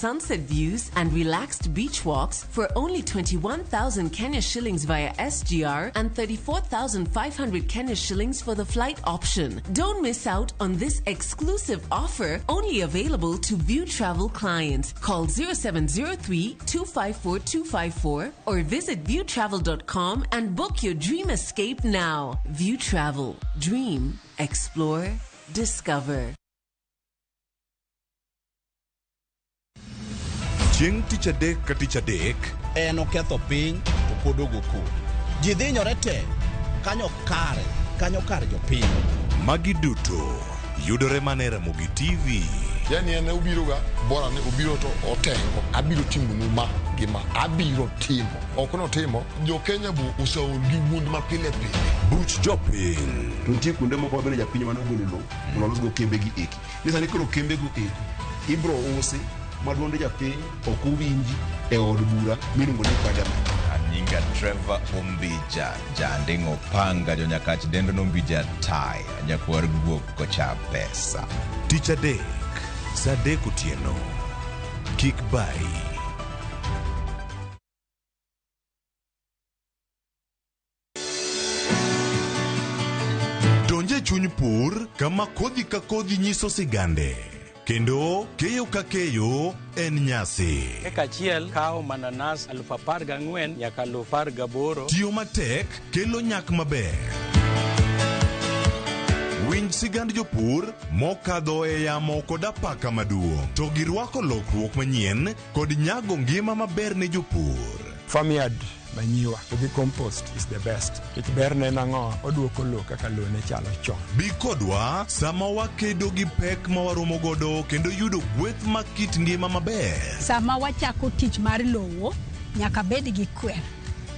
Sunset views and relaxed beach walks for only 21,000 Kenya shillings via SGR and 34,500 Kenya shillings for the flight option. Don't miss out on this exclusive offer only available to View Travel clients. Call 0703 254 254 or visit viewtravel.com and book your dream escape now. View Travel. Dream, explore, discover. Chieng' tich adek ka tich adek. En oketho piny to pod ogo koko. Ji dhinyore te kanyo kare kanyo kar jopiny. Magi duto yudore mana e Ramogi TV. Yani en obiroga bora ni obiro to otengo abiro timonu ma gi ma abiro timo ok notimo jo Kenya bu oseol gi wuond ma pile pile. Buch jopiny. To nitie kuonde moko ma bende japiny ema nogolo lowo mondo olosgo kembe gi eki. Ni sani koro kembego eko ibro usi ma duond japiny ok owinji e od bura miluongo ni parliament. Anyinga Trevor Ombija, Janding'o Panga, Jonyakach dendo Nombija Tai, nyakwar guok kocha pesa. Tich adek, saa adek otieno. Kik bayi. Donj e chuny pur kama kodhi ka kodhi nyiso sigande kendo keyo ka keyo en nyasi. Eka achiel kawo mananas 14,000 nyaka 18,000. Tiyo matek kelo nyak maber. Winj sigand jopur mokadho e yamo kod apaka maduong' to girwako lokruok manyien kod nyago ngima maber ne jopur. Farmyard manyiwa to gi compost is the best. Nikech berne en ang'o? Oduoko lowo kaka lowo ne chalo chon. Bi kodwa sama wakedo gi pek ma waromo godo kendo yudo gweth mag kit ngima maber. Sama wachako tich mar lowo, nyaka bed gi kwer,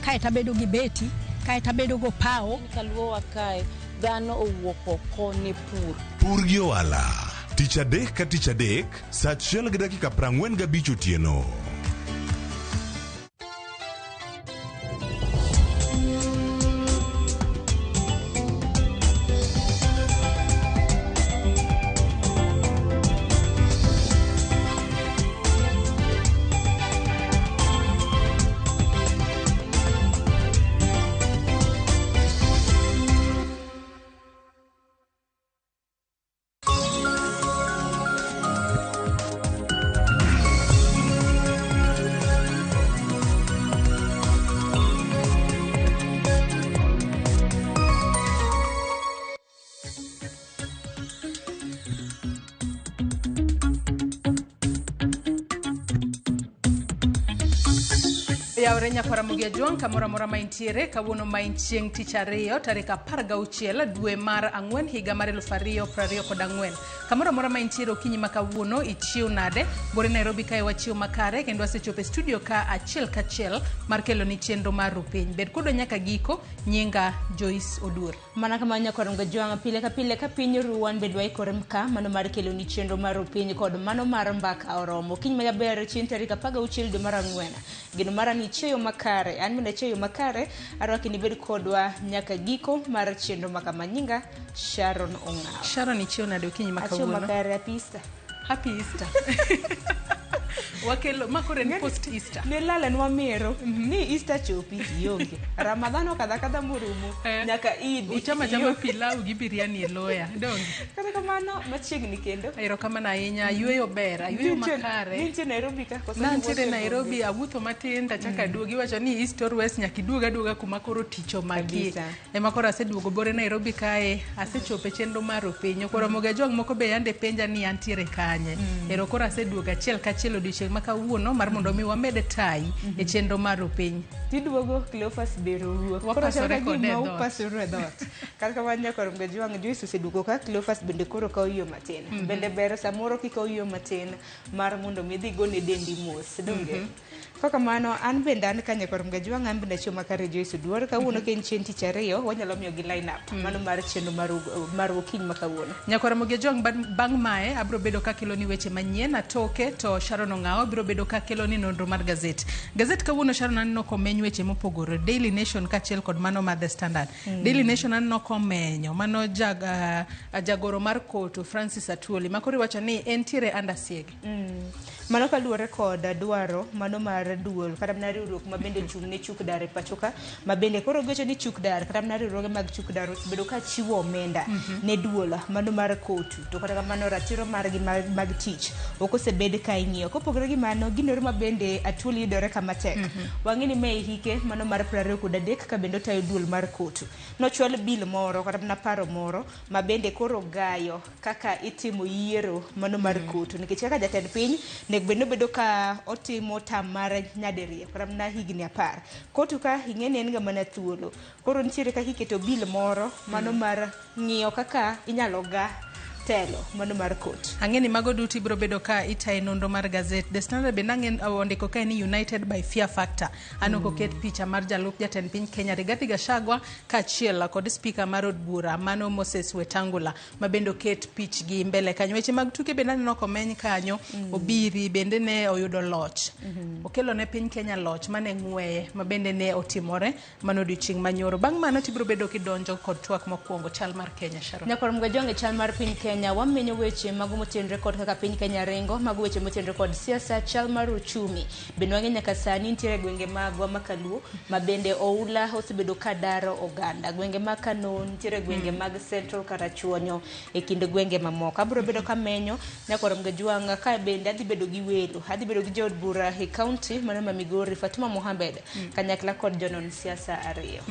kaeto abedo gi beti, kaeto abedo go pawo. Kaluowa kae dhano owuok oko ne pur. Pur gi ohala. Tich adek ka tich adek, saa achiel gi dakika 45 otieno. Yawre nyakwara Mogi Ajwang' kamoro amora ma intiere kawuono ma en chieng' tich ariyo tarik 16 dwe mar ang'wen higa mar 2024. Kamoro amora ma intiere okinyi ma kawuono ichiew nade? Bore Nairobi kae wachiew makare kendo wasechopo e studio ka achiel kachiel mar kelo ni chenro mar Rupiny. Bed kodwa nyaka giko, nyinga Joyce Oduor. Mana kamano nyakwar Ongajwang' pile ka pile ka piny ru wan bende waikore ka mano mar kelo ni chenro mar Rupiny kod mano mar mbaka oromo. Okinyi majaber chieng' tarik 16 dwe mar ang'wen. Geno mara ni ichieyo makare, an bende achieyo makare, arwaki ni ibed kodwa nyaka giko mar chenro makama. Nyinga Sharon Ong'aw. Sharon ichiew nade okinyi ma Achieyo kawuono? makare, happy Easter. Happy Easter. Wakelo ma koro en post Easter. Ne lalanwa mero ni Easter chopi ionge. Ramadhan okadho akadha morumo nyaka Eid. Uchama chama pilau gi biryani e loya. Donge? Kata kamano machiegni kendo. Erokamano ahinya, ayueyo ber, ayueyo makare. Nintie Nairobi ka koso Nantiere niwuotho e Nairobi, awuotho matin tachako aduogo. Iwacho ni East or West nyaka iduog aduoga kuma koro tich omakie. Kabisa. Ema koro aseduogo bore Nairobi kae, asechopo e chenro mar Rupiny. Koro Ramogi Ajwang' moko be yande penja ni antiere kanye. Ero koro aseduogo achiel kachiel odiochieng' ma kawuono mar mondo mi wamed tayi e chenro mar Rupiny. Tiduogo Cleophas bero wuok. Koro Wapasore chal ka kode e gima dhoot. upasore e dhoot. Kata kamano nyakwar Ongajwang' Joyce oseduogo ka Cleophas bende koro kawo yo matin. Bende ber samoro kikawo yo matin mar mondo mi idhi gone dendi mos. Donge? Kaka kamano an bende an ka nyakwar Ongajwang' an bende achiewo makare Joyce Oduor. Kawuono ka en chieng' tich ariyo wanyalo miyo gi line up mano mar chenro mar okinyi ma kawuono. Nyakwar Ramogi Ajwang' bang' mae abiro bedo kakelo ni weche manyien atoke to Sharon Ong'awo biro bedo kakelo ni nonro mar gazet. Gazet kawuono Sharon aneno komeny weche mopogore Daily Nation kaachiel kod mano mar The Standard. Daily Nation aneno komenyo mano jagoro mar koto Francis Atwoli ma koro iwacho ni entiere under siege. Mano kaluwore kod dwaro mano mar duol kata mana riwruok ma bende ochung' ne chuk dar e pacho ka, ma bende koro giwacho ni chuk dar kata mana riwruoge mag chuk dar osebedo ka chiwo omenda ne duol mano mar kotu, to kata kamano ratiro margi mag tich ok osebed ka ing'iyo. Kopogore gi mano, gino ma bende Atwoli yudore kama tek. Wang'e ni mae hike mano mar 23 ka bende otayo duol mar kotu. Nochwal bill moro kata mana paro moro ma bende koro gayo kaka itimo yiero mano mar kotu, nikech kaka jatend piny nego bed ni obedo ka otimo tam mar nyadiriyo kata mana higni 10. Kotu ka ing'e ni en ga mana thuolo. Koro nitiere kaka iketo bill moro mano mar ng'iyo kaka inyalo ga telo mano mar kot. Ang'e ni mago duto ibiro bedo ka itaye nonro mar gazet. The Standard bende ang'e ondiko kae ni United by Fear Factor. Aneno koket picha mar jalup jatend piny Kenya Rigathi Gachagua kaachiel kod spika mar od bura mano Moses Wetangula ma bende oket pichgi mbele kanyo. Weche mag tuke bende aneno komeny kanyo. Obiri bende ne oyudo loch. Okelo ne piny Kenya loch mane ng'weye ma bende ne otimore mano odiochieng' manyoro. Bang' mano tibiro bedo kidonjo kod twak mokwongo chal mar Kenya, Sharon. Nyakwar Mgajwang' e chal mar piny Kenya wamenyo weche mago motenore kod kaka piny Kenya ringo, mago weche motenore kod siasa, chal mar uchumi. Bende wang'e nyaka sani nitiere gwenge magwa ma Kaluo ma bende oula osebedo ka daro oganda. Gwenge mag Kano, nitiere gwenge mag Central Karachuonyo e kind gwenge mamoko. Abiro bedo kamenyo Nyakwar Mgajwang' ka bende adhi bedo gi welo, adhi bedo gi jaod bura e county mano ma Migori Fatuma Mohamed kanyakla kod jonon siasa ariyo.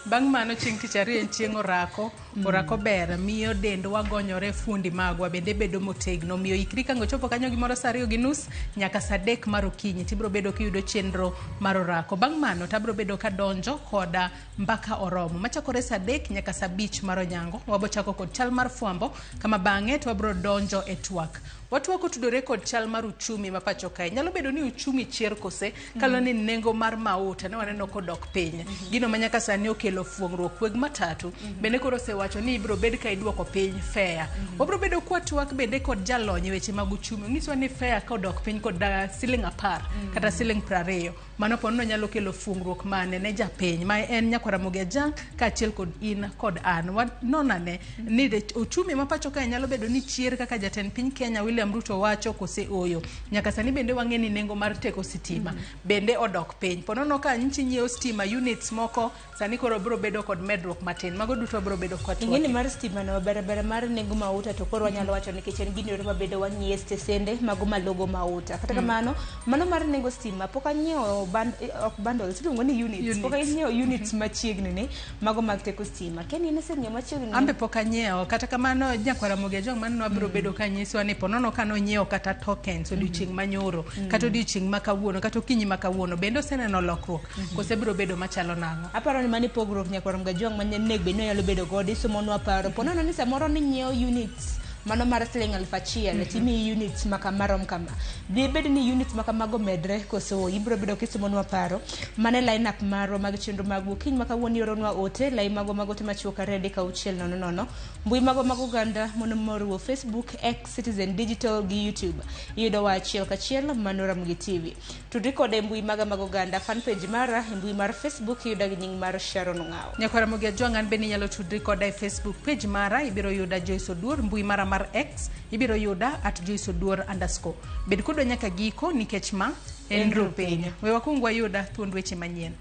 Bang' mano chieng' tich ariyo en chieng' orako. Orako ber miyo dendwa gonyore, fuondi magwa bende bedo motegno. Omiyo ikri ka ochopo kanyo gimoro saa 2:30 nyaka saa 3 mar okinyi tibiro bedo kiyudo chenro mar orako. Bang' mano tabiro bedo kadonjo koda mbaka oromo machakore saa 3 nyaka saa 5 mar onyango. Wabo chako kod chal mar fwambo kama bang'e to wabiro donjo e twak. Watwak otudore kod chal mar uchumi ma pacho kae. Nyalo bedo ni uchumi chier kose kaluwore ni nengo mar mauta ne waneno kodok piny. Gino ma nyaka sani okelo fuong'ruok weg matatu bende koro osewacho ni ibiro bed ka iduoko piny fare. Wabiro bedo kwa twak bende kod jalony e weche mag uchumi. Onyiswa ni fare kodok piny kod siling 10 kata siling 20. Mano ponono nyalo kelo fuong'ruok mane ne japiny ma en Nyakwar Ramogi Ajang' kaachiel kod in kod an. Wanonane ni uchumi ma pacho kae nyalo bedo ni chier kaka jatend piny Kenya William Ruto wacho kose oyo. Nyaka sani bende wang'e ni nengo mar teko sitima bende odok piny. Ponono ka nchi nyiewo stima units moko sani koro biro bedo kod medruok matin. Mago duto biro bedo kwa twak. Ing'eni mar stima no ber ber mar nengo mauta to koro wanyalo wacho nikech en gino mabedo wang'iye stesende mago malogo mauta. Kata kamano mano mar nengo stima pok anyiewo ok bundles iluongo ni units. Pok anyiewo units machiegni ni mago mag teko stima. Ken in iseng'iewo machiegni? Ambe pok anyiewo. Kata kamano Nyakwar Ramogi Ajwang' mano wabiro bedo ka nyiswa ni ponono ka nonyiewo kata tokens odiochieng' manyoro kata odiochieng' ma kawuono kata okinyi ma kawuono bende oseneno lokruok kose biro bedo machalo nang'o. Aparo ni mano pogruok Nyakwar Ramogi Ajwang' ma onego bed ni wanyalo bedo godo isomonwa paro. Ponono ni samoro ni nyiewo units mano mar siling 1000 timiyi units marom kama. Dhi bed ni units makamago medre koso ibiro bedo kisomonwa paro. Mano e line up marwa mag chenro mag okinyi ma kawuono ioronwa ote lai magwa mag ote machuok 2 3 6 0 0. Mbui magwa mag oganda mondo moriwo Facebook, X, Citizen Digital gi YouTube. Iyudowa achiel kachiel mano Ramogi TV. Tudri koda e mbui maga mag oganda fan page mara e mbui mar Facebook iyuda gi nying mar Sharon Ong'awo. Nyakwar Ramogi Ajwang' an bende inyalo tudri koda e Facebook page mara ibiro yuda Joyce Oduor, mbui mara mar X ibiro yuda @JoyceOduor_. Bed kodwa nyaka giko nikech ma en Rupiny. We wakwong wayuda thuond weche manyien.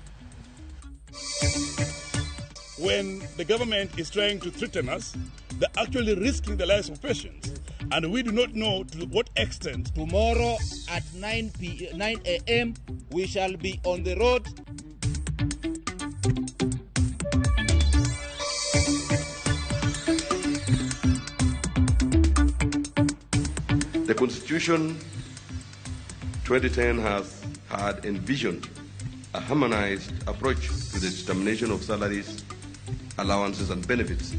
When the government is trying to threaten us, they're actually risking the lives of patients. And we do not know to what extent. Tomorrow at 9 a.m. we shall be on the road. The Constitution 2010 has had envisioned a harmonized approach to the determination of salaries, allowances, and benefits.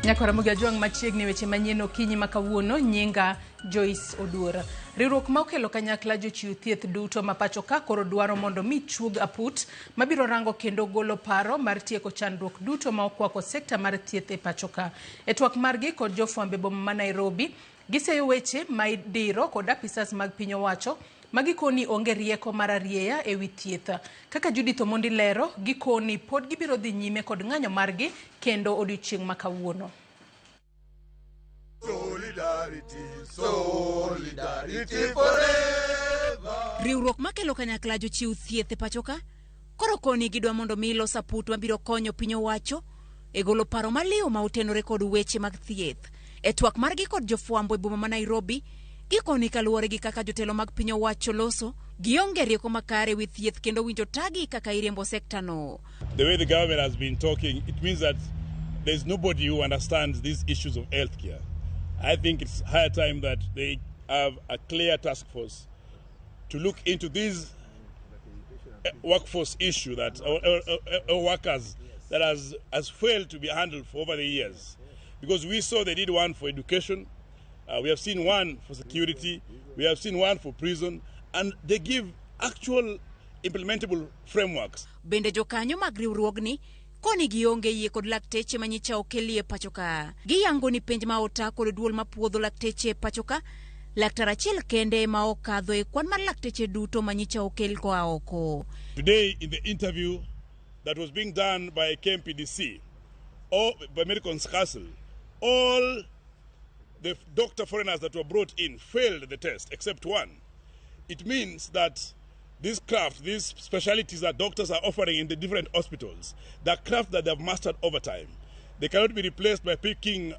Nyakwara Ramogi Ajwang' machiegni weche manyien okinyi ma kawuono nyinga Joyce Oduor. Riwruok ma okelo kanyakla jochiw thieth duto ma pacho ka koro dwaro mondo mi chuog aput mabiro rango kendo golo paro mar tieko chandruok duto ma okwako sekta mar thieth e pacho ka. E twak margi kod jofwambo e boma ma Nairobi, giseyo weche ma idiro kod apisas mag piny owacho ma gikoni onge rieko mar arieya e wi thieth. Kaka Judith Omondi lero, gikoni pod gibiro dhi nyime kod ng'anyo margi kendo odiochieng' ma kawuono. Solidarity, solidarity forever. Riwruok makelo kanyakla jochiw thieth e pacho ka koro koni gidwa mondo mi los aput mabiro konyo piny owacho e golo paro maliw ma otenore kod weche mag thieth. E twak margi kod jofwambo e boma ma Nairobi, gikoni kaluwore gi kaka jotelo mag piny owacho loso, gionge rieko makare wi thieth kendo winjo tagi kaka iriembo sekta no. The way the government has been talking, it means that there's nobody who understands these issues of healthcare. I think it's high time that they have a clear task force to look into this workforce issue that or workers that has failed to be handled for over the years. Because we saw they did one for education, we have seen one for security, we have seen one for prison, and they give actual implementable frameworks. Bende jokanyo mag riwruogni koni gionge yie kod lakteche manyicha okelie pacho ka. Giyango ni penj ma ota kod duol mapuodho lakteche e pacho ka, laktar achiel kende ma okadho e kwan mar lakteche duto manyicha okel koa oko. Today in the interview that was being done by KMPDC or by Medical Council, all the doctor foreigners that were brought in failed the test except one. It means that this craft, these specialties that doctors are offering in the different hospitals, the craft that they have mastered over time, they cannot be replaced by picking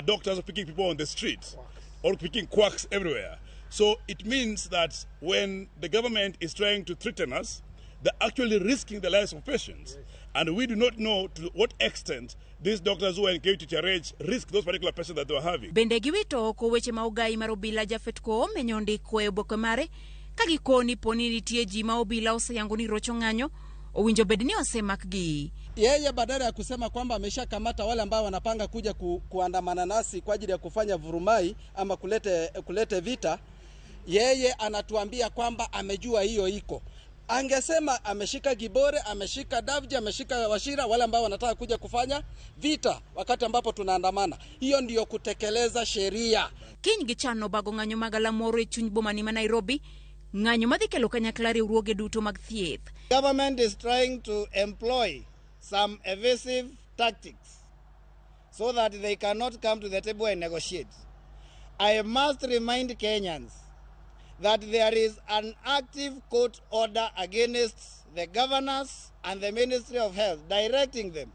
doctors or picking people on the street or picking quacks everywhere. So it means that when the government is trying to threaten us, they're actually risking the lives of patients. Yes. And we do not know to what extent these doctors who are engaged to challenge risk those particular patients that they were having. Bende giwito oko weche ma ogai mar obila Japhet Koome nyondiko e oboke mare ka gikoni poni nitie ji ma obila oseyango ni rocho ng'anyo owinjo bed ni osemakgi. Yeye badala ya kusema kwamba ameshakamata wale ambao wanapanga kuja kuandamana nasi kwa ajili ya kufanya vurumai ama kulete vita, yeye anatuambia kwamba amejua hiyo iko. Angesema ameshika Gibore, ameshika Davji, ameshika Wachira, wale ambao wanataka kuja kufanya vita wakati ambapo tunaandamana. Hiyo ndiyo kutekeleza sheria. Kiny gichano bago ng'anyo mag galamoro e chuny boma ni ma Nairobi, ng'anyo madhi kelo kanyakla riwruoge duto mag thieth. Government is trying to employ some evasive tactics so that they cannot come to the table and negotiate. I must remind Kenyans that there is an active court order against the governors and the Ministry of Health directing them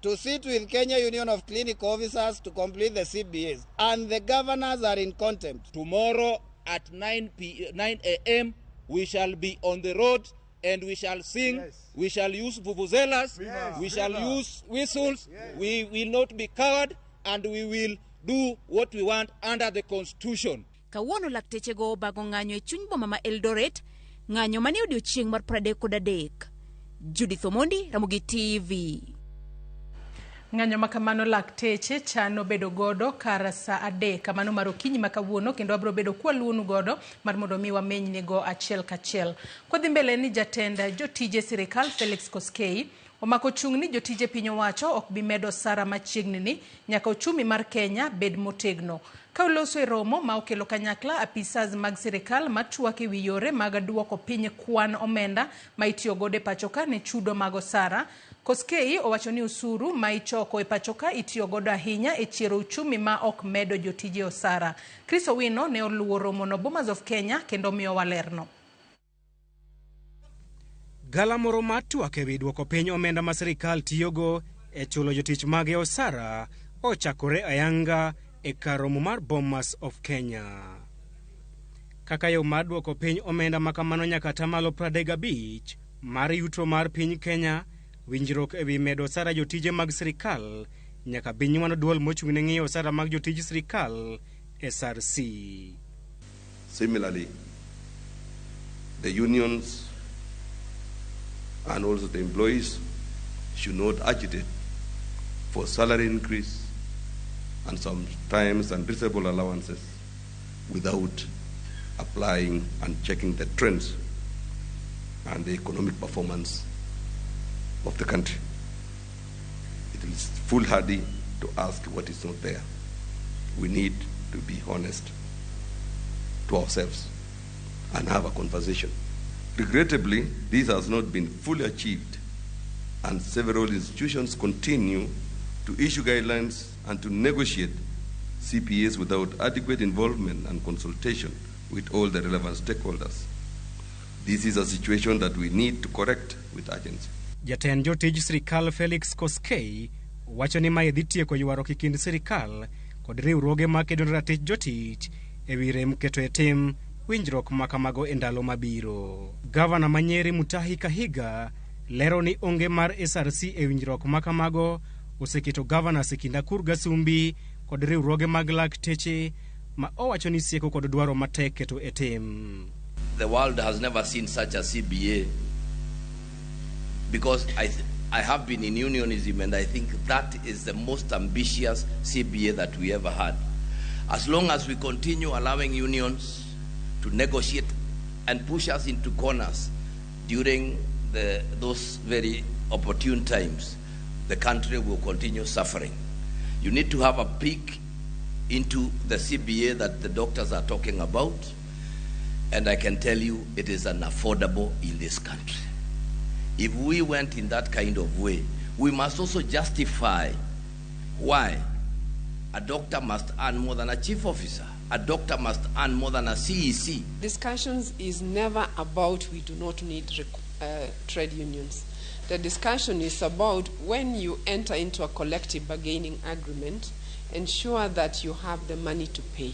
to sit with Kenya Union of Clinical Officers to complete the CBAs, and the governors are in contempt. Tomorrow at 9 a.m. we shall be on the road and we shall sing, yes. We shall use vuvuzelas, yes. We shall use whistles, yes. We will not be coward and we will do what we want under the Constitution. Kawuono lakteche go obago ng'anyo e chuny boma ma Eldoret, ng'anyo mane odiochieng' mar 33. Judith Omondi, Ramogi TV. Ng'anyo makamano lakteche chano bedo godo kar saa 3 kamano mar okinyi ma kawuono, kendo wabiro bedo kwaluonu godo mar mondo mi wamenynigo achiel kachiel. Kodhi mbele ni jatend jotije sirikal Felix Koskei omako chung' ni jotije piny owacho ok bi medo osara machiegni ni nyaka uchumi mar Kenya bed motegno. Ka oloso e romo ma okelo kanyakla apisas mag sirikal matwak ewi yore mag duoko piny kwan omenda ma itiyo godo e pacho ka ne chudo mag osara, Koskei owacho ni osuru ma ichoko e pacho ka itiyo godo ahinya e chiero uchumi ma ok medo jotije osara. Chris Owino ne oluwo romono Bomas of Kenya kendo miyo walerno. Galamoro mar twak ewi duoko piny omenda ma sirikal tiyogo e chulo jotich mage osara ochakore ayanga e kar romo mar Bomas of Kenya. Kaka yo mar duoko piny omenda ma kamano nyaka atamalo 35 mar yuto mar piny Kenya, winjruok ewi medo osara jotije mag sirikal nyaka bi nywando duol mochung' ne ng'iyo osara mag jotij sirikal SRC. Similarly, the unions and also the employees should not agitate for salary increase and sometimes unreasonable allowances without applying and checking the trends and the economic performance of the country. It is foolhardy to ask what is not there. We need to be honest to ourselves and have a conversation. Regrettably, this has not been fully achieved, and several institutions continue to issue guidelines and to negotiate CPAs without adequate involvement and consultation with all the relevant stakeholders. This is a situation that we need to correct with urgency. Jatend jotij sirikal Felix Koskei wacho ni mae dhi tieko ywaruok e kind sirikal kod riwruoge makedo ne ratich jotich ewi rem keto e tim winjruok ma kamago e ndalo mabiro. Gavana ma Nyeri Mutahi Kahiga lero ni onge mar SRC e winjruok ma kamago oseketo governors e kind Akur Gasumbi kod riwruoge mag lakteche ma owacho ni sieko kod dwaro matek keto e tim. The world has never seen such a CBA, because I have been in unionism, and I think that is the most ambitious CBA that we ever had. As long as we continue allowing unions to negotiate and push us into corners during those very opportune times, the country will continue suffering. You need to have a peek into the CBA that the doctors are talking about, and I can tell you it is unaffordable in this country. If we went in that kind of way, we must also justify why a doctor must earn more than a chief officer. A doctor must earn more than a CEC. Discussions is never about we do not need trade unions. The discussion is about when you enter into a collective bargaining agreement, ensure that you have the money to pay.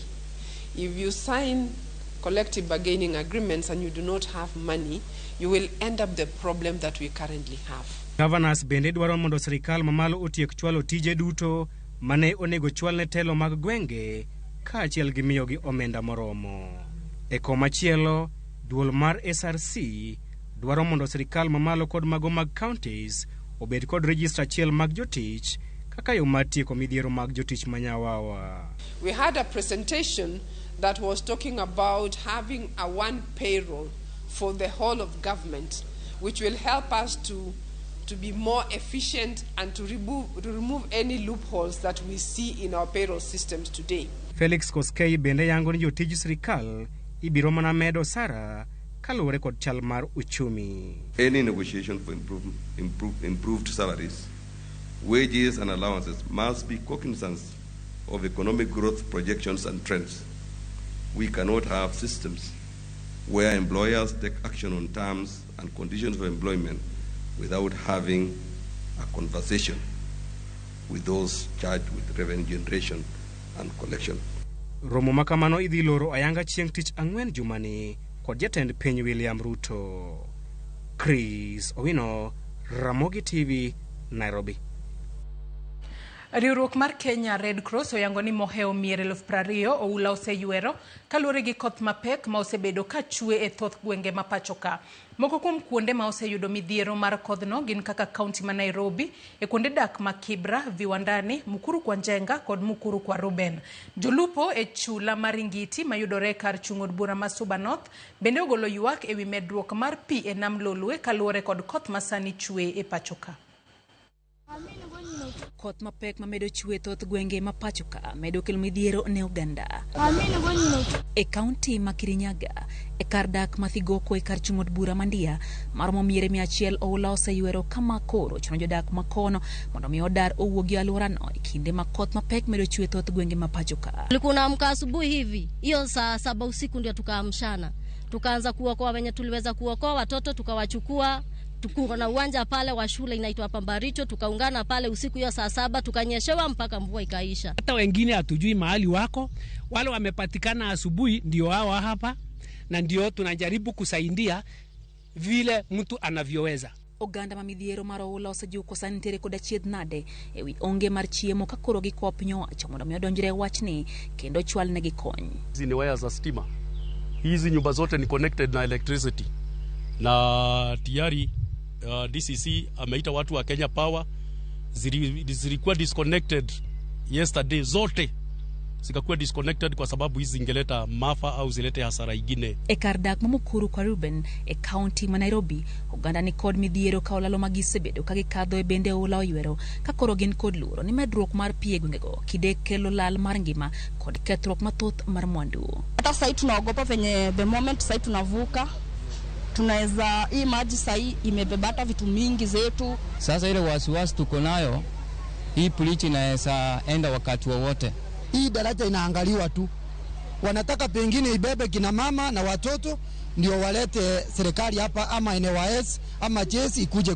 If you sign collective bargaining agreements and you do not have money, you will end up the problem that we currently have. Governors bende dwaro mondo sirikal mamalo otiek chwalo tije duto mane onego chwal ne telo mag gwenge kaachiel gi miyogi omenda moromo. E komachielo, duol mar SRC dwaro mondo sirikal mamalo kod mago mag counties obed kod register achiel mag jotich kaka yo mar tieko midhiero mag jotich manyawawa. We had a presentation that was talking about having a one payroll for the whole of government, which will help us to be more efficient and to remove any loopholes that we see in our payroll systems today. Felix Koskei bende yango ni jotij sirikal ibiro mana medo sara kaluwore kod chal mar uchumi. Any negotiation for improved salaries, wages and allowances must be cognizant of economic growth projections and trends. We cannot have systems where employers take action on terms and conditions of employment without having a conversation with those charged with revenue generation and collection. Romo makamano idhi loro ayanga chieng' tich ang'wen jumani kod jatend piny William Ruto. Chris Owino, Ramogi TV, Nairobi. Riwruok mar Kenya Red Cross oyango ni mohewo mier 20,000 oula oseywero kaluwore gi koth mapek ma osebedo ka chwe e thoth gwenge ma pacho ka. Moko kuom kuonde ma oseyudo midhiero mar kodhno gin kaka kaunti ma Nairobi, e kuonde dak ma Kibra, Viwandani, Mukuru kwa Njenga kod Mukuru kwa Ruben. Jolupo e chula mar Ingiti mayudore kar chung' od bura ma Suba North bende ogolo ywak ewi medruok mar pi e nam Lolwe kaluwore kod koth ma sani chwe e pacho ka. Koth mapek mamedo chwe thoth gwenge ma pacho ka medo kelo midhiero ne oganda. E kaunti ma Kirinyaga, e kar dak ma Thigoko e kar chung' od bura Mandia, maromo miere 100 oula oseywero kama koro chuno jodak makono mondo mi odar owuogi e alworano e kinde ma koth mapek medo chwe thoth gwenge ma pacho ka. Tunaamka asubuhi hivi, hiyo saa 7 usiku ndio tukaamshana. Tukaanza kuokoa wenye tuliweza kuokoa, watoto tukawachukua. Tuko na uwanja pale wa shule inaitwa Pambaricho, tukaungana pale usiku hiyo saa 7, tukanyeshewa mpaka mvua ikaisha. Hata wengine hatujui mahali wako, wale wamepatikana asubuhi ndio hao hapa, na ndio tunajaribu kusaidia vile mtu anavyoweza. Oganda ma midhiero mar oula osejiwo kosa nitiere koda chiedh nade ewi onge mar chiemo ka koro gikwayo piny owacho mondo mi odonjre e wachni kendo chwalnegi kony. Hizi ni waya za stima, hizi nyumba zote ni connected na electricity, na tayari DCC ameita watu wa Kenya Power, zilikuwa disconnected yesterday zote zikakuwa disconnected kwa sababu hizi zingeleta maafa au zilete hasara ingine. E kar dak ma Mukuru kwa Ruben e kaunti ma Nairobi, oganda ni kod midhiero ka olalo ma gisebedo ka gikadho e bende oula oywero ka koro gin kod luoro ni medruok mar pi e gwengego kinde kelo lal mar ngima kod kethruok mathoth mar mwandu. Hata sahii tunaogopa venye the moment sahii tunavuka tunaweza, hii maji sahii imebeba hata vitu mingi zetu. Sasa ile wasiwasi tuko nayo, hii bridge inaweza enda wakati wowote. Hii daraja inaangaliwa tu, wanataka pengine ibebe kina mama na watoto ndio walete serikali hapa ama NYS ama jeshi ikuje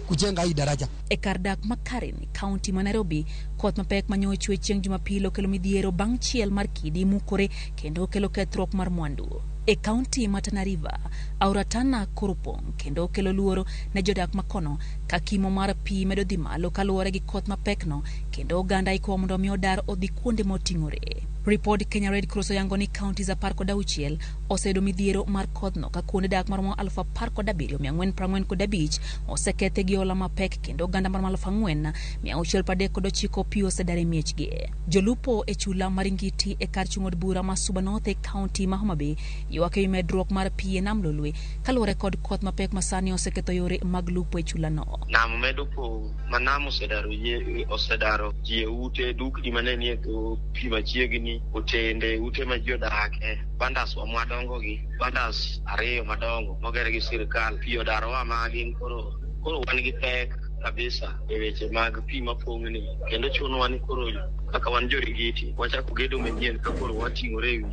kujenga hii daraja. E kar dak ma Karen, kaunti ma Nairobi, koth mapek manyochwe e chieng' Jumapil okelo midhiero bang' chiel mar kidi mukore kendo okelo kethruok mar mwandu. E kaunti ma Tana River, aora Tana koro pong' kendo okelo luoro ne jodak makono ka kimo mar pi medo dhi malo kaluwore gi koth mapekno kendo oganda ikowo mondo mi odar odhi kuonde moting'ore. Ripod Kenya Red Cross oyango ni counties 16 oseyudo midhiero mar kodhno ka kuonde dak maromo 17,445 osekethe gi ola mapek kendo oganda maromo 4,639 pi osedar e miechgi. Jolupo e chula mar Ingiti e kar chung' od bura ma Suba North e kaunti ma Homa Bay ywak ewi medruok mar pi e nam Lolwe kaluwore kod koth mapek ma sani oseketho yore mag lupo e chulano. Nam medo pong' ma nam osedaro yie, osedaro ji e ute, dukni mane nie dho pi machiegni, otende, ute ma ji odake, bandas wa mwadongo gi bandas 2 madongo moger gi sirikal, pi odarowa ma gin koro wan gi pek kabisa e weche mag pi mapong'ni, kendo chunowa ni koro kaka wan jorigiti wachako gedo manyien ka koro wating'ore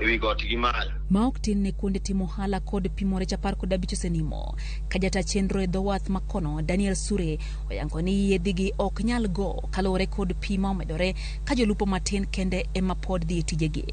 ewi got gi malo. Ma ok tin ne kuonde timo ohala kod pimo rech 15 osenimo. Ka jata chenro e dho wath makono Daniel Sure oyango ni yiedhigi ok nyal go kaluwore kod pi ma omedore ka jolupo matin kende ema pod dhi e tijegi.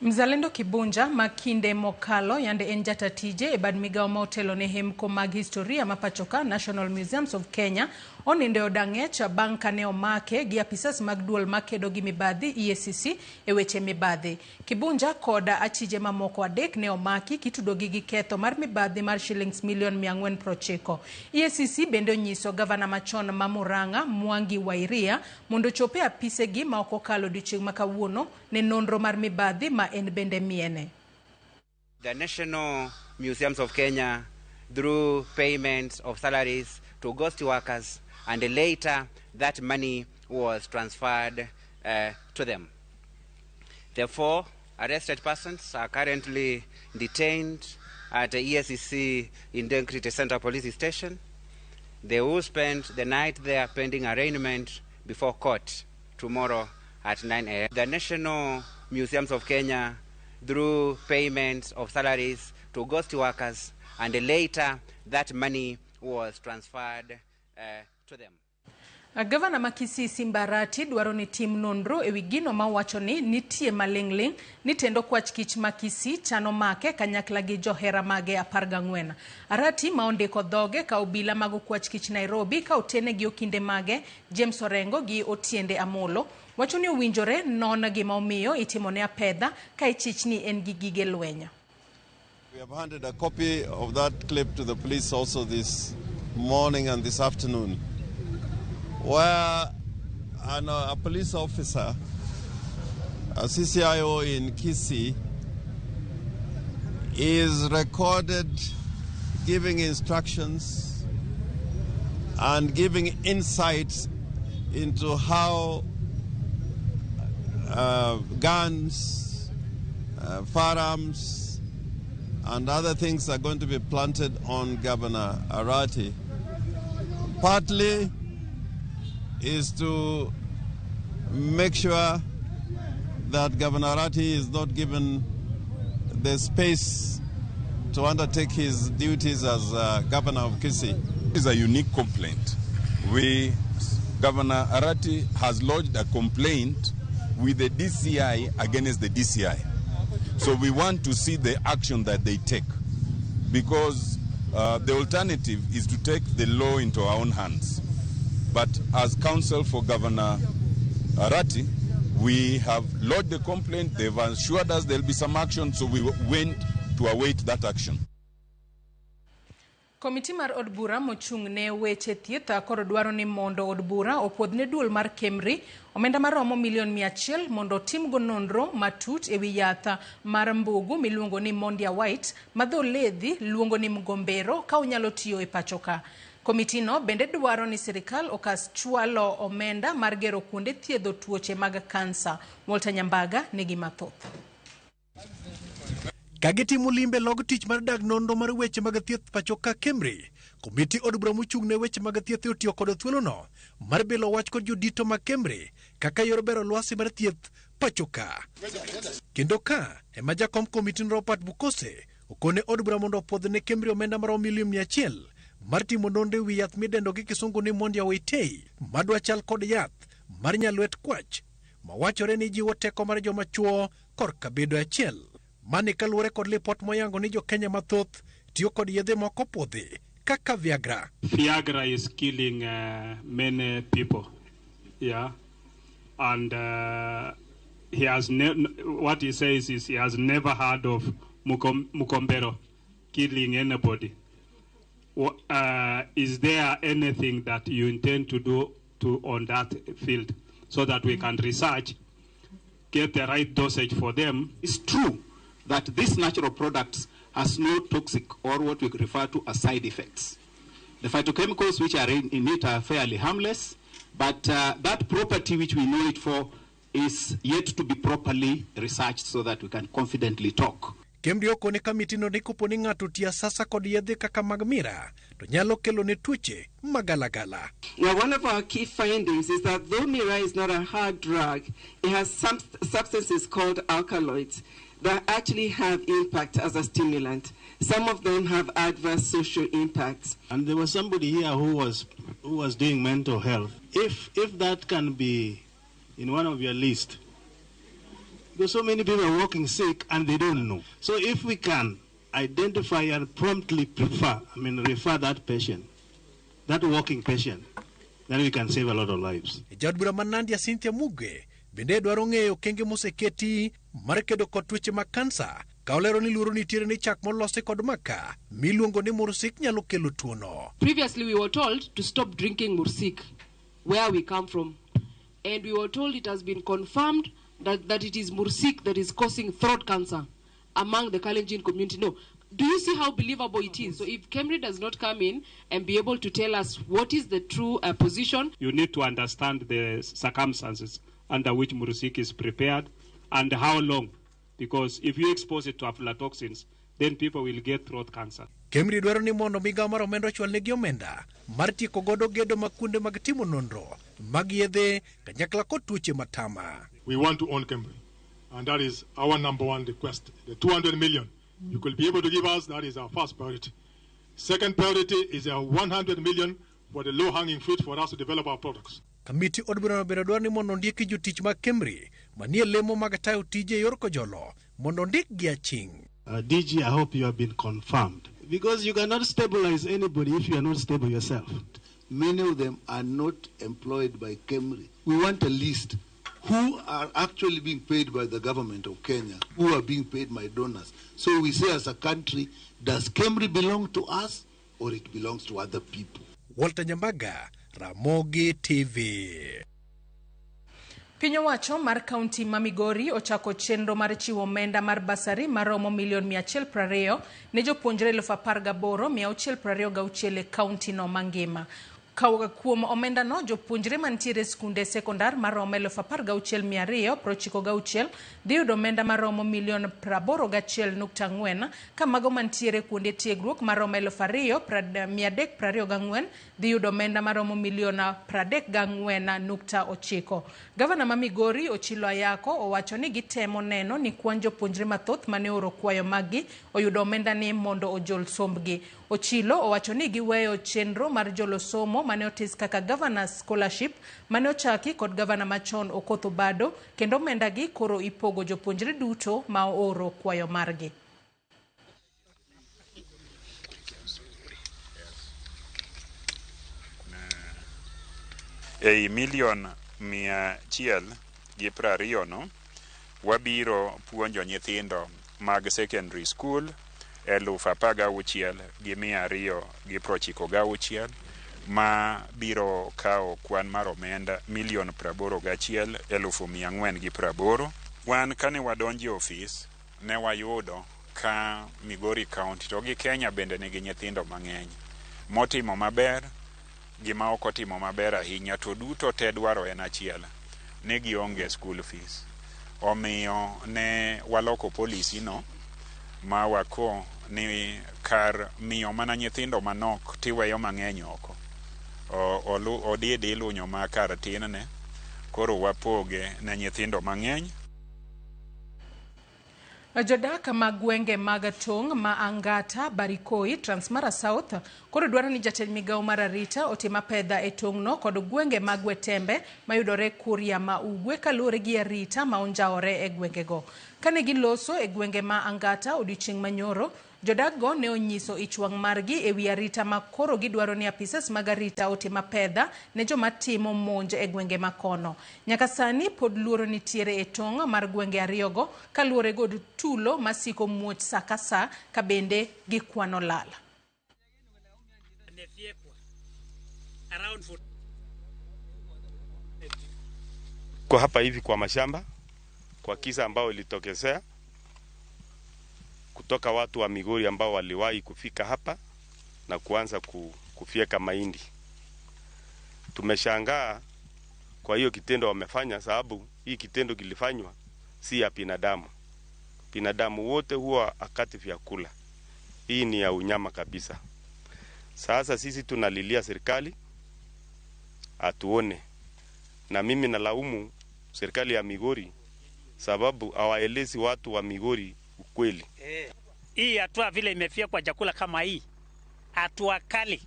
Mzalendo Kibunja ma kinde mokalo yande en jata tije e bad migawo ma otelo ne hemko mag historia ma pachoka National Museums of Kenya onindo e od ang'ech bang' kane omake gi apisas mag duol makedo gi mibadhi EACC e weche mibadhi. Kibunja kod achije mamoko 3 ne omaki kitudogi gi ketho mar mibadhi mar shillings milion 490. EACC bende onyiso gavana machon ma Murang'a Mwangi Wairia mondo ochope apisegi ma ok okalo odiochieng' ma kawuono ne nonro mar mibadhi ma en bende miene. The National Museums of Kenya, through payments of salaries to ghost workers, and later that money was transferred to them. The 4 arrested persons are currently detained at the EACC Integrity Center Police Station. They will spend the night there pending arraignment before court tomorrow at 9 a.m. The National Museums of Kenya, through payments of salaries to ghost workers, and later that money was transferred to them. Gavana ma Kisii Simba Arati dwaro ni tim nonro ewi gino ma wacho ni nitie maling'ling' ni tendo kwach kich ma Kisii chano make kanyakla gi johera mage 14. Arati ma ondiko dhoge ka obila mag okwach kich Nairobi ka otene gi okinde mage James Orengo gi Otiende Amolo wacho ni owinjore non gima omiyo itimone apedha ka ichich ni en gi gige lweny. We have handed a copy of that clip to the police also this morning and this afternoon, where a police officer, a CCIO in Kisii, is recorded giving instructions and giving insights into how guns, firearms, and other things are going to be planted on Governor Arati. Partly is to make sure that Governor Arati is not given the space to undertake his duties as governor of Kisii. It is a unique complaint. Governor Arati has lodged a complaint with the DCI against the DCI. So we want to see the action that they take, because the alternative is to take the law into our own hands. But as counsel for Governor Arati, we have lodged the complaint. They've assured us there'll be some action, so we went to await that action. Komiti mar od bura mochung' ne weche thieth koro dwaro ni mondo od bura opuodh ne duol mar Kemri omenda maromo milion 100 mondo otimgo nonro matut ewi yath mar mbugu miluongo ni Mondia White ma dho ledhi luongo ni mgombero ka onyalo tiyo e pacho ka. Komitino bende dwaro ni sirikal okas chwalo omenda mar gero kuonde thiedho tuoche mag kansa. Walter Nyambaga nigi mathoth. Ka gitimo limbe log tich mar dag nonro mar weche mag thieth pacho ka Kemri, komiti od bura mochung' ne weche mag thieth otiyo kod thuolono mar bilo wach kod jodito mag Kemri kaka yor bero lwasi mar thieth pacho ka. Kendo ka ema jakom komitino Robert Bukose okone od bura mondo opuodh ne Kemri omenda maromo milion 100 mar timo nonro ewi yath midendo gi kisungu ni Mondia Waitei madwa chal kod yath mar nyalwet kwach mawachore ni jiwo teko mar joma chuo korka bedo achiel. Mani kaluwore kod lipot moyango ni jo-Kenya mathoth tiyo kod yedhe moko puodhi kaka Viagra. Viagra is killing many people, yeah, and he has what he says is he has never heard of Mukombero killing anybody. Is there anything that you intend to do on that field so that we can research, get the right dosage for them? It's true that these natural products has no toxic or what we refer to as side effects. The phytochemicals which are in it are fairly harmless, but that property which we know it for is yet to be properly researched so that we can confidently talk. Kemri okone kamitino ni kopo ni ng'ato tiyo asasa kod yedhe kaka mag mira to nyalo kelo ne tuoche magalagala. Now, one of our key findings is that though mira is not a hard drug, it has some substances called alkaloids that actually have impact as a stimulant. Some of them have adverse social impacts. And there was somebody here who was doing mental health. If that can be in one of your list, because so many people are walking sick and they don't know. So if we can identify and promptly refer that patient, that walking patient, then we can save a lot of lives. Jaod bura ma Nandi Cynthia Muge bende dwaro ng'eyo okenge moseketi mar kedo kod tuoche mag kansa ka olero ni luoro nitiere ni chak molosi kod maka miluongo ni mursik nyalo kelo tuono. Previously we were told to stop drinking mursik where we come from, and we were told it has been confirmed that it is mursik that is causing throat cancer among the Kalenjin community. No. Do you see how believable it is? So if Kemri does not come in and be able to tell us what is the true position. You need to understand the circumstances under which mursik is prepared and how long, because if you expose it to aflatoxins, then people will get throat cancer. Kemri dwaro ni mondo migao mar omenda ochwal negi omenda mar tieko godo gedo mag kuonde mag timo nonro mag yedhe kanyakla kod tuoche matama. We want to own Kemri, and that is our number one request. The 200 million you could be able to give us, that is our first priority. Second priority is a 100 million for the low-hanging fruit for us to develop our products. Kamiti od burano bende dwaro ni mondo ondiki jotich mag Kemri manie lemo mag tayo tije e yor kojolo mondo ondikgi aching'. DG, I hope you have been confirmed, because you cannot stabilize anybody if you are not stable yourself. Many of them are not employed by Kemri. We want a list who are actually being paid by the government of Kenya, who are being paid by donors. So we say as a country, does Kemri belong to us or it belongs to other people? Walter Nyambaga, Ramogi TV. Piny owacho mar kaunti ma Migori ochako chenro mar chiwo omenda mar basari maromo milion 120 ne jopuonjre 18,626 e kaunti no mangima. Kuom omenda no, jopuonjre mantiere skunde sekondar maromo 16,296 dhi yudo omenda maromo milion 81.4, ka mago mantiere kuonde tiegruok maromo 2,324 dhi yudo omenda maromo milion 34.9. Gavana ma Migori Ochilo Ayako owacho ni gitemo neno ni kwan jopuonjre mathoth mane ooro kwayo maggi oyudo omenda ni mondo ojol sombgi. Ochilo owacho ni giweyo chenro mar jolo somo mane otis kaka Governor's Scholarship mane ochaki kod gavana machon Okoth Obado, kendo omenda gi koro ipogo jopuonjre duto ma ooro kwayo margi. Ei milion 120 no wabiro puonjo nyithindo mag secondary school 16,296 ma biro kawo kwan mar omenda milion 81,480. Wan kane wadonjo e ofis ne wayudo ka Migori County to gi Kenya bende nigi nyithindo mang'eny motimo maber gi ma ok otimo maber ahinya, to duto te dwaro en achiel, ne gionge school fees. Omiyo ne waloko policy no ma wako ni kar miyo mana nyithindo manok tiweyo mang'eny oko, odidi ilunyo ma kar tin ne, koro wapoge ne nyithindo mang'eny. Jodak mag gwenge mag tong' ma Angata, Barikoi, Transmara South koro dwaro ni jatend migawo mar arita otim apedha e tong'no kod gwenge mag Wetembe mayudore Kuria ma Ugwe kaluwore gi arita ma onjawore e gwengego. Kane giloso e gwenge ma Angata odiochieng' manyoro, jodak go ne onyiso ich wang' margi ewi arita ma koro gidwaro ni apisas mag arita otim apedha ne joma timo monj e gwenge ma kono. Nyaka sani pod luoro nitiere e tong' mar gwenge ariyogo kaluwore kod tulo masiko muoch sa ka sa ka bende gikwano lal. Kwa hapa hivi kwa mashamba kwa kisa ambao ilitokezea kutoka watu wa Migori ambao waliwahi kufika hapa na kuanza kufyeka mahindi. Tumeshangaa kwa hiyo kitendo wamefanya, sababu hii kitendo kilifanywa si ya binadamu. Binadamu wote huwa akati vyakula. Hii ni ya unyama kabisa. Sasa sisi tunalilia serikali atuone. Na mimi nalaumu serikali ya Migori sababu hawaelezi watu wa Migori ukweli. Hii hatua vile imefia kwa chakula kama hii, hatua kali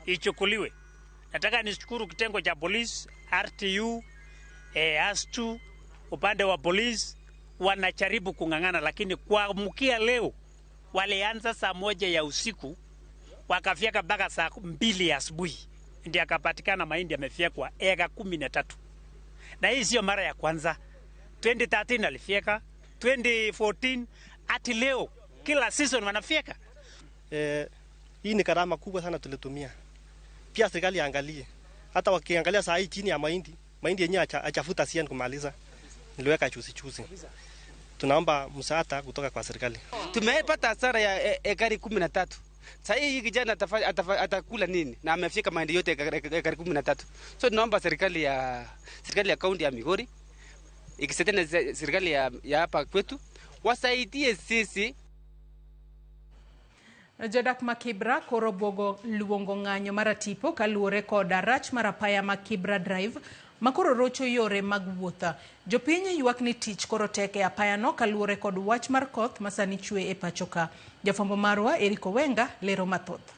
ichukuliwe. Nataka nishukuru kitengo cha polisi, RTU, ASTU, upande wa polisi wanajaribu kung'ang'ana, lakini kwa mkia leo walianza saa 1 ya usiku wakafyeka mpaka saa 2 ya asubuhi, ndiyo akapatikana mahindi yamefyekwa eka 13. Na hii sio mara ya kwanza. 2013 alifyeka, 2014, hadi leo kila season wanafyeka. Hii ni gharama kubwa sana tulitumia. Pia serikali angalie. Hata wakiangalia saa hii chini ya mahindi, mahindi yenyewe achafuta sian kumaliza. Niliweka chuzi chuzi. Tunaomba msaada kutoka kwa serikali. Tumepata hasara ya ekari 13. Sasa hii kijana atakula nini? Na amefika mahindi yote ekari 13. So tunaomba serikali ya kaunti ya Migori ikisaidia na serikali ya hapa kwetu wasaidie sisi. Jodak ma Kibra koro buogo luongo ng'anyo mar tipo kaluwore kod rach mar apaya ma Kibra Drive makoro rocho yore mag wuoth. Jopiny ywak ni tich koro tek e apayano kaluwore kod wach mar koth ma sani chwe e pacho ka. Jafwambo marwa Eriko Wenga lero mathoth.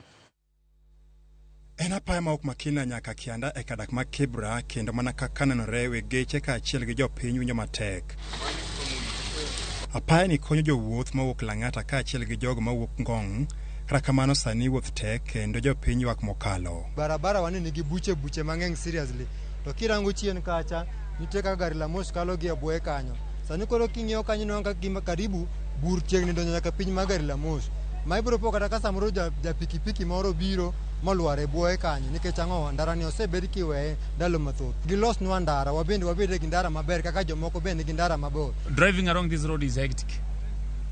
En apaya ma ok makina nyaka kianda e kadak ma Kibra, kendo mana kaka nenore weg geche kaachiel gi jopiny winjo matek. Apaya ni konyo jowuoth mawuok Lang'ata kaachiel gi jogo mawuok Ngong'. Kata kamano sani wuoth tek kendo jopiny ywak mokalo. Barabara wane nigi buche buche mang'eny seriously. To kirango chien kacha nitie kaka gari la moshi kalo gi e bwoye kanyo. Sani koro king'iyo kanyo inwang'o ka gima karibu bur chiegni donjo nyaka piny mar gari la moshi. Ma ibiro po kata ka samoro ja pikipiki moro biro molwar e bwoye kanyo nikech ang'o, ndara ni osebed kiweye ndalo mathoth. Gilosnwa ndara, wabende wabed gi ndara maber kaka jomoko bende nigi ndara mabor. Driving along this road is hectic.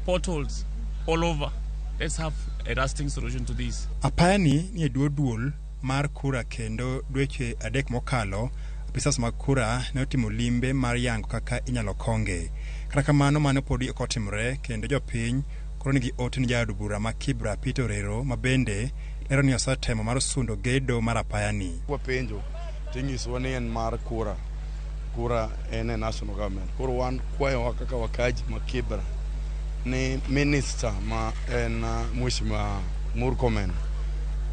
Potholes all over. Let's have a lasting solution to this. Apaya ni e duol mar kura kendo dweche 3 mokalo, apisas mag kura ne otimo limbe mar yango kaka inyalo konge. Kata kamano mano podi ok otimore kendo jopiny koro nigi ote ni jaod bura ma Kibra Peter Orero ma bende lero ni osetemo mar sundo gedo mar apaya ni. Wapenjo tinyisowa ni en mar kura, kura en e national government. Koro wan kwayowa kaka wakaji ma Kibra ni minister ma en Mheshimiwa Murkomen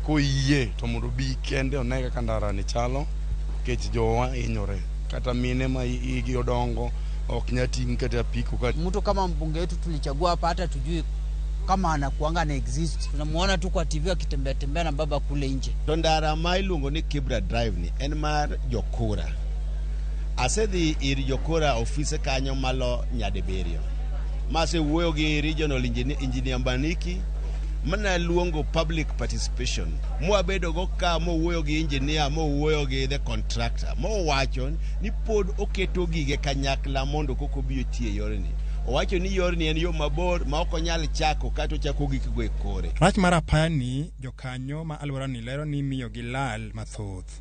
koyie to mondo obi kende one kaka ndara ni chalo, nikech jowa hinyore, kata mine ma igi odongo ok nyal ting' kata apiko. Mtu kama mbunge wetu tulichagua hapa hata tujui kama anakuanga na exist. Tunamuona tu kwa TV akitembea tembea na baba kule nje. To ndara ma iluongo ni Kibra Drive ni en mar jokura. Asedhi ir jokura ofise kanyo malo nyadibiriyo. Masewuoyo gi regional engineer Mbaniki Mana luongo public participation mwabedogo ka mowuoyo gi engineer mowuoyo gi the contractor mowacho ni pod oketo gige kanyakla mondo koko obi oti e yorni. Owacho ni yorni en yo mabor ma ok onyal chako kata ochako gikgo e kore. Rach mar apaya ni jokanyo ma alworani lero ni miyo gi lal mathoth.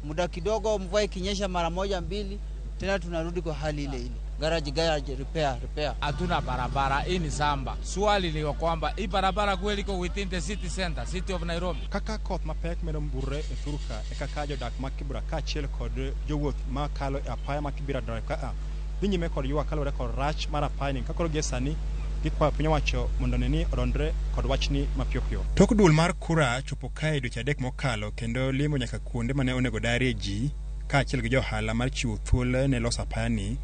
Muda kidogo mvua ikinyesha mara moja mbili, tena tunarudi kwa hali ile ile, garage garage, repair repair. Hatuna barabara, hii ni samba. Swali ni kwamba hii barabara kweli iko within the city center, city of Nairobi? Kaka koth mapek medo burre e thurka e kaka jodak ma Kibra kaachiel kod jowuoth makalo e apaya ma Kibra Drive kaa dhi nyime kod ywak kaluwore kod rach mar apayani ka koro gie sani gikwayo piny owacho mondo one ni odonjre kod wachni mapiyo piyo. Tok duol mar kura chopo kae dweche adek mokalo kendo limo nyaka kuonde mane onego darie ji kaachiel gi johala mar chiwo thuolo ne loso apayani,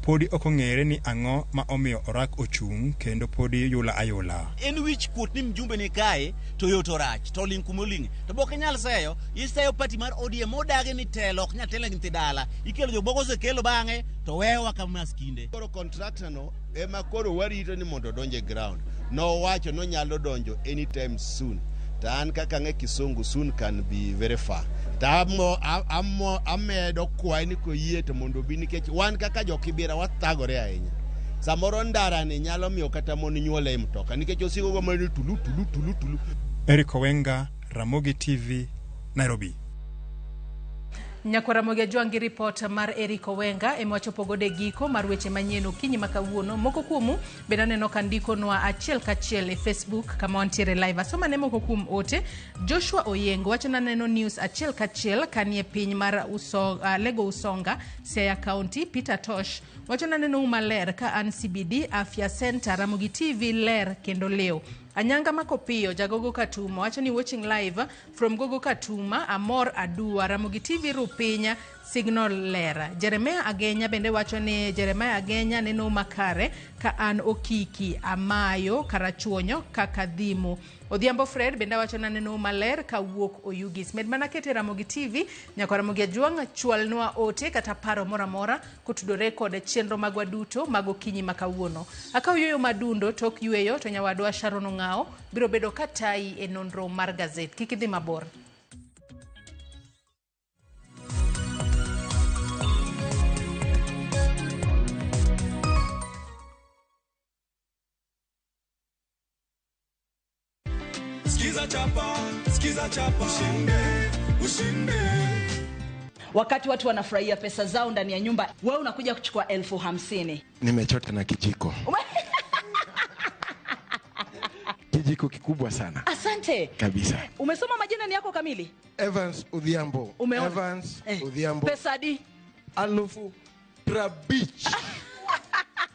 podi ok ong'ere ni ang'o ma omiyo orak ochung' kendo podi yula ayula. En wich kuot ni mjumbe ni kae to yo to rach to oling' kuma oling'e to be ok inyal seyo iseyo party mar ODM modagi ni telo ok nyal telo gi nyithi dala ikelo jok moko osekelo bang'e to wewa kama maskinde. Koro contractor no ema koro warito ni mondo odonj e ground. Nowacho nonyalo donjo anytime soon. To an kaka ang'e kisungu soon can be very far. To amedo kwaye ni koyie to mondo obi nikech wan kaka jo Kibera wathagore ahinya. Samoro ndara ni nyalo miyo kata mon nyuol ei mtoka nikech osigo go mana ni tulu tulu tulu tulu. Eric Owenga, Ramogi TV, Nairobi. Nyakwar Ramogi Ajwang' gi ripot mar Eric Owenga ema wachopo godo e giko mar weche manyien okinyi ma kawuono. Moko kuomu bende aneno ka ndikonwa achiel kachiel e Facebook kama wantiere live. Asoma ne moko kuom ote. Joshua Oyengo wacho naneno news achiel kachiel kanie piny mar Lego Usonga, Siaya County. Peter Tosh wacho naneno u maler ka an CBD Afya Center, Ramogi TV ler kendo lew. Anyanga Makopiyo Jagogo Katuma wacho ni watching live from Gogo Katuma, Amor Adua, Ramogi TV Rupinya, signal ler. Jeremiah Agenya bende wacho ni Jeremiah Agenya neno makare ka an Okiki, Amayo, Karachuonyo, kaka Dhimo. Odhiambo Fred bende wacho naneno maler kawuok Oyugis. Med mana kete Ramogi TV, nyaka Ramogi Ajwang' chwalnwa ote kata paro moro amora kotudore kod chenro magwa duto mag okinyi ma kawuono. Akaw yueyo madundo tok yueyo to nyawadwa Sharon Ong'ao biro bedo katayi e nonro mar gazet. Kik idhi mabor. Skiza chapa, skiza chapa, ushinde, ushinde. Wakati watu wanafurahia pesa zao ndani ya nyumba, wewe unakuja kuchukua 50,000. Nimechota na kijiko. Kijiko kikubwa sana. Asante. Kabisa. Umesoma majina ni yako kamili? Evans Odhiambo. Umeona? Evans Odhiambo. Pesa di? 50,000.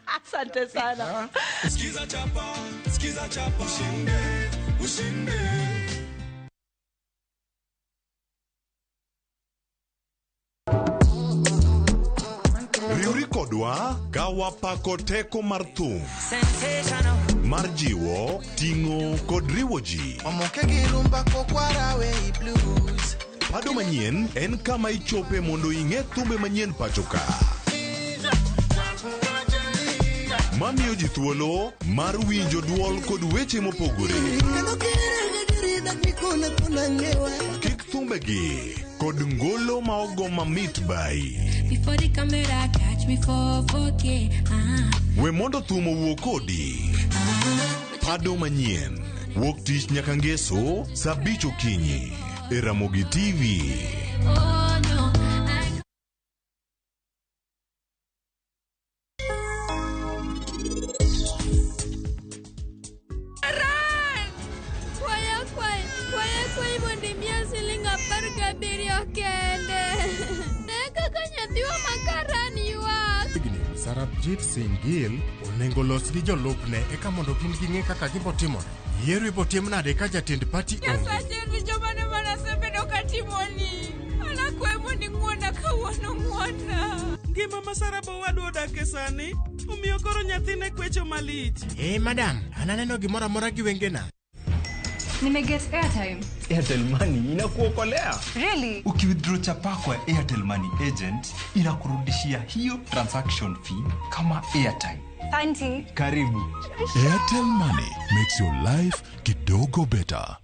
Asante sana. Skiza chapa, skiza chapa, ushinde, ushinde. Riwri kodwa ka wapako teko mar thum mar jiwo, ting'o kod riwo ji. Omoke gi rumba kokwara we blues. Pado manyien en kama ichope mondo ing'e thumbe manyien pacho ka. Mamiyo ji thuolo mar winjo duol kod weche mopogore. Kik thumbegi kod ngolo ma ogo mamit bai. Before the camera catch me for 4K. We mondo thum owuo kodi. Pado manyien wuok tich nyaka ngeso saa 5 okinyi e Ramogi TV. Oh no. I Ran! Kwaya kwai, kwaya kwai mondo imiya siling 17 kende. Ne kaka nyathiwa ma Karan ywak. Chiegni, Sarabjit Singh Gill onego los gi jolupne eka mondo gin ging'e kaka gibotimore. Yiero ibotim nade ka jatend party onge? Nyasache richo mane manasebedo katimoni. An akwayi mondo ing'wona kawuono ng'wona. Ngima ma Sarah owadwa odake sani omiyo koro nyathine kwecho malich. Eh madam, an aneno gimoro amora gi wengena. Nimeget airtime. Airtel Money inakuokolea. Really? Ukiwithdraw chapa kwa Airtel Money agent inakurudishia hiyo transaction fee kama airtime. Auntie. Karibu. Airtel Money makes your life kidogo better.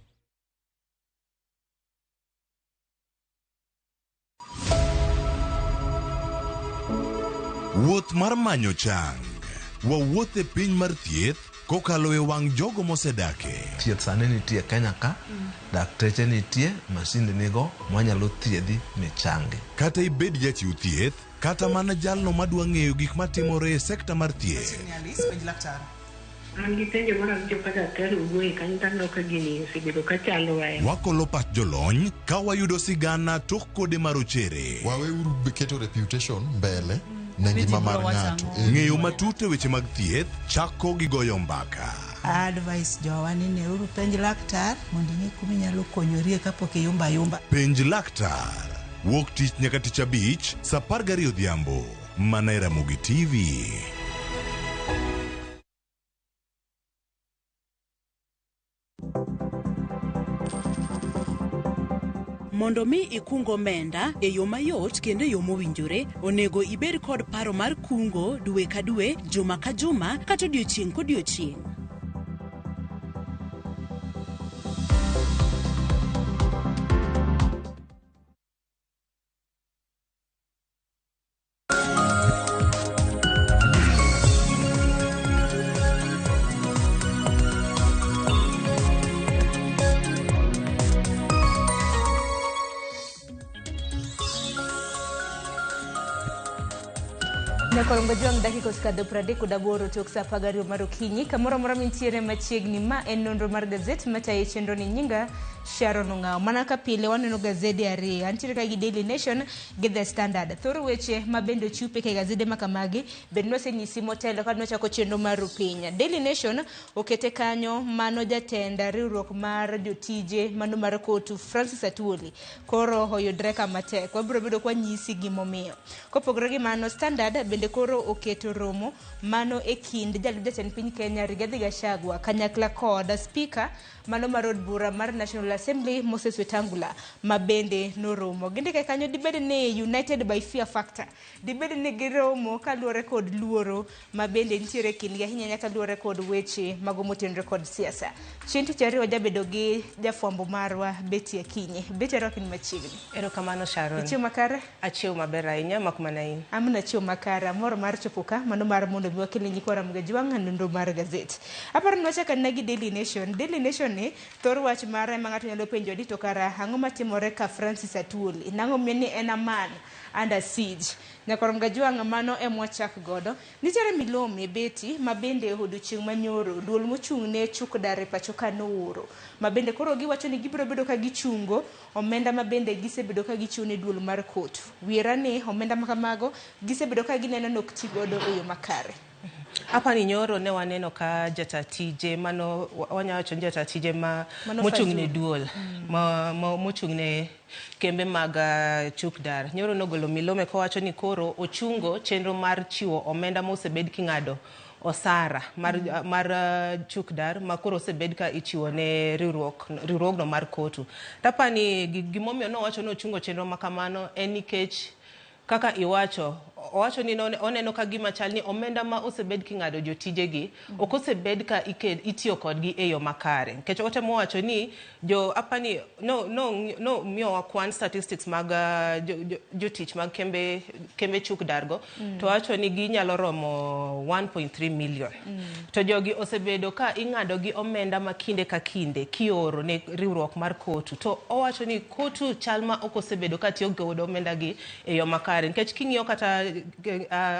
Wuoth mar manyo chang. Wawuoth e piny mar thieth kokalo e wang' jogo mosedake. Thieth sani nitie Kenya ka, dakteche nitie, masinde nigo mwanyalo thiedhi michangi. Kata ibed jachiw thieth, kata mana jalno madwa ng'eyo gik matimore e sekta mar thieth. An gi penjo moro awinjo ka daktari owuoye kanyo to aneno ka gini osebedo ka chando wa. Wakolo pach jolony ka wayudo sigana tok kode marochere. Waweuru keto reputation mbele ne ngima mar ng'ato. Ng'eyo matut e weche mag thieth chako gi goyo mbaka. Advice jowa ni neuru penj laktar mondo ing'e kuma inyalo konyorie kapok iyumba ayumba. Penj laktar. Wuok tich nyaka tich abich saa 12 odhiambo. Mana e Ramogi TV. Mondo mi ikung omenda e yo mayot kendo e yo mowinjore, onego ibed kod paro mar kungo dwe ka dwe, juma ka juma, kata odiochieng' kodiochieng'. Nyakorongo jwang' dakika osekadho 38 tok saa 12 mar okinyi. Kamoro amora mintiere machiegni, ma en nonro mar gazet matayo chenro ni nyinga Sharon Ong'awo. Mana ka pile waneno gazede ariyo. Antiere ka gi Daily Nation gi The Standard. Thor weche ma bende ochiw pek e gazede ma kamagi bende nosenyisi motelo ka nochako chenro mar piny. Daily Nation okete kanyo mano jatend riwruok mar jotije mano mar Kotu Francis Atwoli. Koro oyudre kama tek. Wabiro bedo kwa nyisi gimomiyo. Kopogore gi mano, Standard bende koro oketo romo mano e kind jalup jatend piny Kenya Rigathi Gachagua kanyakla kod spika mano mar od bura mar National Assembly Moses Wetangula ma bende noromo. Gindike kanyo dibed ni united by fear factor. Dibed ni giromo kaluwore kod luoro ma bende nitiere e kindgi ahinya nyaka luwore kod weche mago motenore kod siasa. Chieng' tich ariyo wajabedo gi jafwambo marwa Betty Akinyi. Betty arwaki ni machiegni. Erokamano Sharon. Ichiew makare? Achiew maber ahinya mak mana in. Amna achiew makare. Amor mar chopo ka mano mar mondo mi wakel ne nyikwa Ramogi Jwang' nonro mar gazet. Aparo ni wachak anena gi Daily Nation. Daily Nation ni thor wach mare ma ng'ato nyalo penjo ni to kara ang'o matimore ka Francis Atwoli? Nang'o omiyo ni en a man under siege? Nyakorom Gajwang' mano ema wachak godo. Nitiere milome Betty ma bende odiochieng' manyoro duol mochung' ne chuk dar e pacho ka nooro. Ma bende koro giwacho ni gibiro bedo ka gichungo omenda ma bende gisebedo ka gichiwo ne duol mar Kotu. Wiera ni omenda ma kamago gisebedo ka gineno ni ok ti godo e yo makare. Apani nyoro ne waneno ka jata tije mano wanya wacho ni jata tije ma mochung' ne duol mochung' ne kembe mag chuk dar. Nyoro nogolo milome kowacho ni koro ochungo chenro mar chiwo omenda mosebed king'ado osara mar chuk dar ma koro osebed ka ichiwo ne riwruogno mar Kotu. Tapani gimomiyo nowacho ni ochungo chenro ma kamano en nikech kaka iwacho owacho ni oneno ka gima chal ni omenda ma osebed king'ado jotijegi ok osebed ka itiyo kodgi e yo makare. Nikech otemo wacho ni jo apani no miyowa kwan statistics mag jotich mag kembe chuk dargo to wacho ni ginyalo romo 1.3 million. To jogi osebedo ka ing'ado gi omenda ma kinde ka kinde kioro ne riwruok mar Kotu. To owacho ni Kotu chal ma ok osebedo ka tiyo godo omenda gi e yo makare. Nikech king'iyo kata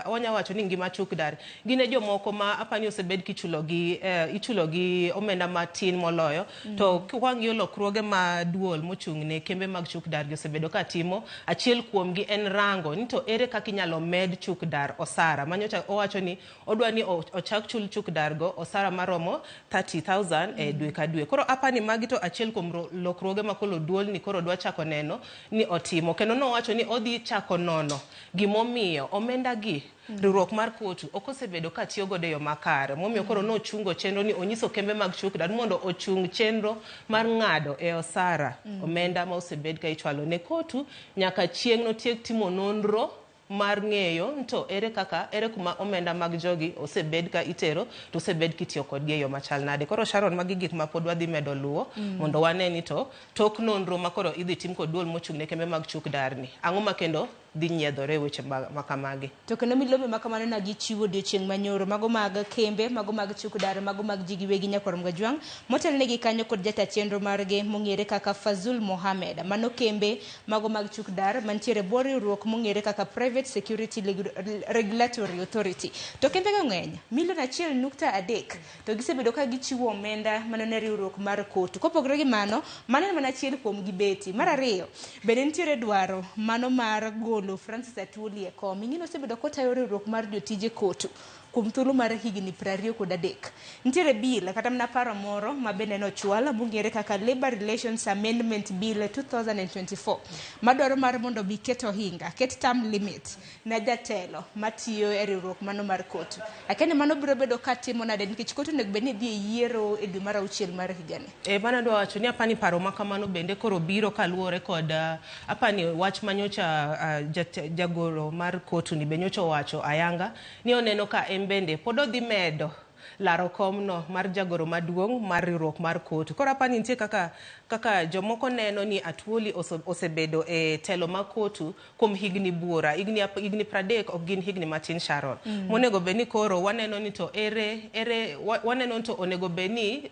wanya wacho ni ngima chuk dar gin e jomoko ma apani osebed kichulo gi ichulo gi omenda matin moloyo. To kwang'iyo lokruoge ma duol mochung' ne kembe mag chuk dar gi osebedo ka timo, achiel kuomgi en rango ni to ere kaka inyalo med chuk dar osara. Manyocha owacho ni odwa ni ochak chul chuk dar go osara maromo 30,000 e dwe ka dwe. Koro apani magi to achiel kuom lokruoge ma koro duol ni koro dwa chako neno ni otimo. Kendo nowacho ni odhi chako nono gimomiyo King'iyo omenda gi riwruok mar kotu ok osebedo ka tiyo godo e yo makare momiyo koro nochungo chenro ni onyiso kembe mag chukdar mondo ochung chenro mar ng'ado e osara omenda ma osebed ka ichwalo ne kotu nyaka chieng' notiek timo nonro mar ng'eyo to ere kaka ere kuma omenda mag jogi osebed ka itero to osebed kitiyo kodgi e yo machal nade. Koro Sharon, magi gik ma pod wadhi medo luwo mondo wane ni to tok nonro ma koro idhi tim kod duol mochung' ne kembe mag chuk darni, ang'o ma kendo dhi nyiedhore e weche ma kamagi. To kendo milome ma kamano na gichiwo odiochieng' manyoro mago mag kembe, mago mag chuk dar, mago mag ji giwegi nyakwar Mgajwang' motelnegi kanyo kod jata chenro margi mong'ere kaka Fazul Mohamed. Mano kembe mago mag chuk dar mantiere bwo riwruok mong'ere kaka Private Security Regulatory Authority. To kembego ng'eny, milion 1.3 to gisebedo ka gichiwo omenda mano ne riwruok mar kotu. Kopogore gi mano, mano en mana achiel kuom gibeti. Mar ariyo, bende nitiere dwaro mano mar golo Francis Atwoli e kom. Ing'e ni osebedo kotayo riwruok mar jotije kotu kuom thuolo mar higni 23. Nitiere bill kata mana paro moro ma bende nochwal mong'ere kaka Labour Relations Amendment Bill 2024 madwaro mar mondo mi ket ohinga, ket term limit ne jatelo matiyo e riwruok mano mar kotu. Akia ni mano biro bedo katimo nade nikech kotu onego bed ni dhi e yiero e dwe mar auchiel mar higani. Mano adwa wacho ni apani paro ma kamano bende koro biro kaluwore kod apani wach manyocha jagoro mar kotu ni be nyocha owacho ayanga ni oneno ka en bende pod odhi medo laro komno mar jagoro maduong' mar riwruok mar kotu. Koro apani nitie kaka jomoko neno ni Atwoli osebedo e telo mar kotu kuom higni buora, higni 30 ok gin higni matin Sharon. Monego bed ni koro waneno ni to ere waneno ni to onego bed ni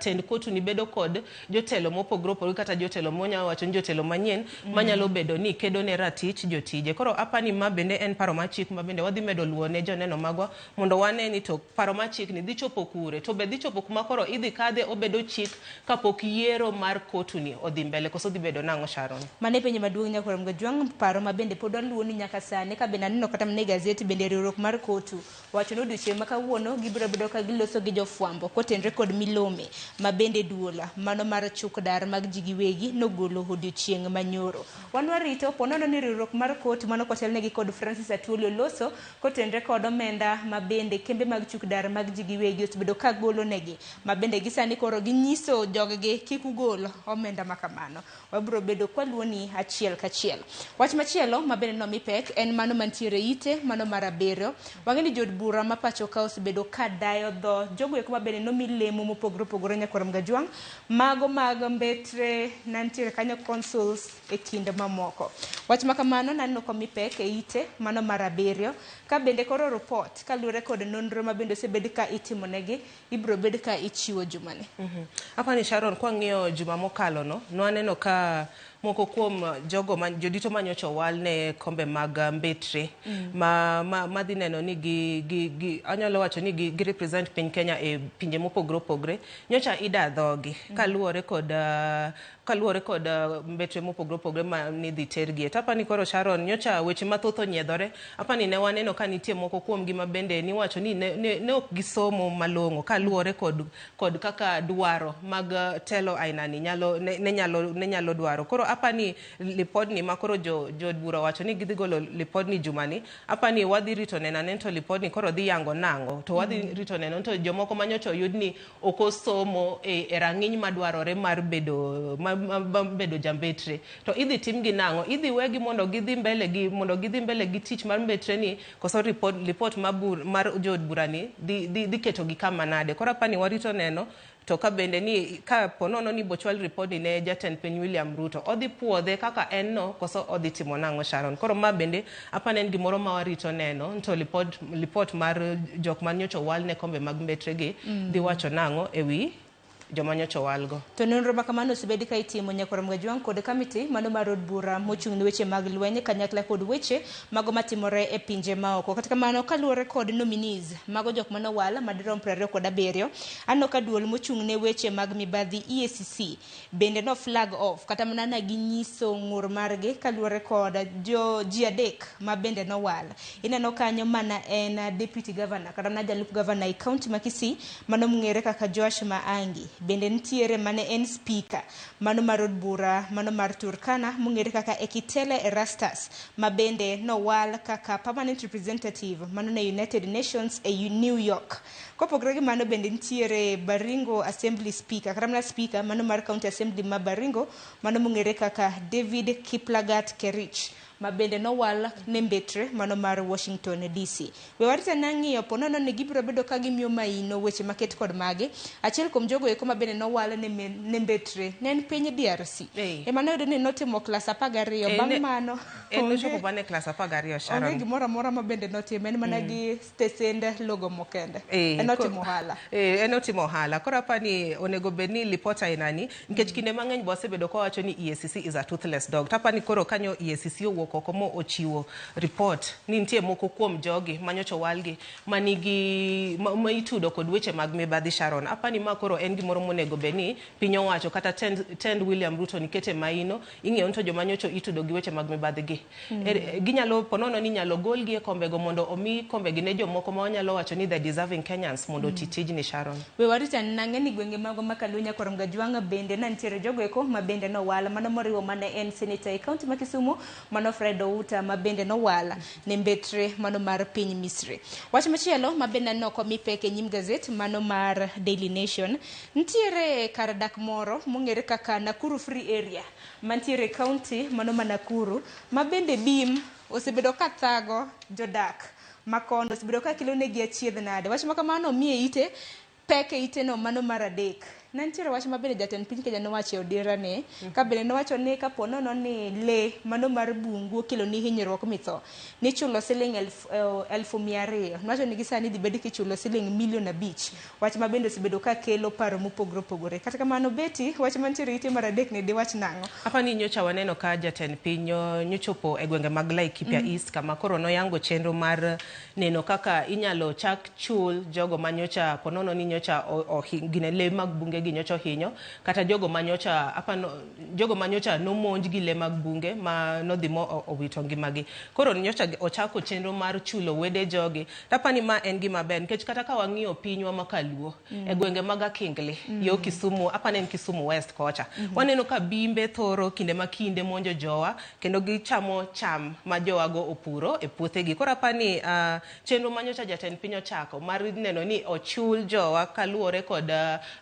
tend kotu ni bedo kod jotelo mopogore opogore kata jotelo monya wacho ni jotelo manyien manyalo bedo ni kedo ne ratich jotije. Koro apani ma bende en paro mar chik ma bende wadhi medo luwo ne joneno magwa mondo wane ni to paro mar chik ni dhi chopo kure, to be dhi chopo kuma koro idhi kadhe obedo chik kapok yiero mar kotu ni odhi mbele koso dhi bedo nang'o Sharon? Mano e penjo maduong' nyakwar Mgajwang', paro ma bende pod waluwo ni nyaka sani ka bende aneno kata mana e gazeti bende riwruok mar kotu wacho ni odiochieng' ma kawuono gibiro bedo ka giloso gi jofwambo kotenre kod milome ma bende duol mano mar chuk dar mag ji giwegi nogolo odiochieng' manyoro. Wan warito po nono ni riwruok mar kotu mano kotelnegi kod Francis Atwoli oloso kotenre kod omenda ma bende kembe mag chuk dar mag ji giwegi osebedo ka golo negi ma bende gisani koro ginyiso joggi kik ugol omenda ma kamano. Wabiro bedo kwaluwo ni achiel kachiel. Wach machielo ma bende nomi pek en mano mantiere ite mano mar 7. Wang'e ni jood bura ma pacho ka osebedo ka dayo dho jogo eko ma bende nomi lemo mopogore opogore nyakwar Mgajwang', mago mag mbetre nantiere kanyo consuls e kind mamoko. Wach ma kamano naneno komi pek e ite mano mar 7 ka bende koro report kaluwore kod nonro ma bende osebed ka itimo negi ibiro bed ka ichiwo jumani. Apani Sharon, kwang'iyo juma mokalo no, nwaneno ka moko kuom jogo ma jodito manyocha owal ne kombe mag mbetre ma dhi neno ni gi anyalo wacho ni gi represent piny Kenya e pinje mopogore opogore nyocha ida dhogi kaluwore kod mbetre mopogore opogore ma nidhi tergie. To apani koro Sharon nyocha weche mathoth onyiedhore. Apani ne waneno ka nitie moko kuomgi ma bende niwacho ni ne ok gisomo malong'o kaluwore kod kaka dwaro mag telo ainani ne nyalo dwaro. Koro apani lipodni ma koro jood bura wacho ni gidhi golo lipodni jumani, apani wadhi rito neno ane to lipodni koro dhi yango nang'o, to wadhi rito neno to jomoko manyocha oyud ni ok osomo e rang'iny madwarore mar bedo bedo jambetre to idhi timgi nang'o, idhi wegi mondo gidhi mbele gi tich mar mbetre ni koso report mar jood bura ni dhi ketogi kama nade. Koro apani warito neno to ka bende ni ka ponono ni bochwal report ni ne jatend piny William Ruto odhi puodhe kaka en no koso odhi timo nang'o Sharon. Koro ma bende apani en gimoro ma warito neno to report mar jok manyocha owal ne kombe mag mbetre gi dhi wacho nang'o ewi joma nyocha owalgo. To nonro ma kamano osebed ka itimo nyakwar Mgajwang' kod kamiti mano mar od bura mochung' ne weche mag lweny kanyakla kod weche mago matimore e pinje maoko. Kata kamano kaluwore kod nominees mago jok manowal madirom 27, aneno ka duol mochung' ne weche mag mibadhi EACC bende no flag off kata mana na ginyiso ng'ur margi kaluwore kod ji 3 ma bende nowal. Ineno kanyo mana en deputy governor kata mana jalup governor e county ma Kisii mano mong'ere kaka Joash Maangi. Bende nitiere mane en speaker mano mar od bura mano mar Turkana mong'ere kaka Ekitele Erastus, ma bende nowal kaka permanent representative mano ne United Nations e New York. Kopogore gi mano bende nitiere Baringo Assembly Speaker, kata mana speaker mano mar County Assembly ma Baringo mano mong'ere kaka David Kiplagat Kerich, ma bende nowal ne mbetre mano mar Washington DC. We warita nang'iyo po nono ni gibiro bedo ka gimiyo maino weche maket kod magi. Achiel kuom jogo eko ma bende nowal ne mbetre ne en piny DRC. Ema noyudo ni notimo klas 12 bang' mano. En nochopo mana e klas 12 Sharon. Onge gimoro amora ma bende notimo, en mana gi stesende logo mokende. En otimo ohala. En otimo ohala. Koro apani onego bed ni lipot ainani nikech kinde mang'eny bo osebedo kowacho ni EACC is a toothless dog. To apani koro kanyo EACC owuok oko mo ochiwo report ni nitie moko kuom jogi manyocha owalgi manigi ma itudo kod weche mag mibadhi Sharon. Apani ma koro en gimoro monego bed ni piny owacho kata tend William Ruto nikete maino ing'eyo ni to joma nyocha itudo gi weche mag mibadhi gi. Ginyalo ponono ni inyalo golgi e kombego mondo omi kombegi ne jomoko ma wanyalo wacho ni the deserving Kenyans mondo oti tijni Sharon. We warita nang'e ni gwenge mago ma Kaluo Nyakwar Mgajwang' bende ne nitiere jogo eko ma bende nowal mano moriwo mane en senator e kaunti ma Kisumu mano Fred Outa ma bende nowal ne mbetre mano mar piny Misri. Wach machielo ma bende aneno komi pek e nyim gazet mano mar Daily Nation, nitiere kar dak moro mong'ere kaka Nakuru Free Area mantiere e kaunti mano ma Nakuru ma bende bim osebedo ka thago jodak makono, osebedo ka kelo negi achiedh nade. Wach ma kamano omiye ite pek e ite no mano mar 3. Ne nitiere wach ma bende jatend piny Kenya nowacho e odira ne, ka bende nowacho ni kapo nono ni le mano mar bungu okelo ni hinyruok mitho, nichulo siling 200,000. Nowacho ni gisani dhi bed kichulo siling 5 milion. Wach ma bende osebedo ka kelo paro mopogore opogore. Kata kamano Betty, wach mantiere ite mar 3 ni diwach nang'o? Apani nyocha waneno ka jatend piny nyochopo e gwenge mag Laikipia East kama koro noyango chenro mar neno kaka inyalo chak chul jogo manyocha ponono ni nyocha gine le mag bunge gi nyocha ohinyo kata jogo manyocha apano jogo manyocha nomonj gi le mag bunge ma nodhi mo owito ngimagi. Koro nyocha ochako chenro mar chulo wede jogi. Tapani ma en gima ber nikech kata ka wang'iyo pinywa ma Kaluo e gwenge mag Akingli yo Kisumu, apani en Kisumu West kocha. Waneno ka bimbe thoro kinde ma kinde monjo jowa kendo gichamo cham ma jowago opuro e puothegi. Koro apani chenro manyocha jatend piny ochako mar neno ni ochul jowa kaluwore kod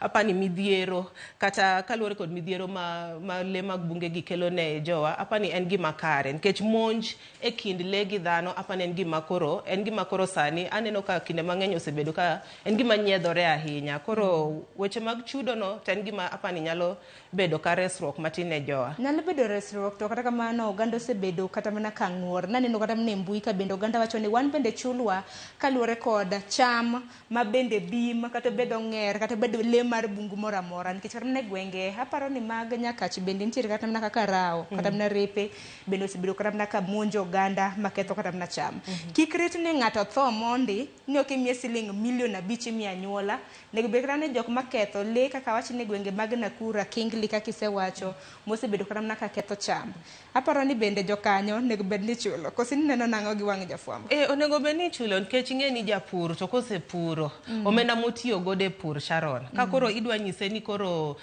apani midhiero kata kaluwore kod midhiero ma le mag bunge gi kelo ne jowa, apani en gima kare nikech monj e kind le gi dhano apani en gima koro sani aneno ka kinde mang'eny osebedo ka en gima nyiedhore ahinya. Koro weche mag chudo no to en gima apani nyalo bedo ka resruok matin ne jowa. Nyalo bedo resruok to kata kamano oganda osebedo kata mana ka ng'ur. Naneno kata mana e mbui ka bende oganda wacho ni wan bende chulwa kaluwore kod cham ma bende bim kata bedo ng'er kata bedo le mar bungu moro amora nikech kata mana e gwenge aparo ni mag Nyakach bende nitiere kata mana kaka rao kata mana repe bende osebedo kata mana ka monjo oganda maketho kata mana cham. Kik rit ni ng'ato tho mondi ni ok imiye siling 5 milion imiyo anyuola. Nego bed kata ni jok maketho le kaka wach ni gwenge mag Nakuru, Akingli kaka isewacho mosebedo kata mana ka ketho cham. Aparo ni bende jokanyo nego bed ni chulo. Koso ineno nang'o gi wang' jafwambo? Onego bed ni ichulo nikech ing'e ni japur to kosepuro omenda motiyo godo e pur Sharon. Ka koro idwa nyise ni koro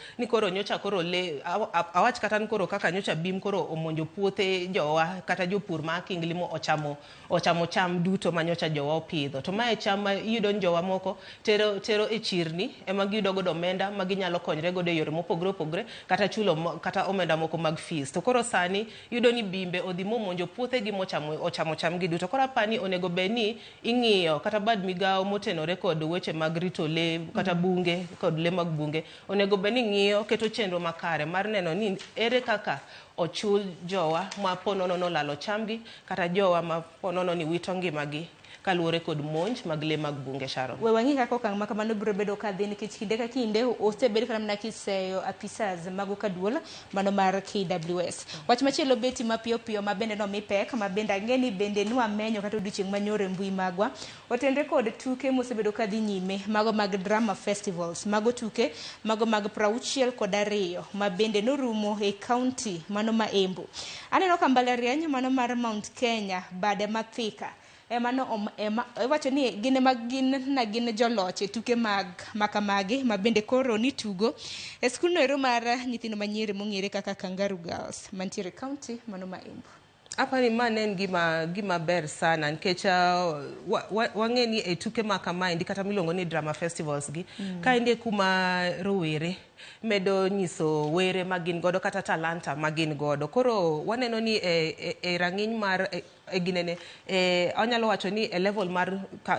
nyocha koro le awach kata ni koro kaka nyocha bim koro omonjo puothe jowa kata jopur ma Akingli mo ochamo cham duto ma nyocha jowa opidho. To mae cham ma iyudo ni jowa moko tero e chirni ema giyudo godo omenda ma ginyalo konyre godo e yore mopogore opogore kata chulo kata omenda moko mag fees. To koro sani iyudo ni bimbe odhi momonjo puothegi mochamo cham gi duto. Koro apani onego bed ni ing'iyo kata bad migawo motenore kod weche mag rito le kata bunge kod le mag bunge onego bed ni ng'iyo keto chenro makare mar neno ni ere kaka ochul jowa ma ponono nolalo chamgi kata jowa ma ponono ni wito ngimagi kaluwore kod monj mag le mag bunge Sharon. We wang'i kaka okang' ma kamano biro bedo ka dhi nikech kinde ka kinde osebed kata mana kiseyo apisas mago kaduol mano mar KWS. Wach machielo Betty mapiyo piyo ma bende nomi pek ma bende ang'e ni bende nwamenyo kata odiochieng' manyoro e mbui magwa otenre kod tuke mosebedo ka dhi nyime mago mag drama festivals, mago tuke mago mag 62 ma bende norumo e kaunti mano ma Embu. Aneno ka mbalariany mano mar Mount Kenya bade ma Thika ema no ema iwacho ni gin ema gin na gin joloch e tuke mag makamagi ma bende koro nitugo e skundno ero mar nyithindo manyiri mong'ere kaka Kangaroo Girls mantiere e kaunti mano ma Embu. Apani ma ne en gima ber sana nikech wang'e ni e tuke ma kamaendi kata miluongo ni drama festivals gi kaendi e kuma rowere medo nyiso were ma gin godo kata talanta ma gin godo. Koro waneno ni e rang'iny mar e ginene anyalo wacho ni e level mar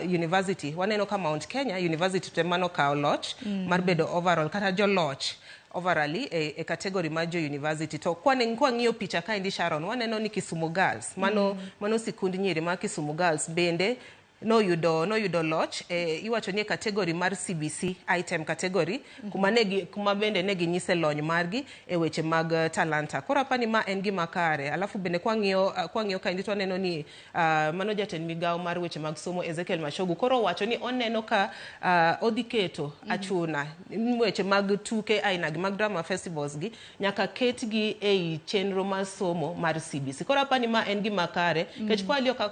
university waneno ka Mount Kenya University to ema nokawo loch mar bedo overall kata joloch overally e category mar jo university. To kwang'iyo picha kaendi, Sharon, waneno ni Kisumu Girls mano mano sikund nyiri mar Kisumu Girls bende noyudo loch iwacho ni e category mar CBC item category kuma bende ne ginyise lony margi e weche mag talanta. Koro apani ma en gima kare. Alafu bende kwang'iyo kaendi to waneno ni mano jatend migawo mar weche mag somo Ezekiel Machogu koro owacho ni oneno ka odhi keto achuna weche mag tuke aina gi mag drama festivals gi nyaka ketgi ei chenro mar somo mar CBC. Koro apani ma en gima kare nikech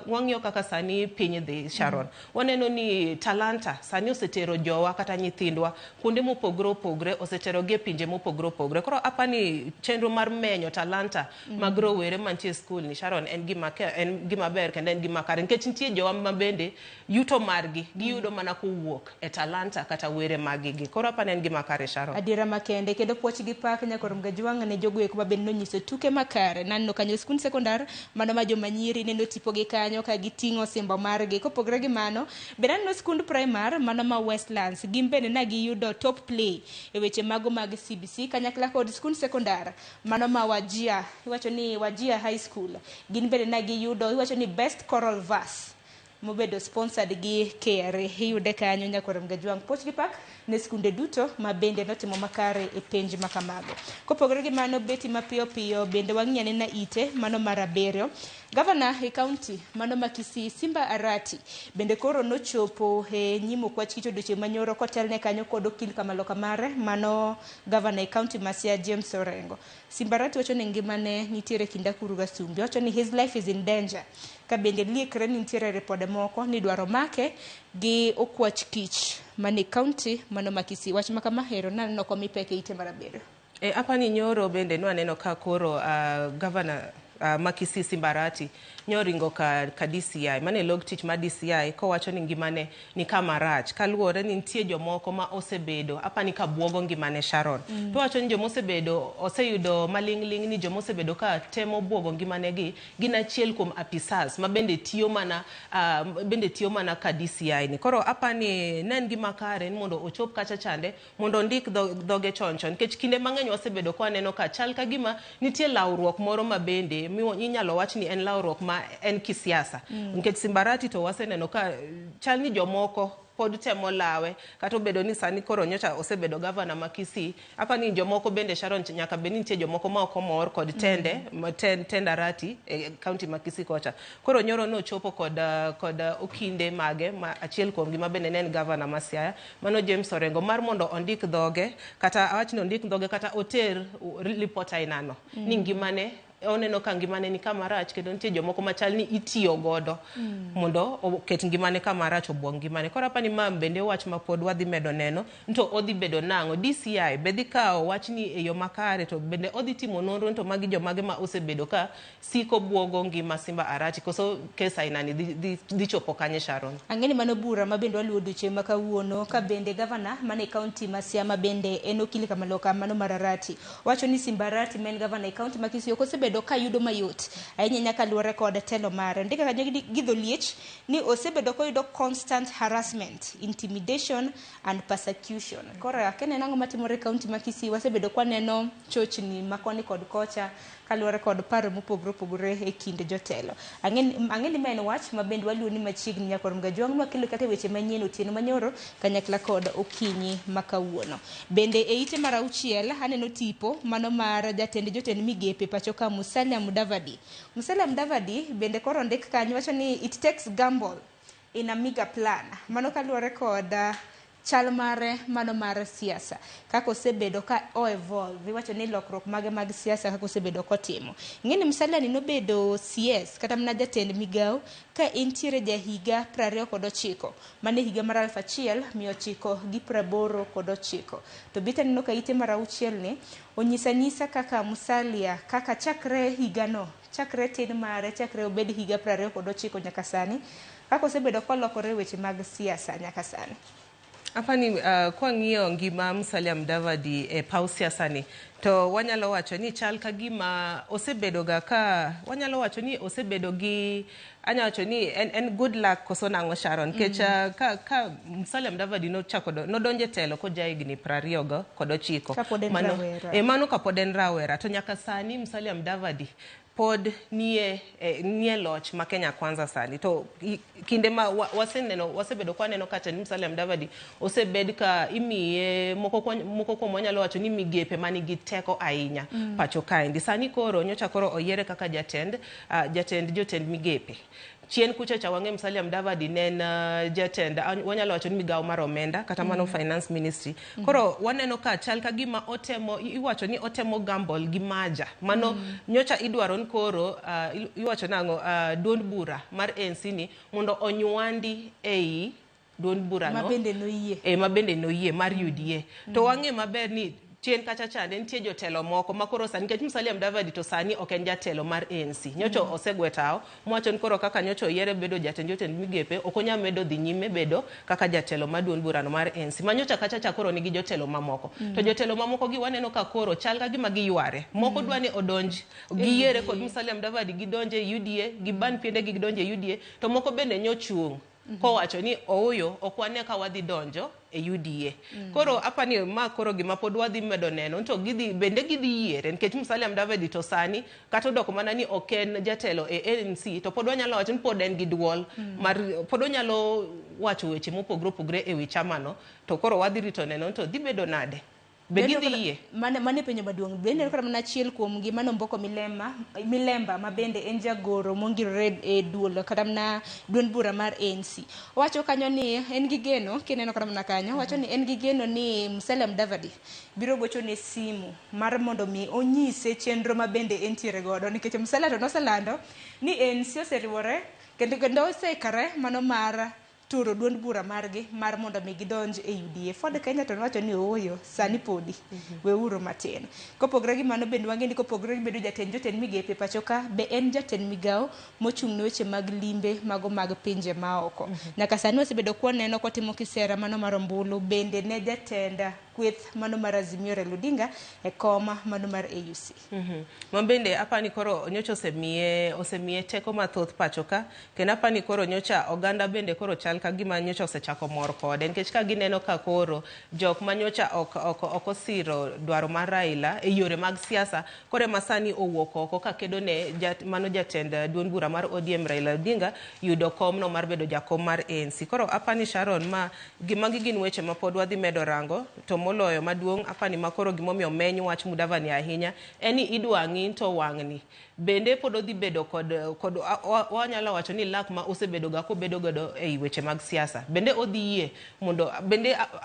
wang'iyo kaka sani piny dhi, Sharon, waneno ni talanta sani osetero jowa kata nyithindwa kuonde mopogore opogore, oseterogi e pinje mopogore opogore. Koro apani chenro mar menyo talanta mag rowere mantie e skul ni, Sharon, en gima ber kendo en gima kare nikech nitie jowa ma bende yuto margi giyudo mana kowuok e talanta kata were maggi gi. Koro apani en gima kare, Sharon. Adiera makende kendo puoch gi pak nyakor Mgajwang' ne jogo eko mabende nonyiso tuke makare. Naneno kanyo skund sekondar mano ma joma nyiri neno tipogi kanyo ka giting'o osimbo margi. Kopogore gi mano, bende aneno skund primar mano ma Westlands gin bende ne giyudo top play e weche mago mag CBC kanyakla kod skund sekondar mano ma Wajia, iwacho ni Wajia High School gin bende ne giyudo iwacho ni best choral verse mobedo sponsored gi KRA. Iyude kanyo nyakor Mgajwang'. Puoch gi pak ne skunde duto ma bende notimo makare e penj makamago. Kopogore gi mano, beti mapiyo piyo bende wang'i anena ite mano mar 7. Gavana e kaunti mano ma Kisii Simba Arati bende koro nochopo e nyim okwach kich odiochieng' manyoro kotelne kanyo kod okil kamaloka mare mano gavana e kaunti ma Siaya James Orengo. Simba Arati wacho ni ngimane nitiere kind akuru gi asumbi. Owacho ni his life is in danger. Ka bende liekre ni nitiere ripode moko ni idwaro make gi okwach kich mane kaunti mano ma Kisii. Wach ma kama hero naneno komi pek e ite mar 7. Apani nyoro bende nwaneno ka koro gavana ma Kisii Simba Arati nyoringo ka DCI mane log tich mar DCI kowacho ni ngimane ni kama rach kaluwore ni nitie jomoko ma osebedo apani ka buogo ngimane, Sharon. To wacho ni jomosebedo oseyudo maling'ling' ni jomosebedo ka temo buogo ngimane gi gin achiel kuom apisas ma bende tiyo mana ka DCI ni. Koro apani ne en gima kare ni mondo ochop kacha chande mondo ondik dhoge chon chon nikech kinde mang'eny wasebedo ka waneno ka chal ka gima nitie lawruok moro ma bende inyalo wach ni en lawruok ma en kisiasa. Nikech Simba Arati to waseneno ka chal ni jomoko pod temo lawe kata obedo ni sani koro nyocha osebedo gavana ma Kisii. Apani jomoko bende, Sharon, nyaka bed ni nitie jomoko ma ok omor kod tende tend Arati e kaunti ma Kisii kocha. Koro nyoro nochopo kod okinde mage ma achiel kuom gi ma bende ne en gavana ma Siaya mano James Orengo mar mondo ondik dhoge kata awach ni ondik dhoge kata oter lipot ainano ni ngimane oneno ka ngimane ni kama rach kendo nitie jomoko machal ni itiyo godo mondo oket ngimane kama rach obuog ngimane. Koro apani ma bende wach ma pod wadhi medo neno to odhi bedo nang'o DCI be dhi kawo wachni e yo makare to bende odhi timo nonro to magi jomage ma osebedo ka siko buogo ngima Simba Arati koso kes ainani dhi chopo kanye, Sharon? Ang'e ni mano bura ma bende waluwo odiochieng' ma kawuono ka bende gavana mane kaunti ma Siaya ma bende en okil kamaloka mano mar Arati wacho ni Simba Arati ma en gavana e kaunti ma Kisii ok osebedo ka yudo mayot ahinya nyaka luwore kod telo mare. Ndika kanyo gi dho liech ni osebedo koyudo constant harassment, intimidation and persecution. Koro akia nang'o matimore e kaunti ma Kisii, wasebedo kwaneno chochni ma koni kod kocha kaluwore kod paro mopogore opogore e kind jotelo. Ang'e ni ma en wach ma bende waluwo ni machiegni nyakor Mgajwang' nwakelo kata weche manyien otieno manyoro kanyakla kod okinyi ma kawuono. Bende e ite mar 6 aneno tipo mano mar jatend jotend migepe pacho ka Musalia Mudavadi. Musalia Mudavadi bende koro ondik kanyo wacho ni it takes gamble in a mega plan. Mano kaluwore kod Chal mare mano mar siasa kaka osebedo ka o evolve, iwacho ni lokruok mage mag siasa kaka osebedo kotimo. Ing'e ni Musalia ni nobedo CS kata mana jatend migawo ka entiere jahiga 29, mane higa mar 1989. To bit aneno ka ite mar auchiel ni onyisa nyisa kaka Musalia kaka chakre higano, chakre tin mare, chakre obed higa 29 nyaka sani, kaka osebedo kolokore weche mag siasa nyaka sani. Apani kwang'iyo ngima Musalia Mudavadi e paw siasa ni, to wanyalo wacho ni chal ka gima osebedo ga ka wanyalo wacho ni osebedo gi anya wacho ni en good luck koso nang'o Sharon nikech ka Musalia Mudavadi nochako nodonjo e telo koja higni 29. Kapod en rawera. Mano kapod en rawera to nyaka sani Musalia Mudavadi pod nie loch ma Kenya Kwanza sani. To kinde ma waseneno wasebedo kwa neno kata ni Musalia Mudavadi osebed ka imiye moko kuom wanyalo wacho ni migepe manigi teko ahinya pacho kaendi. Sani koro nyocha koro oyiere kaka jatend jotend migepe. Chien kucha cha wang'e Musalia Mudavadi ne en jatend wanyalo wacho ni migawo mar omenda kata mano finance ministry. Koro waneno ka chal ka gima otemo iwacho ni otemo gamble gi maja. Mano nyocha idwaro ni koro iwacho nang'o duond bura mar ANC ni mondo onywandi ei duond bura no. Mabende noyie. Mabende noyie mar UDA. To wang'e maber ni chien kacha chande nitie jotelo moko ma koro sani nikech Musalia Mudavadi to sani ok en jatelo mar ANC. Nyocha osegwe tao mowacho ni koro kaka nyocha oyiere bedo jatend jotend migepe ok onyal medo dhi nyime bedo kaka jatelo mar duond burano mar ANC. Ma nyocha kacha cha koro nigi jotelo mamoko. To jotelo mamoko gi waneno ka koro chal ka gima giyware. Moko dwa ni odonj giyiere kod Musalia Mudavadi gidonje UDA, giban piende gi gidonje UDA, to moko bende nyochung' kowacho ni ooyo ok wane ka wadhi donjo e UDA. Koro apani ma koro gima pod wadhi medo neno to gidhi bende gidhi yiere nikech Musalia Mudavadi to sani kata odoko mana ni ok en jatelo e ANC to pod wanyalo wacho ni pod en gi duol mar pod onyalo wacho weche mopogore opogore e wi chamano to koro wadhi rito neno to dhi bedo nade. Be gidhi yie? Mane penjo maduong'. Bende kata mana achiel kuom gi mano Mboko Milemba ma bende en jagoro mongirore e duol kata mana duond bura mar ANC. Owacho kanyo ni en gi geno, kineno kata mana kanyo, owacho ni en gi geno ni Musalia Mudavadi biro gocho ne simu mar mondo mi onyise chenro ma bende entiere godo nikech Musalia to noselando ni ANC oseriwore kendo osekare mano mar turo duond bura margi mar mondo mi gidonj e UDA. Ford Kenya to nowacho ni ooyo sani podi weuru matin. Kopogore gi mano bende wang'e ni kopogore gi bedo jatend jotend migepe pacho ka be en jatend migawo mochung' ne weche mag limbe mago mag pinje maoko. Nyaka sani wasebedo kwaneno kotimo kisera mano mar ombulu bende ne jatend kweth mano mar Azimio Raila Odinga e koma mano mar AUC. Ma bende apani koro nyocha osemiye teko mathoth pacho ka kendo apani koro nyocha oganda bende koro chal ka gima nyocha osechako mor kode nikech ka gineno ka koro jok ma nyocha ok osiro dwaro mar Raila e yore mag siasa koro ema sani owuok oko ka kedo ne mano jatend duond bura mar ODM Raila Odinga yudo komno mar bedo jakom mar ANC. Koro apani Sharon ma magi gin weche ma pod wadhi medo rango to moloyo maduong' apani ma koro gimomiyo meny wach Mudavadi ahinya en ni idwa ng'i to wang'ni bende pod odhi bedo kod wanyalo wacho ni lak ma osebedo ga kobedo godo ei weche mag siasa bende odhi yie mondo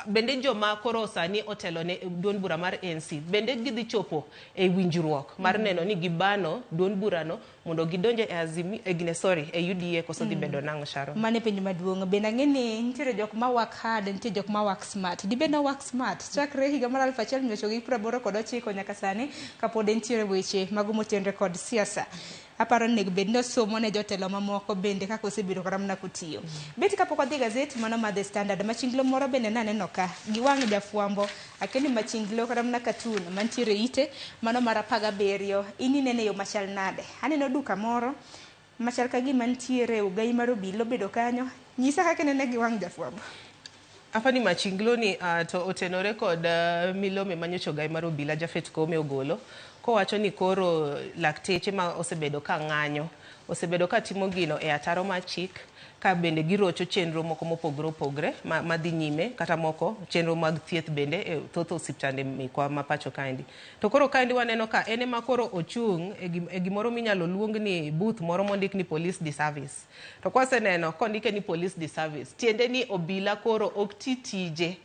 bende joma koro sani otelo ne duond bura mar ANC bende gidhi chopo e winjruok mar neno ni gibano duond burano mondo gidonje e Azimio e UDA koso dhi bedo nang'o Sharon. Mane penjo maduong' bende ang'e ni nitiere jok ma work hard nitie jok ma work smart. Dibed no work smart chakre higa mar 1989 nyaka sani kapod entiere weche mago motenre kod siasa. Aparo ni bed no somo ne jotelo mamoko bende kaka osebedo kata mana kotiyo. Bet kapok odhi gazet mano mar The Standard machinglo moro bende naneno ka gi wang' jafwambo akeni machinglo kata mana cartoon mantiere ite mano mar 17 in inene yo machal nade. Aneno duka moro machal ka gima nitiere ogai mar obila obedo kanyo nyisa kaka inene gi wang' jafwambo. Apani machinglo ni to otenore kod milome manyocha ogai mar obila Japhet Koome ogolo kowacho ni koro lakteche ma osebedo ka ng'anyo osebedo ka timo gino e ataro mar chik, ka bende girocho chenro moko mopogore opogore madhi nyime, kata moko chenro mag thieth bende e thoth osiptande mekwa ma pacho kaendi. To koro kaendi waneno ka en ema koro ochung' e gimoro minyalo luong ni booth moro mondik ni police disservice. To kwaseneno kondike ni police disservice, tiende ni obila koro ok ti tije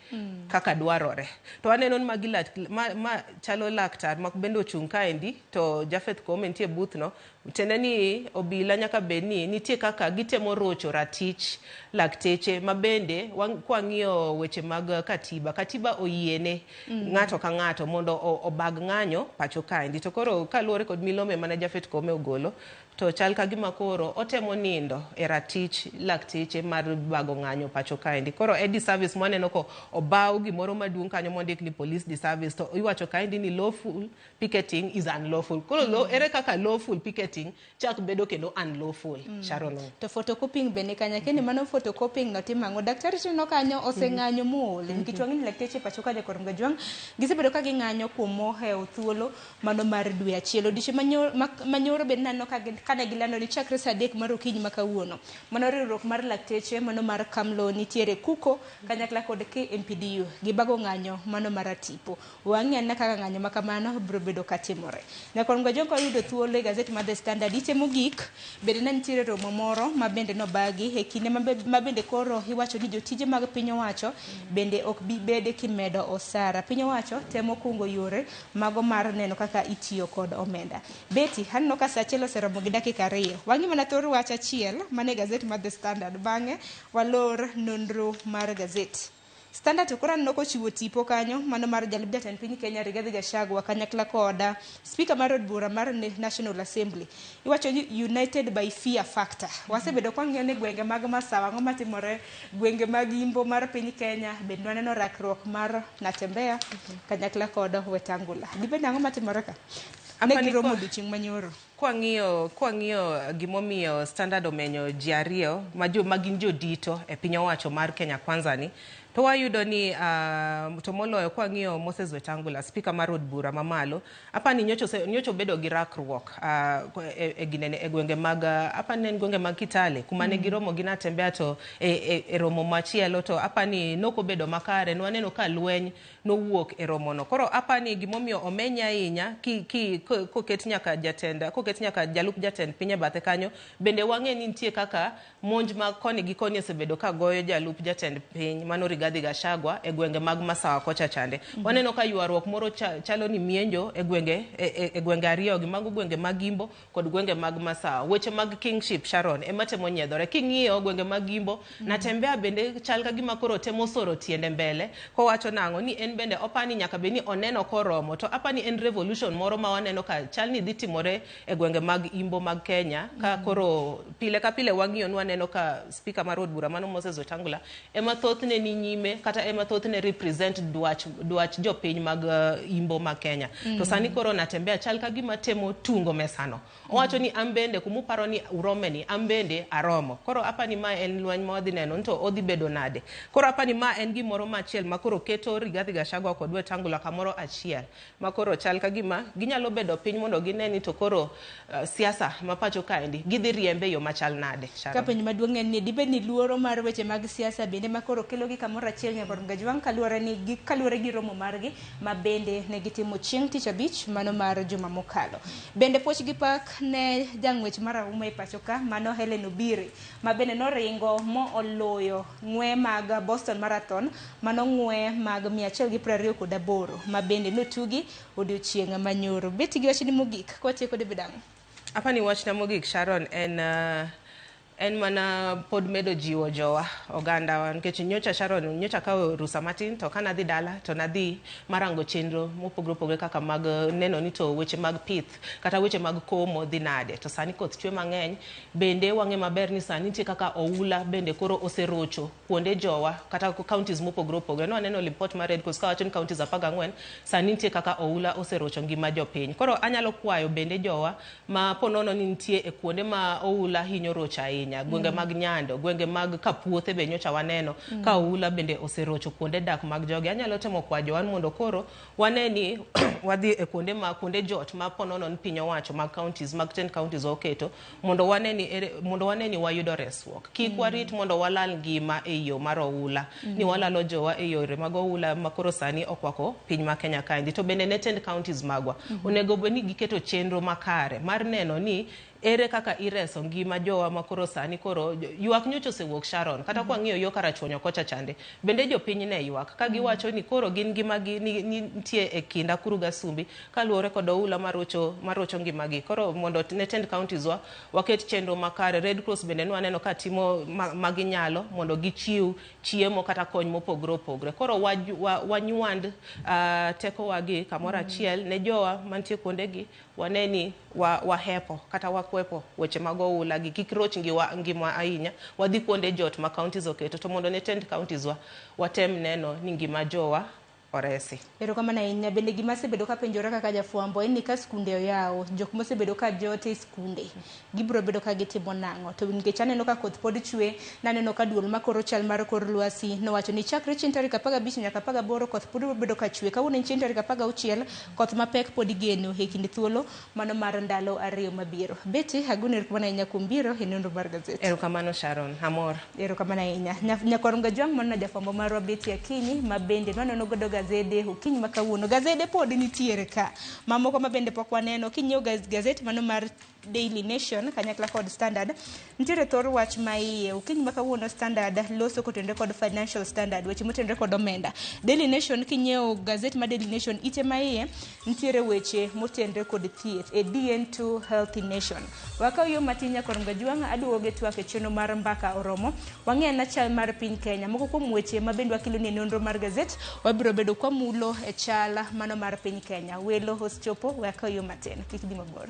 kaka dwarore. To aneno ni magi ma chalo laktar ma bende ochung' kaendi, to Japheth Koome nitie e booth no, tiende ni obila nyaka bed ni nitie kaka gitemo rocho ratich lakteche ma bende kwang'iyo weche mag katiba, katiba oyiene ng'ato ka ng'ato mondo obag ng'anyo pacho kaendi. To koro kaluwore kod milome mane Japheth Koome ogolo, to chal ka gima koro otemo nindo e ratich lakteche mar bago ng'anyo pacho kaendi. Koro e disservice mwaneno ko obaw gimoro maduong' kanyo mondik ni police disservice, to iwacho kaendi ni lawful picketing is unlawful. Koro ere kaka lawful picketing chak bedo kendo unlawful? Sharon. To photocopying bende kanya kendo mano photocopying notimo ang'o? Daktari tineno kanyo oseng'anyo mool nikech wang'e ni lakteche pacho ka jakor Mgajwang' gisebedo ka ging'anyo kuom mohewo thuolo mano mar dwe achiel. Odiochieng' manyoro bende naneno kane gilando ni chakre saa 3 mar okinyi ma kawuono mano riwruok mar lakteche mano mar Kamlo nitiere Kuko kanyakla kod KMPDU gibago ng'anyo mano mar atipo. Wang'e anena kaka ng'anyo ma kamano biro bedo katimore. Nyakwar Mgajwang' koyudo thuolo e gazet mar The Standard ite mogik bende ne nitiere romo moro ma bende nobagi e kinde ma bende koro iwacho ni jotije mag piny owacho bende ok bi bede kimedo osara. Piny owacho temo kungo yore mago mar neno kaka itiyo kod omenda. Betty, aneno ka saa 1 oseromo gi dakika 2. Wang'i mana thor wach achiel mane gazet mar The Standard. Bang'e walor nonro mar gazet Standard. To koro aneno kochiwo tipo kanyo mano mar jalup jatend piny Kenya Rigathi Gachagua kanyakla koda speaker mar od bura mar National Assembly. Iwacho ni united by fear factor. Wasebedo kwang'iyo ni gwenge mag Masawa ang'o matimore, gwenge mag Imbo mar piny Kenya bende waneno rakruok mar Natembeya kanyakla kod Wetangula. Dibed ang'o matimore ka? Ne giromo odiochieng' manyoro. Kwang'iyo gimomiyo Standard omenyo ji ariyo ma gin jodito e piny owacho mar Kenya Kwanza ni, to wayudo ni to moloyo kwang'iyo Moses Wetangula, speaker mar od bura mamalo, apani nyocha obedo gi rakruok e gwenge mag apani en gwenge mag Kitale kuma ne giromo gi Natembeya, to e romo machielo to apani nokobedo makare, nwaneno ka lweny nowuok e romono. Koro apani gimomiyo omeny ahinya koket nyaka jatend, koket nyaka jalup jatend piny e bathe kanyo, bende wang'e ni nitie kaka monj mag koni gi koni osebedo ka goyo jalup jatend piny mano Rigathi Gachagua e gwenge mag Masawa kocha chande. Waneno ka ywaruok moro chalo ni mienjo e gwenge e gwenge ariyo gi mago gwenge mag Imbo kod gwenge mag Masawa. Weche mag kingship Sharon ema temo nyiedhore. King'iyo gwenge mag Imbo, Natembeya bende chal ka gima koro temo soro tiende mbele kowacho nang'o ni en bende opani nyaka bed ni oneno koromo, to apani en revolution moro ma waneno ka chal ni dhi timore e gwenge mag Imbo mag Kenya ka koro pile ka pile wang'iyo ni waneno ka speaker mar od bura mano Moses Wetangula ema thothne ni nyime kata ema thothne represent dwach jopiny mag Imbo mag Kenya. To sani koro Natembeya chal ka gima temo tungo mesano. Owacho ni an bende kumuparo ni urome ni an bende aromo. Koro apani ma en lweny ma wadhi neno to odhi bedo nade. Koro apani ma en gimoro machiel ma koro keto Rigathi Gachagua kod Wetangula kamoro achiel ma koro chal ka gima ginyalo bedo piny mondo gine ni to koro siasa ma pacho kaendi gidhi riembe yo machal nade. Ka penjo maduong' en ni dibed ni luoro mar weche mag siasa bende ma koro kelo gi kamoro achiel Nyakwar Mgajwang' kaluwore gi romo margi ma bende ne gitimo chieng' tich abich mano mar juma mokalo. Bende puoch gi pak ne jang'wech marahuma e pacho ka mano Helen Obiri ma bende noringo mo oloyo ng'we mag Boston Marathon mano ng'we mag 128 ma bende notugi odiochieng' manyoro. Beti gi wachni mogik kwatieko David ang'o? Apani wachna mogik Sharon en mana pod medo jiwo jowa oganda nikech nyocha Sharon nyocha kawo rusa matin to kana dhi dala to nadhi marango chenro mopogore opogore kaka mag neno ni to weche mag pith kata weche mag komo dhi nade. To sani koth chwe mang'eny, bende wang'e maber ni sani nitie kaka oula bende koro oserocho kuonde jowa kata counties mopogore opogore. No aneno report mar Red Cross kawacho ni counties 14 sani nitie kaka oula oserocho ngima jopiny. Koro anyalo kwayo bende jowa ma ponono ni nitie e kuonde ma oula hinyo rocho ahinya ahinya, gwenge mag Nyando, gwenge mag Kapuothe be nyocha waneno ka oula bende oserocho kuonde dak mag jogi. Anyalo temo kwayo jowa mondo koro wane ni wadhi e kuonde ma kuonde jot ma ponono ni piny owacho mag counties mag 10 counties oketo mondo wane ni mondo wane ni wayudo resruok. Kik warit mondo walal ngima e yo mar oula ni walalo jowa e yore mag oula ma koro sani okwako piny ma Kenya kaendi. To bende ne tend counties magwa onego bed ni giketo chenro makare mar neno ni ere kaka ireso ngima jowa ma koro sani koro ywak nyocha osewuok Sharon kata kwang'iyo yo Karachuonyo kocha chande bende jopiny ne ywak ka giwacho ni koro gin ngimagi nitie e kind akuru gasumbi kaluwore kod oula marocho ngimagi. Koro mondo ne tend counties wa waket chenro makare. Red Cross bende nwaneno ka timo maginyalo mondo gichiw chiemo kata kony mopogore opogore. Koro wanywand tekowa gi kamoro achiel ne jowa mantie kuondegi, wane ni wahepo kata wakwepo weche mag oula gi kik roch ngima ahinya. Wadhi kuonde jot ma counties oketo to mondo ne tend counties wa watem neno ni ngima jowa oresi. Erokamano ahinya. Bende gima asebedo kapenjora kaka jafwambo en ni ka skunde oyaw, jok mosebedo ka jot e skunde gibiro bedo ka gitimo nang'o? To nikech aneno ka koth pod chwe, naneno ka duol makoro chal mar kor lwasi nowacho ni chakre chieng' tarik 15 nyaka 18 koth pod biro bedo ka chwe. Kawuono en chieng' tarik 16, koth mapek pod igeno e kind thuolo mano mar ndalo 2 mabiro. Betty, agoni erokamano ahinya kuom biro e nonro mar gazet. Erokamano Sharon, amor. Erokamano ahinya. Nyakwar Mgajwang' mano jafwambo marwa Betty Akinyi ma bende nwaneno godo gazede okinyi ma kawuono. Gazede pod nitiere ka. Mamoko ma bende pok waneno. Kinyiewo gazet mano mar Daily Nation kanyakla kod Standard, nitiere thor wach ma iye. Okinyi ma kawuono Standard loso kotenore kod Financial Standard, weche motenore kod omenda. Daily Nation, kinyiewo gazet mar Daily Nation ite ma iye, nitiere weche motenore kod thieth e DN2 Healthy Nation. Wakaw yo matin Nyakwar Mgajwang', aduogo gi twak e chenro mar Mbaka Oromo. Wang'e na chal mar piny Kenya. Moko kuom weche ma bende wakelo ni e nonro mar gazet, wabiro bedo kwamulo e chal mano mar piny Kenya. Welo osechopo, wakaw yo matin, kik dhi mabor.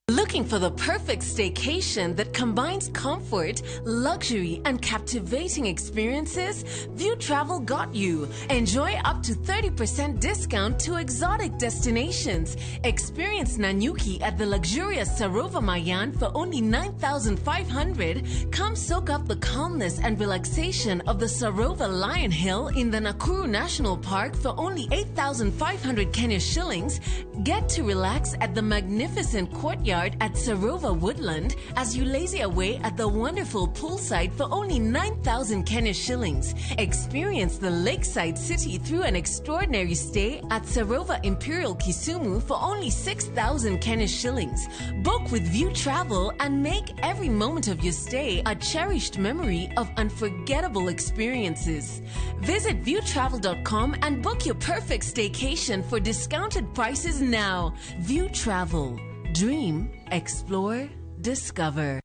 Looking for the perfect staycation that combines comfort, luxury, and captivating experiences? View Travel got you. Enjoy up to 30% discount to exotic destinations. Experience Nanyuki at the luxurious Sarova Mayan for only 9,500. Come soak up the calmness and relaxation of the Sarova Lion Hill in the Nakuru National Park for only 8,500 Kenya shillings. Get to relax at the magnificent courtyard at Sarova Woodland as you lazy away at the wonderful poolside for only 9,000 Kenya shillings. Experience the lakeside city through an extraordinary stay at Sarova Imperial Kisumu for only 6,000 Kenya shillings. Book with View Travel and make every moment of your stay a cherished memory of unforgettable experiences. Visit viewtravel.com and book your perfect staycation for discounted prices now. View Travel. Dream, explore, discover.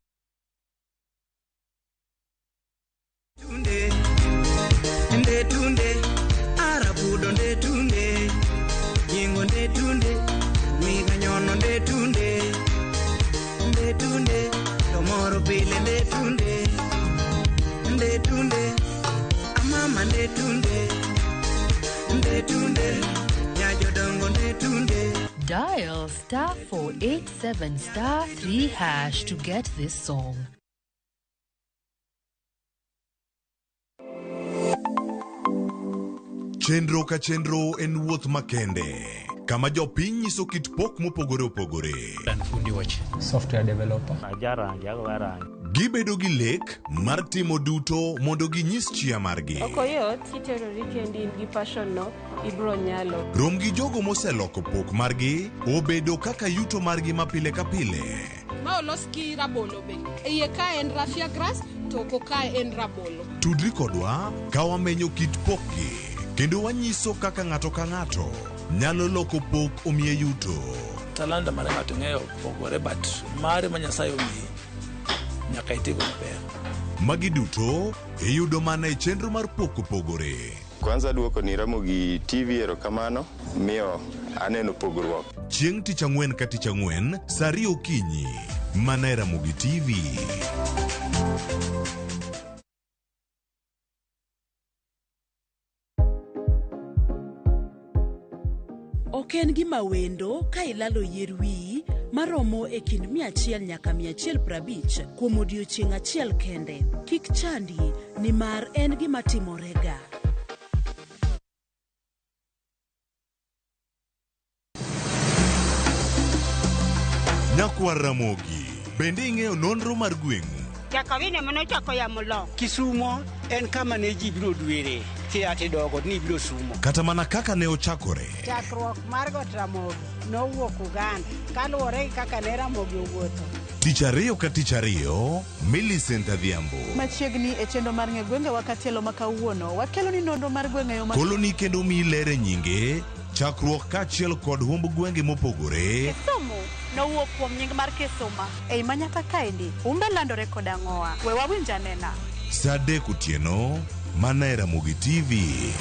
Tunde, nde tunde, arabudo nde tunde, yingo nde tunde, miganyono nde tunde, nde tunde, tomoro pile nde tunde, nde tunde, amama nde tunde, nde tunde, nyajodongo nde tunde. Dial *487 *3# to get this song. Chenro ka chenro en wuoth makende, kama jopiny nyiso kit pok mopogore opogore. Fundi weche. Software developer. Gibedo gi lek mar timo duto mondo ginyis chia margi. Ok oyot, kiterori kendi in gi passion no, ibro nyalo. Rom gi jogo moseloko pok margi obedo kaka yuto margi ma pile ka pile. Ma olos gi rabolo be. Iye ka en raffia grass, to oko ka en rabolo. Tudri kodwa ka wamenyo kit pokgi kendo wanyiso kaka ng'ato ka ng'ato nyalo loko pok omiye yuto. Talanta mar ng'ato ng'eyo pogore, but mare ma Nyasaye omiyi nyaka itigo maber. Magi duto iyudo mana e chenro mar pok opogore. Kwanza duoko ni Ramogi TV erokamano miyo Aneno pogruok. Chieng' tich ang'wen ka tich ang'wen, sa 2 okinyi, mana e Ramogi TV. Ok en gima wendo ka ilalo yier wiyi maromo e kind 100 nyaka 150 kuom odiechieng' achiel kende. Kik chandi nimar en gima timorega. Nyakwar Ramogi, bende ing'eyo nonro mar gweng'u? Jakawine manochako yamo lo. Kisumo en kama ne ji biro dwere kia tidogo ni biro sumo. Kata mana kaka ne ochakore. Chakruok mar Got Ramogi nowuok Uganda kaluwore gi kaka ne Ramogi owuotho. Tich ariyo ka tich ariyo, Millicent Adhiambo. Machiegni e chenro mar ng'e gwengewa katielo ma kawuono, wakelo ni nonro mar gweng' e yo ma Koloni kendo miyi ler e nyinge, chakruok kaachiel kod humb gwenge mopogore. Kisumu nowuok kuom nying mar Kisuma. Ei manyaka kaendi, humbe landore kod ang'owa. We wawinj anena. Sa 3 otieno, mana e Ramogi TV.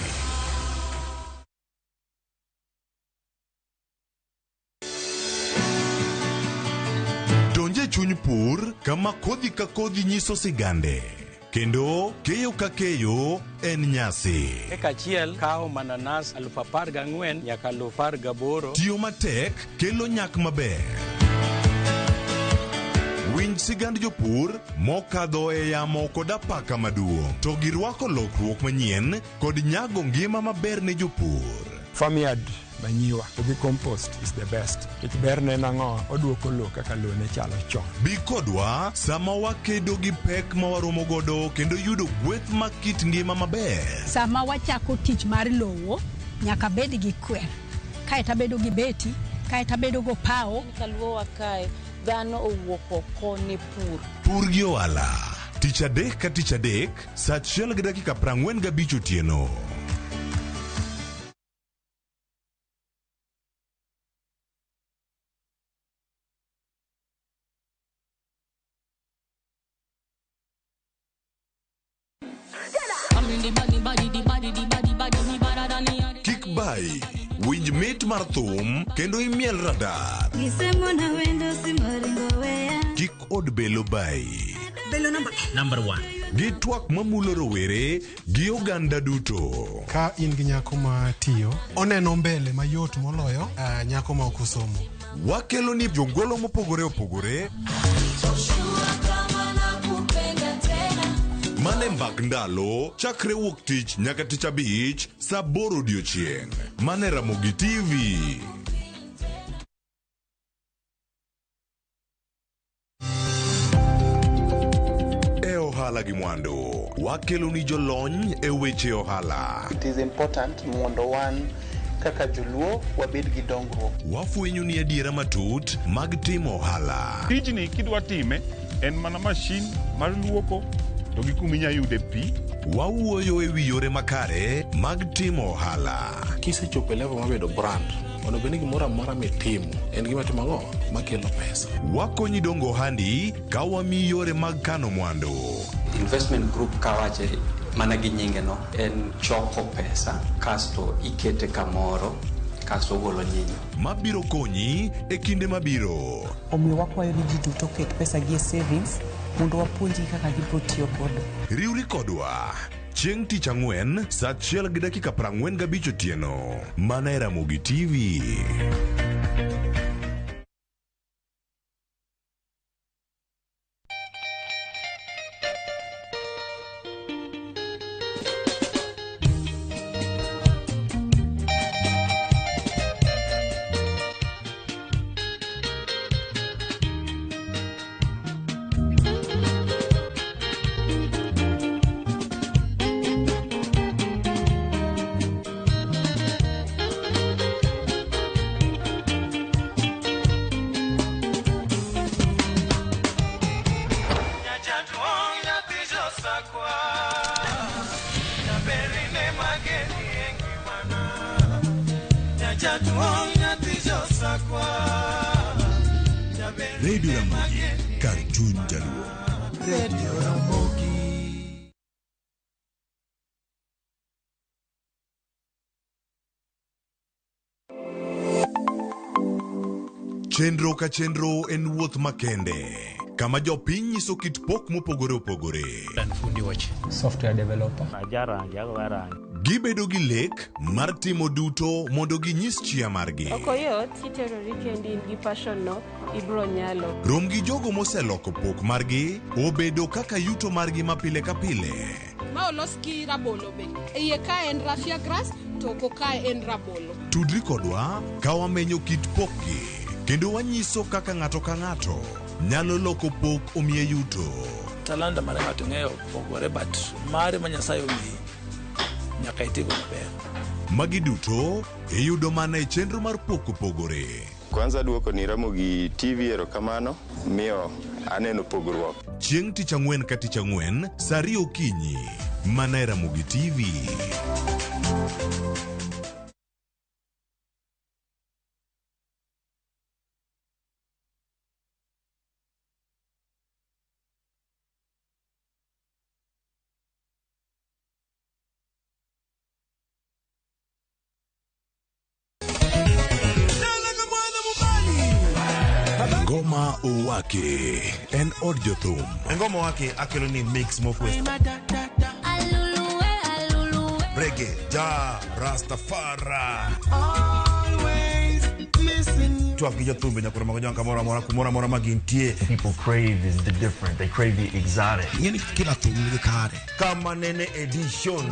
Donj e chuny pur kama kodhi ka kodhi nyiso sigande. Kendo keyo ka keyo en nyasi. Eka achiel kawo mananas 14,000 nyaka 18,000. Tiyo matek kelo nyak maber. Winj sigand jopur mokadho e yamo kod apaka maduong' to girwako lokruok manyien kod nyago ngima maber ne jopur. Farmyard manyiwa to gi compost is the best. Nikech berne en ang'o? Oduoko lowo kaka lowo ne chalo chon. Bi kodwa sama wakedo gi pek ma waromo godo kendo yudo gweth mag kit ngima maber. Sama wachako tich mar lowo, nyaka bed gi kwer. Kaeto abedo gi beti, kaeto abedo go pawo. Kaluowa kae, dhano owuok oko ne pur. Pur gi ohala. Tich adek ka tich adek, sa 1:45 otieno. Kik bai, winj mit mar thum kendo imiel radar. Kik od belo bai. Belo namba Number 1. Gi twak mamulo rowere gi oganda duto. Ka in gi nyako ma tiyo, oneno mbele mayot moloyo nyako ma ok osomo. Wakelo ni jongolo mopogore opogore. Mane mbak ndalo chakre wuok tich nyaka tich abich sa 8 odiochieng'. Mane Ramogi TV. E ohala gi mwandu, wakelo ni jolony e weche ohala. It is important mondo wan kaka joluo wabed gi dongruok. Wafwenyo ni adiera matut mag timo ohala. Tijni kidwa time en mana mashin mar luoko to gi kuma inya yude pi. Wawuoyo e wi yore makare mag timo ohala. Kisechopo e level mar bedo brand, onego bed ni gimoro amora mitimo en gima timo ang'o makelo pesa. Wakonyi dongo ohandi ka wamiyi yore mag kano mwandu. Investment group kawache mana gi nyinge no en choko pesa kasto ikete kamoro kasto ogolo nyinyo. Mabiro konyi e kinde mabiro. Omiyo wakwayo ni ji duto oket pesa gi e savings mondo wapuonjgi kaka gibiro tiyo godo. Riwri kodwa chieng' tich ang'wen sa 1:45 otieno mana e Ramogi TV. Radio Ramogi, kar chuny jaluo. Radio Ramogi. Chenro ka chenro en wuoth makende kama jopiny nyiso kit pok mopogore opogore. An fundi weche. Software developer. Gibedo gi lek mar timo duto mondo ginyis chia margi. Ok oyot kiterori kendi in gi passion no ibro nyalo. Rom gi jogo moseloko pok margi obedo kaka yuto margi ma pile ka pile. Ma olos gi rabolo be. E iye ka en raffia grass to oko kae en rabolo. Tudri kodwa ka wamenyo kit pokgi kendo wanyiso kaka ng'ato ka ng'ato nyalo loko pok omiye yuto. Talanta mar ng'ato ng'eyo pogore but mare ma Nyasaye omiyi nyaka itigo maber. Magi duto iyudo mana e chenro mar pok opogore. Kwanza duoko ni Ramogi TV erokamano miyo aneno pogruok. Chieng' tich ang'wen ka tich ang'wen sa 2 okinyi mana e Ramogi TV. Ngoma Owake en od jothum. Ngoma Owake akelo ni mix mokwe. Reggae, ja, Rastafari. Twak gi jothumbe nyaka romo gi kamoro amora kumoro amora ma gintie. People crave is the different. They crave the exotic. Ing'eni kila thum nigi kare. Kama nene edition.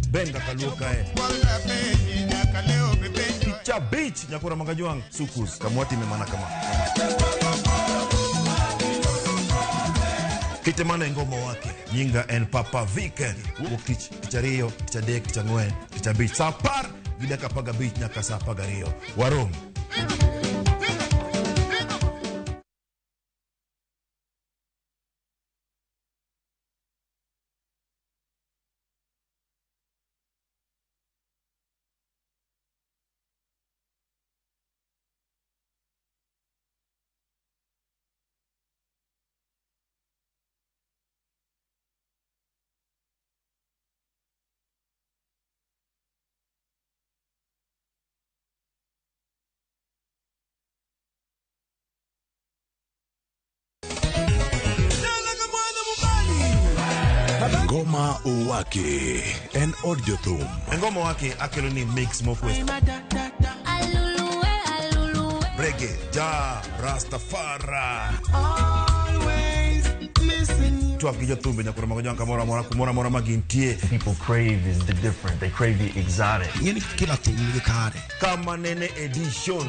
Benga kaluo kae. Picha beach nyakura magajwang sukus kamwatime mana kama. Kite mana e ngoma wake nyinga en Papa Vic wuok tich tich ariyo tich adek tich ang'wen tich abich saa apar gi dakika apar gabich nyaka saa apar gariyo warom. Ngoma Owake en od jothum. Ngoma Owake akelo ni mix mokwe. Reggae, ja, Rastafari. Twak gi jothumbe nyaka romo gi kamoro amora kumoro amora ma gintie. People crave is the different. They crave the exotic. Ing'eni kila thum nigi kare. Kama nene edition.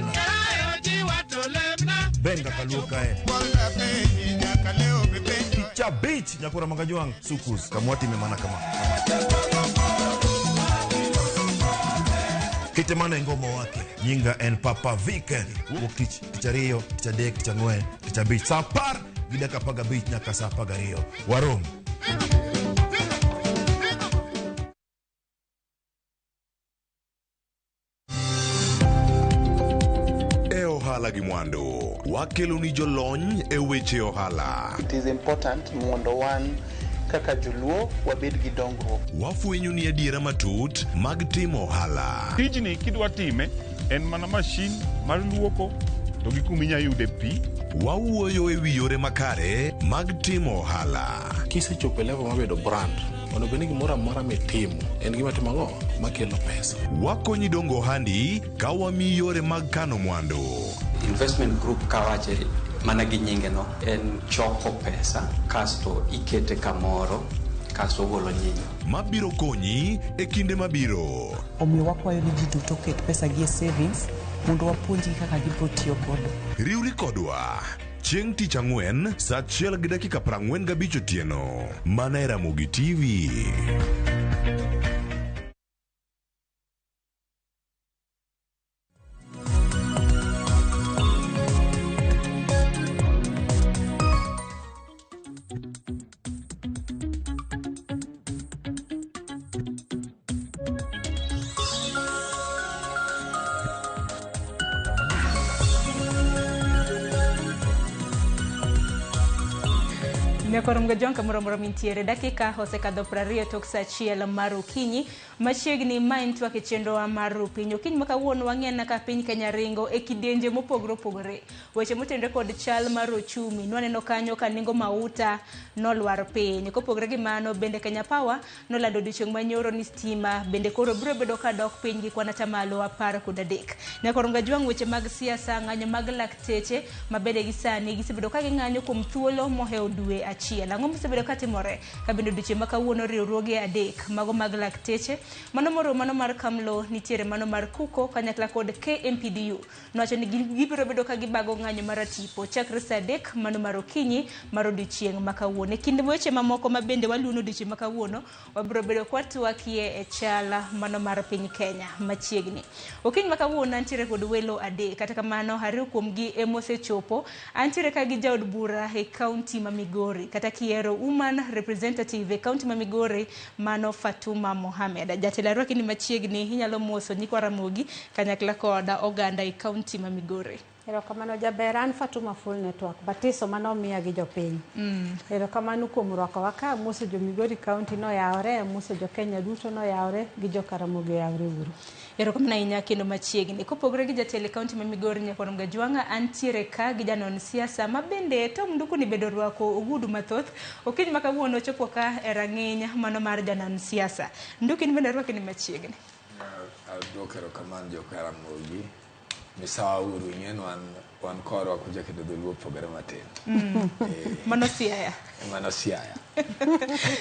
Benga kaluo kae. Picha beach nyakura magajwang sukus kamwatime mana kama. Kite mana e ngoma wake nyinga en Papa Vic wuok tich tich ariyo tich adek tich ang'wen tich abich saa apar gi dakika apar gabich nyaka saa apar gariyo warom. E ohala gi mwandu wakelo ni jolony e weche ohala. It is important mondo wan kaka joluo wabed gi dongruok. Wafwenyo ni adiera matut mag timo ohala. Tijni kidwa time en mana mashin mar luoko to gi kuma inya yude pi. Wawuoyo e wi yore makare mag timo ohala. Kisechopo e level mar bedo brand, onego bed ni gimoro amora mitimo en gima timo ang'o makelo pesa. Wakonyi dongo ohandi ka wamiyi yore mag kano mwandu. Investment group kawache mana gi nyinge no en choko pesa kasto ikete kamoro kasto ogolo nyinyo. Mabiro konyi e kinde mabiro. Omiyo wakwayo ni ji duto oket pesa gi e savings mondo wapuonjgi kaka gibro tiyo godo. Riwri kodwa chieng' tich ang'wen saa 1:45 otieno mana e Ramogi TV. Nyakorom Gajwang' kamoro amora mintiere dakika osekadho 20 tok saa achiel mar okinyi machiegni ma en twak e chenrowa mar piny okinyi ma kawuono wang'e ka piny Kenya ringo e kidienje mopogore opogore weche motenore kod chal mar ochumi nwaneno kanyo ka nengo mauta nolwar piny kopogore gi mano bende Kenya Power nolando odiochieng' manyoro ni stima bende koro biro bedo ka dok piny gi kwan atamalo 13. Nyakorom Gajwang' weche mag siasa ng'anyo mag lakteche ma bende gi sani gisebedo ka ging'anyo kuom thuolo mohewo dwe achiel. Ang'o mosebedo ka timore? Ka bende odiochieng' ma kawuono riwruoge adek mago mag lakteche mano moriwo mano mar Kamlo nitiere mano mar Kuko kanyakla kod KMPDU nowacho ni gibiro bedo ka gibago ng'anyo mar tipo chakre saa 3 mano mar okinyi mar odiochieng' ma kawuono. E kind weche mamoko ma bende waluwo odiochieng' ma kawuono wabiro bedo kwatwakie e chala mano mar piny Kenya machiegni. Okinyi ma kawuono antiere kod welo adek, kata kamano ariyo kuomgi emosechopo. Antiere ka gi jaod bura e kaunti ma Migori kata kiero woman representative e kaunti ma Migori mano Fatuma Mohamed. Jatelo arwaki ni machiegni, inyalo moso nyikwa Ramogi kanyakla kod oganda e kaunti ma Migori. Erokamano jaber, an Fatuma Full Network, batiso manomiya gi jopiny. Erokamano kuom rwakowa ka, amoso jo Migori County noyawore, amoso jo Kenya duto noyawore, gi jo Karamogi oyawre uru. Erokamano ahinya kendo machiegni. Kopogore gi jatelo e kaunti ma Migori Nyakorom Gajwang'a, antiere ka gi janon siasa ma bende Tom Nduku ni bende orwako ogudu mathoth. Okinyi ma kawuono ochopo ka e rang'iny mano mar janon siasa. Nduku in bende arwaki ni machiegni. Aduoko erokamano jo Karamogi. Misawa uru ing'e ni wan korwa kucha kendo dholuo opogore matin. Mano Siaya. Mano Siaya.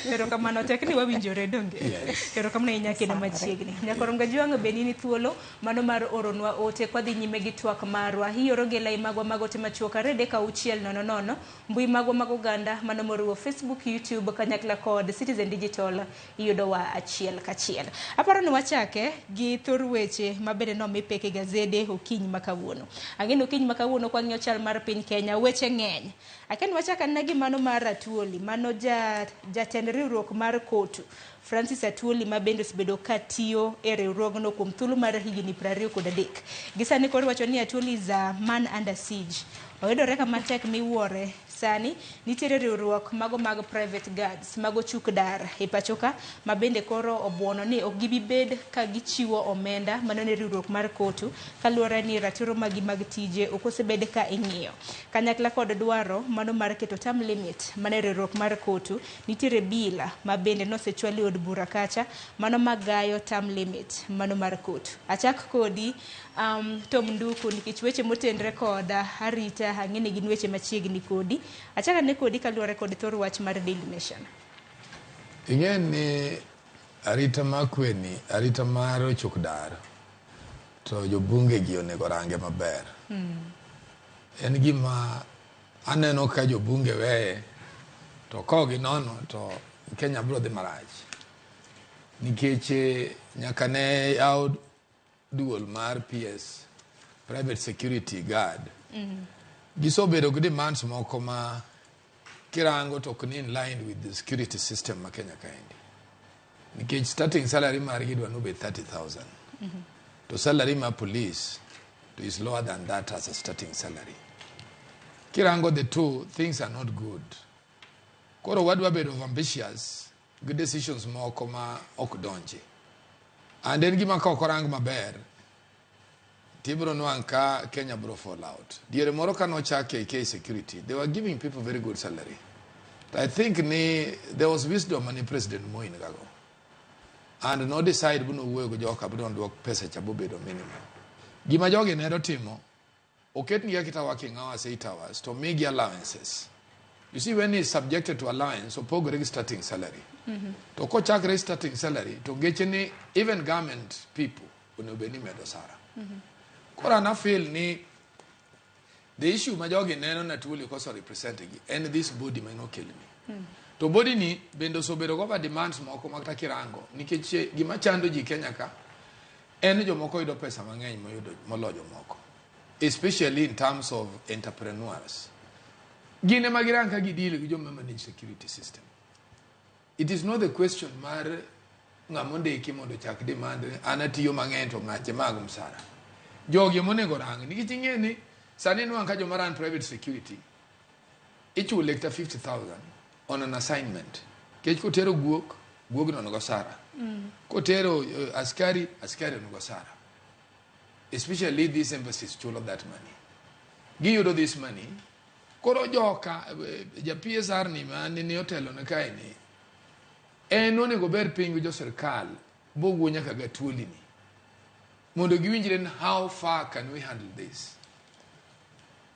Erokamano tek ni wawinjore donge. Yes. Erokamano ahinya kendo machiegni. Nyakorom Gajwang' be nini thuolo mano mar oronwa ote kwadhi nyime gi twak marwa. Ioro gi lai magwa mag ote machuok 2 3 6 0 0 mbui magwa mag oganda mano moriwo Facebook, YouTube kanyakla kod Citizen Digital iyudowa achiel kachiel. Aparo ni wachake gi thor weche ma bende nomi pek e gazede okinyi ma kawuono. Ang'e ni okinyi ma kawuono kwang'iyo chal mar piny Kenya weche ng'eny. Akia ni wachak anena gi mano mar Atwoli, mano jatend riwruok mar KOTU Francis Atwoli ma bende osebedo ka tiyo e riwruogno kuom thuolo mar higni 23. Gi sani koro iwacho ni Atwoli is a man under siege. Oyudore kama tek miwuore. Sani nitiere riwruok mago mag private guards mago chuk dar e pacho ka ma bende koro obuono ni ok gibi bed ka gichiwo omenda mano ne riwruok mar KOTU kaluwore ni ratiro magi mag tije ok osebed ka ing'iyo. Kanyakla kod dwaro mano mar keto term limit mane riwruok mar KOTU nitiere bill ma bende nosechwal e od bura kacha mano magayo term limit mano mar KOTU. Achak kodi Tom Nduku nikech weche motenre koda arita ang'e ni gin weche machiegni kodi. Achak ane kodi kaluwore kod thor wach mar Daily Nation. Ing'e ni arita mar kwe ni, arita mar ochuk dar, to jobunge gi onego range maber. En gima aneno ka jobunge weye, to ka ok ginono to Kenya biro dhi marach. Nikech nyaka ne yaw duol mar PS, Private Security Guard, gisebedo gi demands moko ma kirango to ok ni in line with the security system ma Kenya kaendi. Nikech starting salary margi idwa ni obed 30,000. To salary mar police to is lower than that as a starting salary. Kirango the two, things are not good. Koro wadwa bedo ambitious gi decisions moko ma ok donji. And en gima ka ok orang maber, tibro nwang' ka Kenya bro fall out. Diere moro ka nochak KK Security, they were giving people very good salary. I think ni there was wisdom mane President Moi nigago. And no decide buno wuoyo gi joka buno duok pesa cha bobedo minimum. Gima jogi ne timo, oketnigi aketa working hours 8 hours to migi allowances. You see when he is subjected to allowance, opogore gi starting salary. To kochakre starting salary, to geche ni even government people onego bed ni medo sara. Koro an afeel ni the issue ma jogi neno na Atwoli koso represent gi en this body ma nokelni. To body ni bende osebedo go demands moko ma kata kirango nikech gima chando ji Kenya ka en jomoko yudo pesa mang'eny moyudo moloyo jomoko. Especially in terms of entrepreneurs. Gin ema girang ka gideal gi joma manage security system. It is not the question mar ng'ama ondiki mondo ochak demand an atiyo mang'eny to ng'ache mag msara. Jogi ema onego rang nikech ing'e ni sani nwang' ka joma run private security ichule kata 50,000 on an assignment. Nikech kotero guok, guogno onego sara. Kotero askari, askari onego sara. Especially these embassies chulo that money. Giyudo this money. Koro joka, ja PSR ni ma ni otelo ne kae ni, en onego ber piny gi jo sirkal bowuo nyaka ga Atwoli ni. Mondo giwinjre ni how far can we handle this.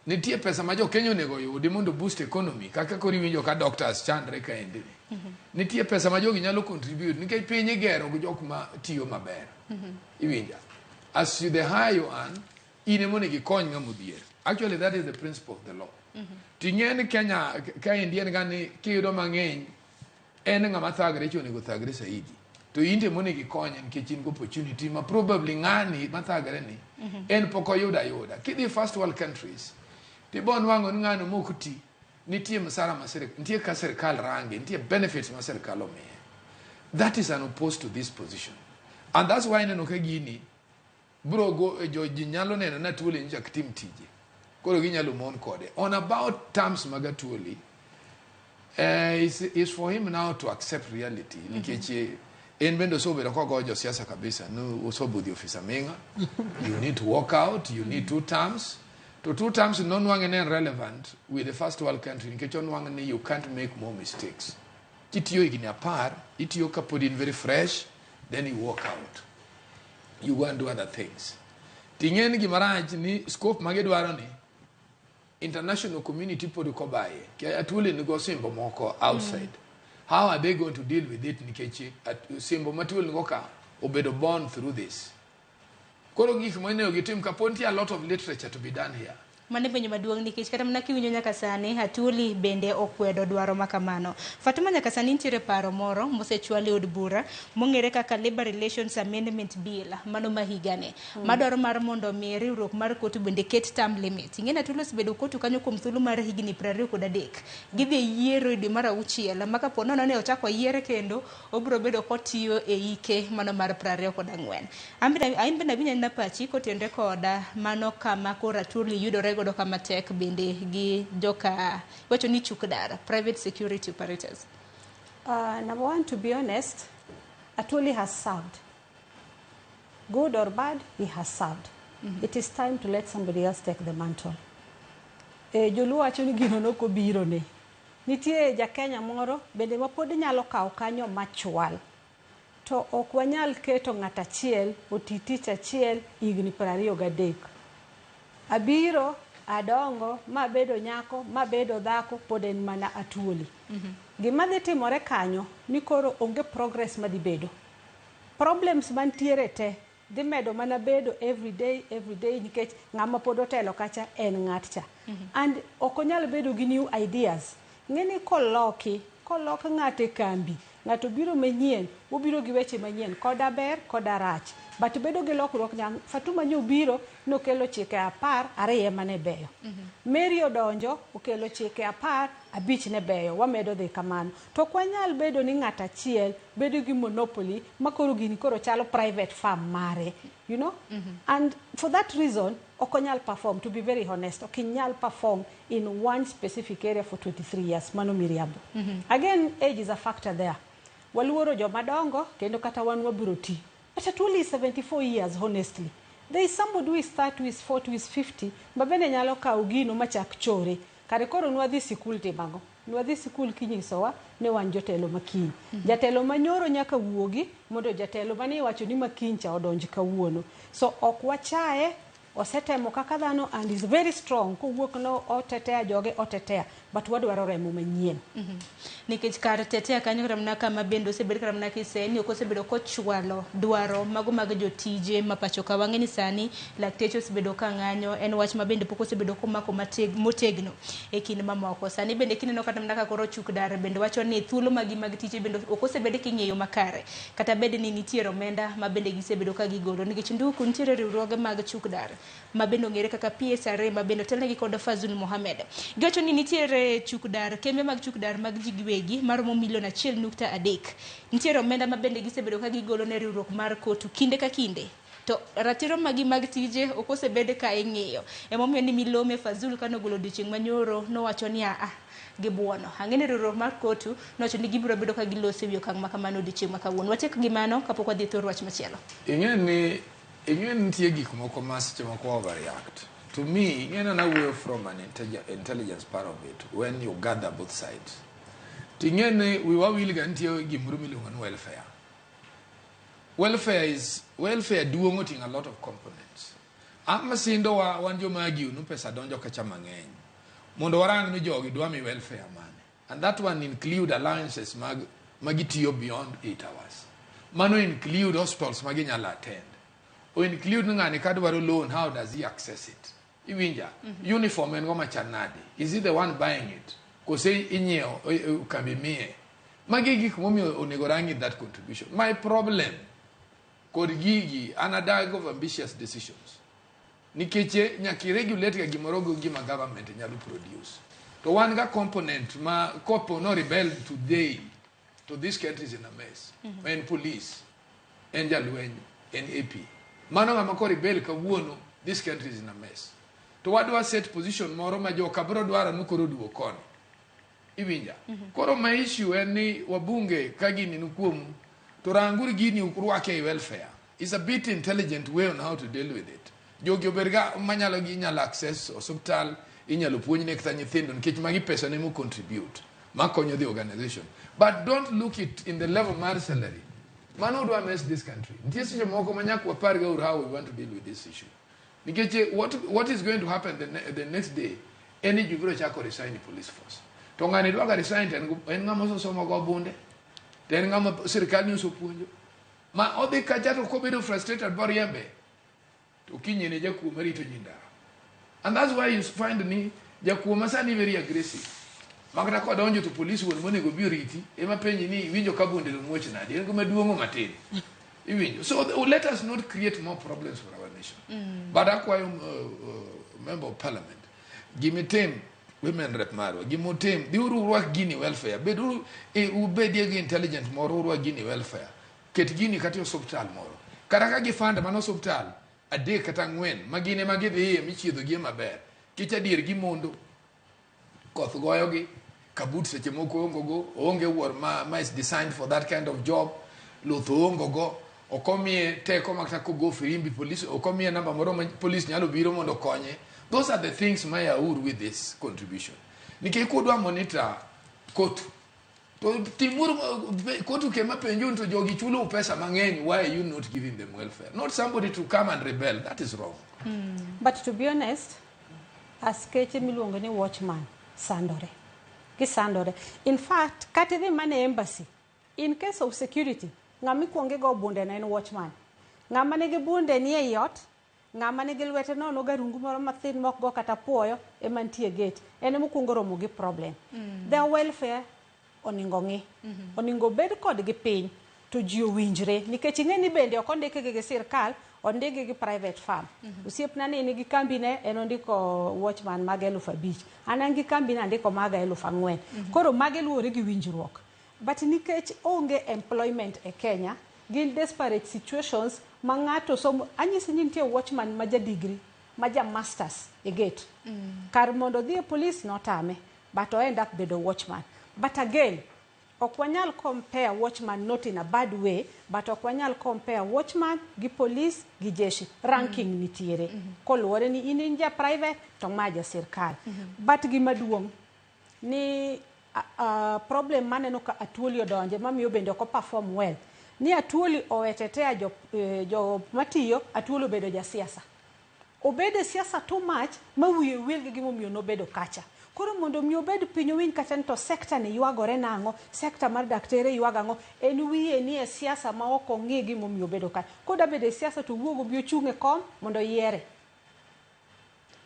Nitie pesa ma jo Kenya onego yudi mondo boost economy kaka koro iwinjo ka doctors chandre kaendi ni. Nitie pesa ma jogi nyalo contribute nikech piny igero gi jok ma tiyo maber. Iwinja. As you, the higher you earn, in ema onego ikony ng'ama odhier. Actually that is the principle of the law. Ting'e ni Kenya kaendi en ga ni kiyudo mang'eny en ng'ama thagre cha onego thagre saidi. To in to ema onego ikonye nikech in gi opportunity ma probably ng'ani mathagre ni en pok oyudo ayuda. Kidhi first world countries tibo nwang'o ni ng'ano mok ti nitie msara ma sirikal nitie ka sirikal range nitie benefits ma sirikal omiye. That is an opposed to this position. And that's why ineno ka gini bro go jo ji nyalo neno na Atwoli nyocha ok tim tije. Koro ginyalo mon kode. On about terms mag Atwoli, is for him now to accept reality. Nikech en bende osebedo kogoyo josiasa kabisa. No osobudhi ofisa Ming'a. You need to walk out. You need 2 terms. To 2 terms nonwang'e ne en relevant with the first world country nikech onwang'e ni you can't make more mistakes. Kitiyo higni 10, itiyo kapod in very fresh, then you walk out. You go and do other things. Ting'e ni gimarach ni scope magidwaro ni international community pod ok obaye. Atwoli nigo osimbo moko outside. How are they going to deal with it nikech osimbo ma Atwoli nigo ka obedo born through this. Koro gik monego gitim kapo nitie a lot of literature to be done here. Mano e penjo maduong' nikech kata mana kiwinjo nyaka sani Atwoli bende okwedo dwaro ma kamano. Fatuma nyaka sani nitiere paro moro mosechwal e od bura mong'ere kaka Labour Relations Amendment Bill mano ma higani. Madwaro mar mondo mi riwruok mar kotu bende ket term limit. Ing'e ni Atwoli osebedo kotu kanyo kuom thuolo mar higni 23. Gidhi e yiero e dwe mar 6 ma kapo nono ni ochako yiere kendo obiro bedo kotiyo e ike mano mar 24. An bende awinjo anena pachi kotenore koda mano kama koro Atwoli yudore godo kama tek bende gi joka wacho ni chukdar private security operators. Number one, to be honest, Atwoli has served. Good or bad, he has served. It is time to let somebody else take the mantle. Joluo wacho ni gino nokobiro ne. Nitie ja Kenya moro bende ma pod nyalo kawo kanyo machwal. To ok wanyal keto ng'at achiel oti tich achiel higni 23. Abiro, adongo, mabedo nyako, mabedo dhako, pod en mana Atwoli. Gima dhi timore kanyo ni koro onge progress madhi bedo. Problems mantiere te dhi medo mana bedo every day nikech ng'ama pod otelo kacha en ng'at cha. And ok onyal bedo gi new ideas. Ng'eni kolok ng'ato e kambi, ng'ato biro manyien, obiro gi weche manyien, koda ber, koda rach. But bedo gi lokruok nyang' Fatuma nyo biro nokelo chike 10, 2 ema ne beyo. Mary odonjo okelo chike 10, 5 ne beyo, wamedo dhi kamano. To ok wanyal bedo ni ng'at achiel bedo gi monopoly ma koro gini koro chalo private farm mare, you know? And for that reason, ok onyal perform, to be very honest, ok inyal perform in one specific area for 23 years, mano miriambo. Again, age is a factor there. Waluoro joma dongo, kendo kata wan wabiro ti. But Atwoli is 74 years, honestly. There is somebody who is 30, who is 40, who is 50, ma bende nyalo kawo gino machak chore. Kare koro nwadhi sikul timago. Nwadhi sikul kinyisowa ne wan jotelo makiny. Jatelo manyoro nyaka wuogi mondo jatelo mane iwacho ni makiny cha odonj kawuono. So ok wachaye, osetemo kaka dhano and is very strong. Kowuok no otetea joge otetea, but wadwaro remo manyien. Nikech kar tetea kanyo kata mana kama bende osebed kata mana kiseni ok osebedo kochwalo dwaro mago mag jotije ma pacho ka. Wang'e ni sani lakteche osebedo ka ng'anyo, en wach ma bende pok osebedo komako motegno e kind mamoko. Sani bende kineno kata mana ka koro chukdar bende wacho ni thuolo magi mag tije bende ok osebed king'iyo makare, kata bed ni nitiere omenda ma bende gisebedo ka gigolo, nikech nduku nitiere riwruoge mag chukdar ma bende ong'ere kaka PSRA ma bende otelnegi kod Fazul Mohamed. Giwacho ni nitiere chukdar, kembe mag chukdar mag ji giwegi maromo milion 1.3. Nitiere omenda ma bende gisebedo ka gigolo ne riwruok mar kotu kinde ka kinde To ratiro magi mag tije ok osebed ka ing'iyo. Emomiyo ni Milome Fazul kanogolo odiochieng' manyoro nowacho ni aa gibuono. Ang'e ni riwruok mar KOTU nowacho ni gibiro bedo ka giloso e wi okang' ma kamano odiochieng' ma kawuono. Watiek gi mano kapok wadhi e thor wach machielo. Ing'e ni ing'e ni nitie gik moko ma seche moko overreact. To me, ing'e ni an awuoyo from an intelligence part of it when you gather both sides. To ing'e ni wiwa wil ga nitie gimoro miluongo ni welfare. Welfare is welfare duong' oting'o a lot of components. Ama sindo wa wan joma argue ni pesa donjo kacha mang'eny. Mondo warang ni jogi dwa mi welfare mane. And that one include allowances mag magitiyo beyond 8 hours. Mano include hospitals ma ginyalo attend. O include ni ng'ani kadwaro loan, how does he access it? Iwinja? Uniform en go machal nade? Is he the one buying it? Kose inyiewo kambi miye? Magi gik momiyo onego rangi that contribution. My problem kod gigi an adag of ambitious decisions. Nikech nyaka i-regulate ga gimoro go gima government nyalo produce. To wan ga component ma kopo no rebel today to this country is in a mess. Ma en police, en jalweny, en AP. Mano ng'ama ko rebel kawuono, this country is in a mess. To wadwa set position moro ma joka biro dwaro ni koro duog koni. Iwinja? Koro ma issue en ni wabunge ka gini ni kuomu to ranguru gini urwake e welfare. It's a bit intelligent way on how to deal with it. Jogi obed ga manyalo gi inyalo access osuptal, inyalo puonjne kata nyithindo nikech magi pesa ne mo contribute makonyo the organization. But don't look it in the level mar salary. Mano udwa mess this country. Nitie seche moko ma nyaka wapar ga how we want to deal with this issue. Nikech what is going to happen the next day en ni ji biro chako resign police force. To ng'ani dwa ga resign to en ng'ama osesomo go bunde. To en ng'ama sirikal ni osepuonjo. Ma odhi kacha to kobedo frustrated boriembe to kinyne jakuo marito ji ndara. And that's why you find ni jakuo ma sani very aggressive. Makata kodonjo to police wuon monego bi oriti ema penji ni iwinjo ka bunde no muoch nade en gima duong'o matin. Iwinjo. So let us not create more problems for our nation. But akwayo member of parliament gimitim women rep marwa gimotim dhiuru urwak gini welfare beduru ubedie gi intelligent moro urwak gini welfare ket gini kata e osuptal moro kata ka gifund mano osuptal 3 kata 4 ma gin ema gidhiye michiedhogie maber kech adier gimondo koth goyogi kabut seche moko onge go oonge wuor ma is designed for that kind of job luth oonge go ok omiye teko ma kata kogo firimbi police ok omiye namba moro ma police nyalo biro mondo okonye. Those are the things ma yaur with this contribution. Nikech kudwa monitor KOTU to timuru KOTU kema penju to jogi chulo pesa mang'eny, why are you not giving them welfare? Not somebody to come and rebel, that is wrong. But to be honest, askeche miluongo ni watchman sandore. Gisandore. In fact, kata idhi mana e embassy, in case of security, ng'ama ikuongo igo bunde ne en watchman. Ng'ama nigi bunde ni ei ot, ng'ama nigi lwete nono garungu moro mathin mok go kata puoyo ema nitie e gate. En ema okuongo romo gi problem. Their welfare oningo ng'i. Oningo bed kodgi piny to ji owinjre nikech ing'e ni bende ok ondikgi gi sirkal, ondikgi gi private firm. Osiepna ni nigi kambine en ondiko watchman mag 5,000. An an gi kambina andiko maga 4,000. Koro mage luwore gi winjruok. But nikech onge employment e Kenya, gin desperate situations ma ng'ato somo. Anyisi ni nitie watchman ma ja degree, ma ja masters e gate. Kar mondo odhi e police notame, but o end up bedo watchman. But again, ok wanyal compare watchman not in a bad way, but ok wanyal compare watchman gi police gi jeshi. Ranking nitiere. Koluwore ni in ja private to ma ja sirkal. But gima duong' ni problem maneno ka Atuoli odonje mamiyo bende ok perform well. Ni Atuoli owetetea jo matiyo, Atuoli obedo ja siasa. Obedo e siasa too much ma wiye wil gi gimomiyo nobedo kacha. Koro mondo mi obed piny owinj kata ni to sector ni ywagore nang'o, sector mar daktere ywago ang'o, en wiye ni e siasa ma ok ong'i gimomiyo obedo kacha. Koda bedo e siasa to owuog obi ochung' e kom mondo oyiere.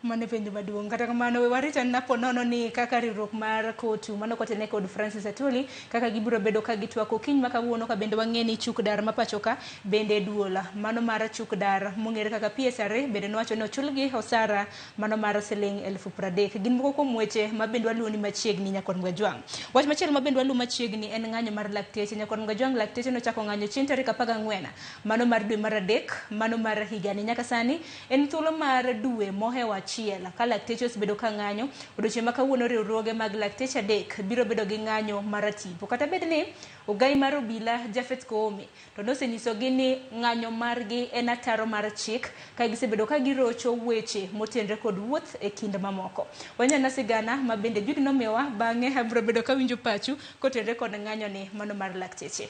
Mano e penjo maduong'. Kata kamano, we warit anena po nono ni kaka riwruok mar KOTU mano kotene kod Francis Atwoli kaka gibiro bedo ka gitwak okinyi ma kawuono ka bende wang'e ni chuk dar ma pacho ka bende duol mano mar chuk dar mong'ere kaka PSRA bende nowacho ni ochulgi osara mano mar siling 30,000. Gin moko kuom weche ma bende waluwo ni machiegni nyakwar Mgajwang'. Wach machielo ma bende waluwo machiegni en ng'anyo mar lakteche. Nyakwar Mgajwang' lakteche nochako ng'anyo chieng' tarik 14 mano mar dwe mar 3 mano mar higani. Nyaka sani en thuolo mar dwe mohewo achiel ka lakteche osebedo ka ng'anyo. Odiochieng' ma kawuono riwruoge mag lakteche 3 biro bedo gi ng'anyo maratipo. Kata bed ni ogai mar obila Japhet Koome to nosenyisogi ni ng'anyo margi en ataro mar chik ka gisebedo ka girocho weche motenre kod wuoth e kind mamoko. Wanyana sigana ma bende Judy nomiyowa bang'e abiro bedo ka winjo pachu kotenre kod ng'anyo ni mano mar lakteche.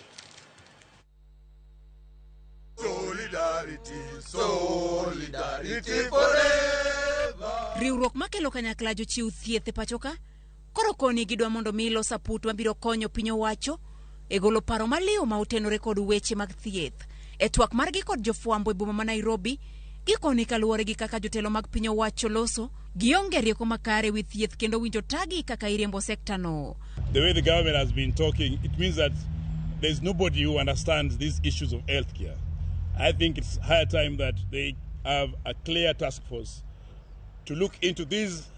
Solidarity, solidarity forever. Riwruok makelo kanyakla jochiw thieth e pacho ka koro koni gidwa mondo mi los aput mabiro konyo piny owacho e golo paro maliw ma otenore kod weche mag thieth. E twak margi kod jofwambo e boma ma Nairobi, gikoni kaluwore gi kaka jotelo mag piny owacho loso, gionge rieko makare wi thieth kendo winjo tagi kaka iriembo sekta no. The way the government has been talking, it means that there's nobody who understands these issues of healthcare. I think it's high time that they have a clear task force to look into this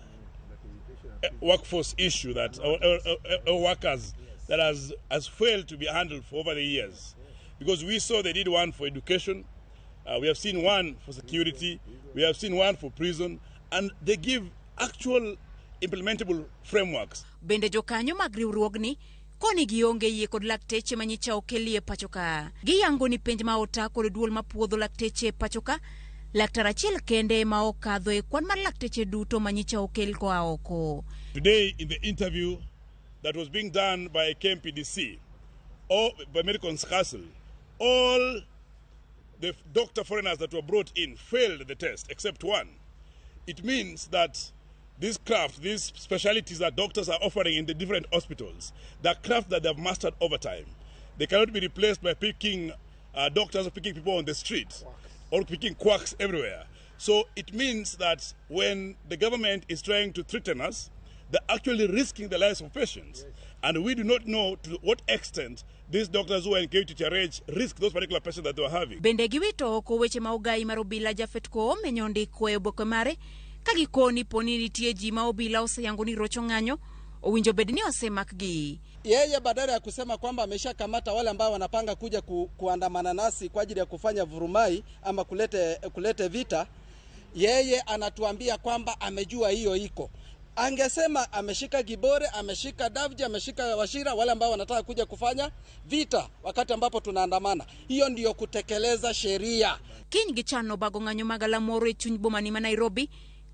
workforce issue that our workers that has failed to be handled for over the years. Because we saw they did one for education, we have seen one for security, we have seen one for prison, and they give actual implementable frameworks. Bende jokanyo mag riwruogni koni gionge yie kod lakteche manyicha okelie pacho ka. Giyango ni penj ma ota kod duol mapuodho lakteche e pacho ka, laktar achiel kende ma okadho e kwan mar lakteche duto manyicha okel koa oko. Today in the interview that was being done by KMPDC or by Medical Council, all the doctor foreigners that were brought in failed the test except one. It means that this craft, these specialties that doctors are offering in the different hospitals, the craft that they have mastered over time, they cannot be replaced by picking doctors or picking people on the street or picking quacks everywhere. So it means that when the government is trying to threaten us, they're actually risking the lives of patients. Yes. And we do not know to what extent these doctors who are in KUTRH risk those particular patients that they were having. Bende giwito oko weche ma ogai mar obila Japhet Koome nyondiko e oboke mare ka gikoni poni nitie ji ma obila oseyango ni rocho ng'anyo owinjo bed ni osemakgi. Yeye badala ya kusema kwamba ameshakamata wale ambao wanapanga kuja kuandamana nasi kwa ajili ya kufanya vurumai ama kulete vita, yeye anatuambia kwamba amejua hiyo iko. Angesema ameshika Gibore, ameshika Davji, ameshika Wachira, wale ambao wanataka kuja kufanya vita wakati ambapo tunaandamana. Hiyo ndiyo kutekeleza sheria. Kiny gichano bago ng'anyo mag galamoro e chuny boma ni ma Nairobi,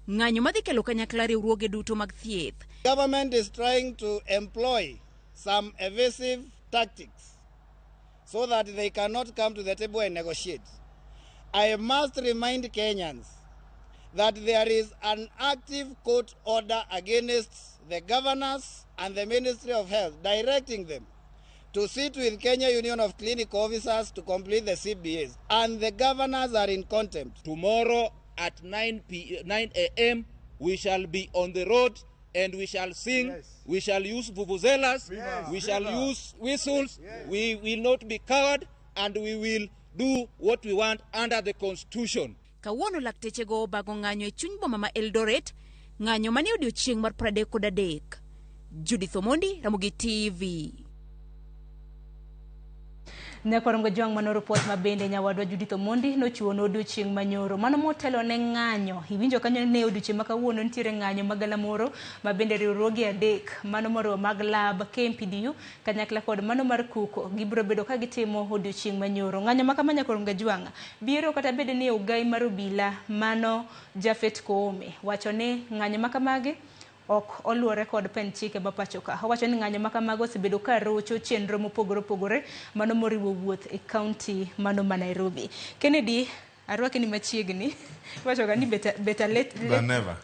ng'anyo madhi kelo kanyakla riwruoge duto mag thieth. Government is trying to employ some evasive tactics so that they cannot come to the table and negotiate. I must remind Kenyans that there is an active court order against the governors and the Ministry of Health directing them to sit with Kenya Union of Clinical Officers to complete the CBAs, and the governors are in contempt. Tomorrow at 9 a.m. we shall be on the road and we shall sing, yes. We shall use vuvuzelas, yes. We shall use whistles, yes. We will not be coward and we will do what we want under the Constitution. Kawuono lakteche go obago ng'anyo e chuny boma ma Eldoret, ng'anyo manie odiochieng' mar 33. Judith Omondi, Ramogi TV. Nyakwar Mgajwang' mano report ma bende nyawadwa Judith Omondi nochiwo ne odiochieng' manyoro. Mano motelo ne ng'anyo. Iwinjo kanyo ne odiochieng' ma kawuono nitiere ng'anyo mag galamoro ma bende riwruoge 3 mano moriwo mag lab KMPDU kanyakla kod mano mar KUKO gibiro bedo ka gitimo odiochieng' manyoro. Ng'anyo ma kama Nyakwar Mgajwang' biro kata bed ni ogai mar obila mano Japhet Koome wacho ni ng'anyo ma kamagi ok oluwore kod pen chike ma pacho ka. Owacho ni ng'anyo ma kamago osebedo ka rocho chenro mopogore opogore mano moriwo wuoth e kaunti mano ma Nairobi. Kennedy, arwaki ni machiegni. Iwacho ga ni better late than never.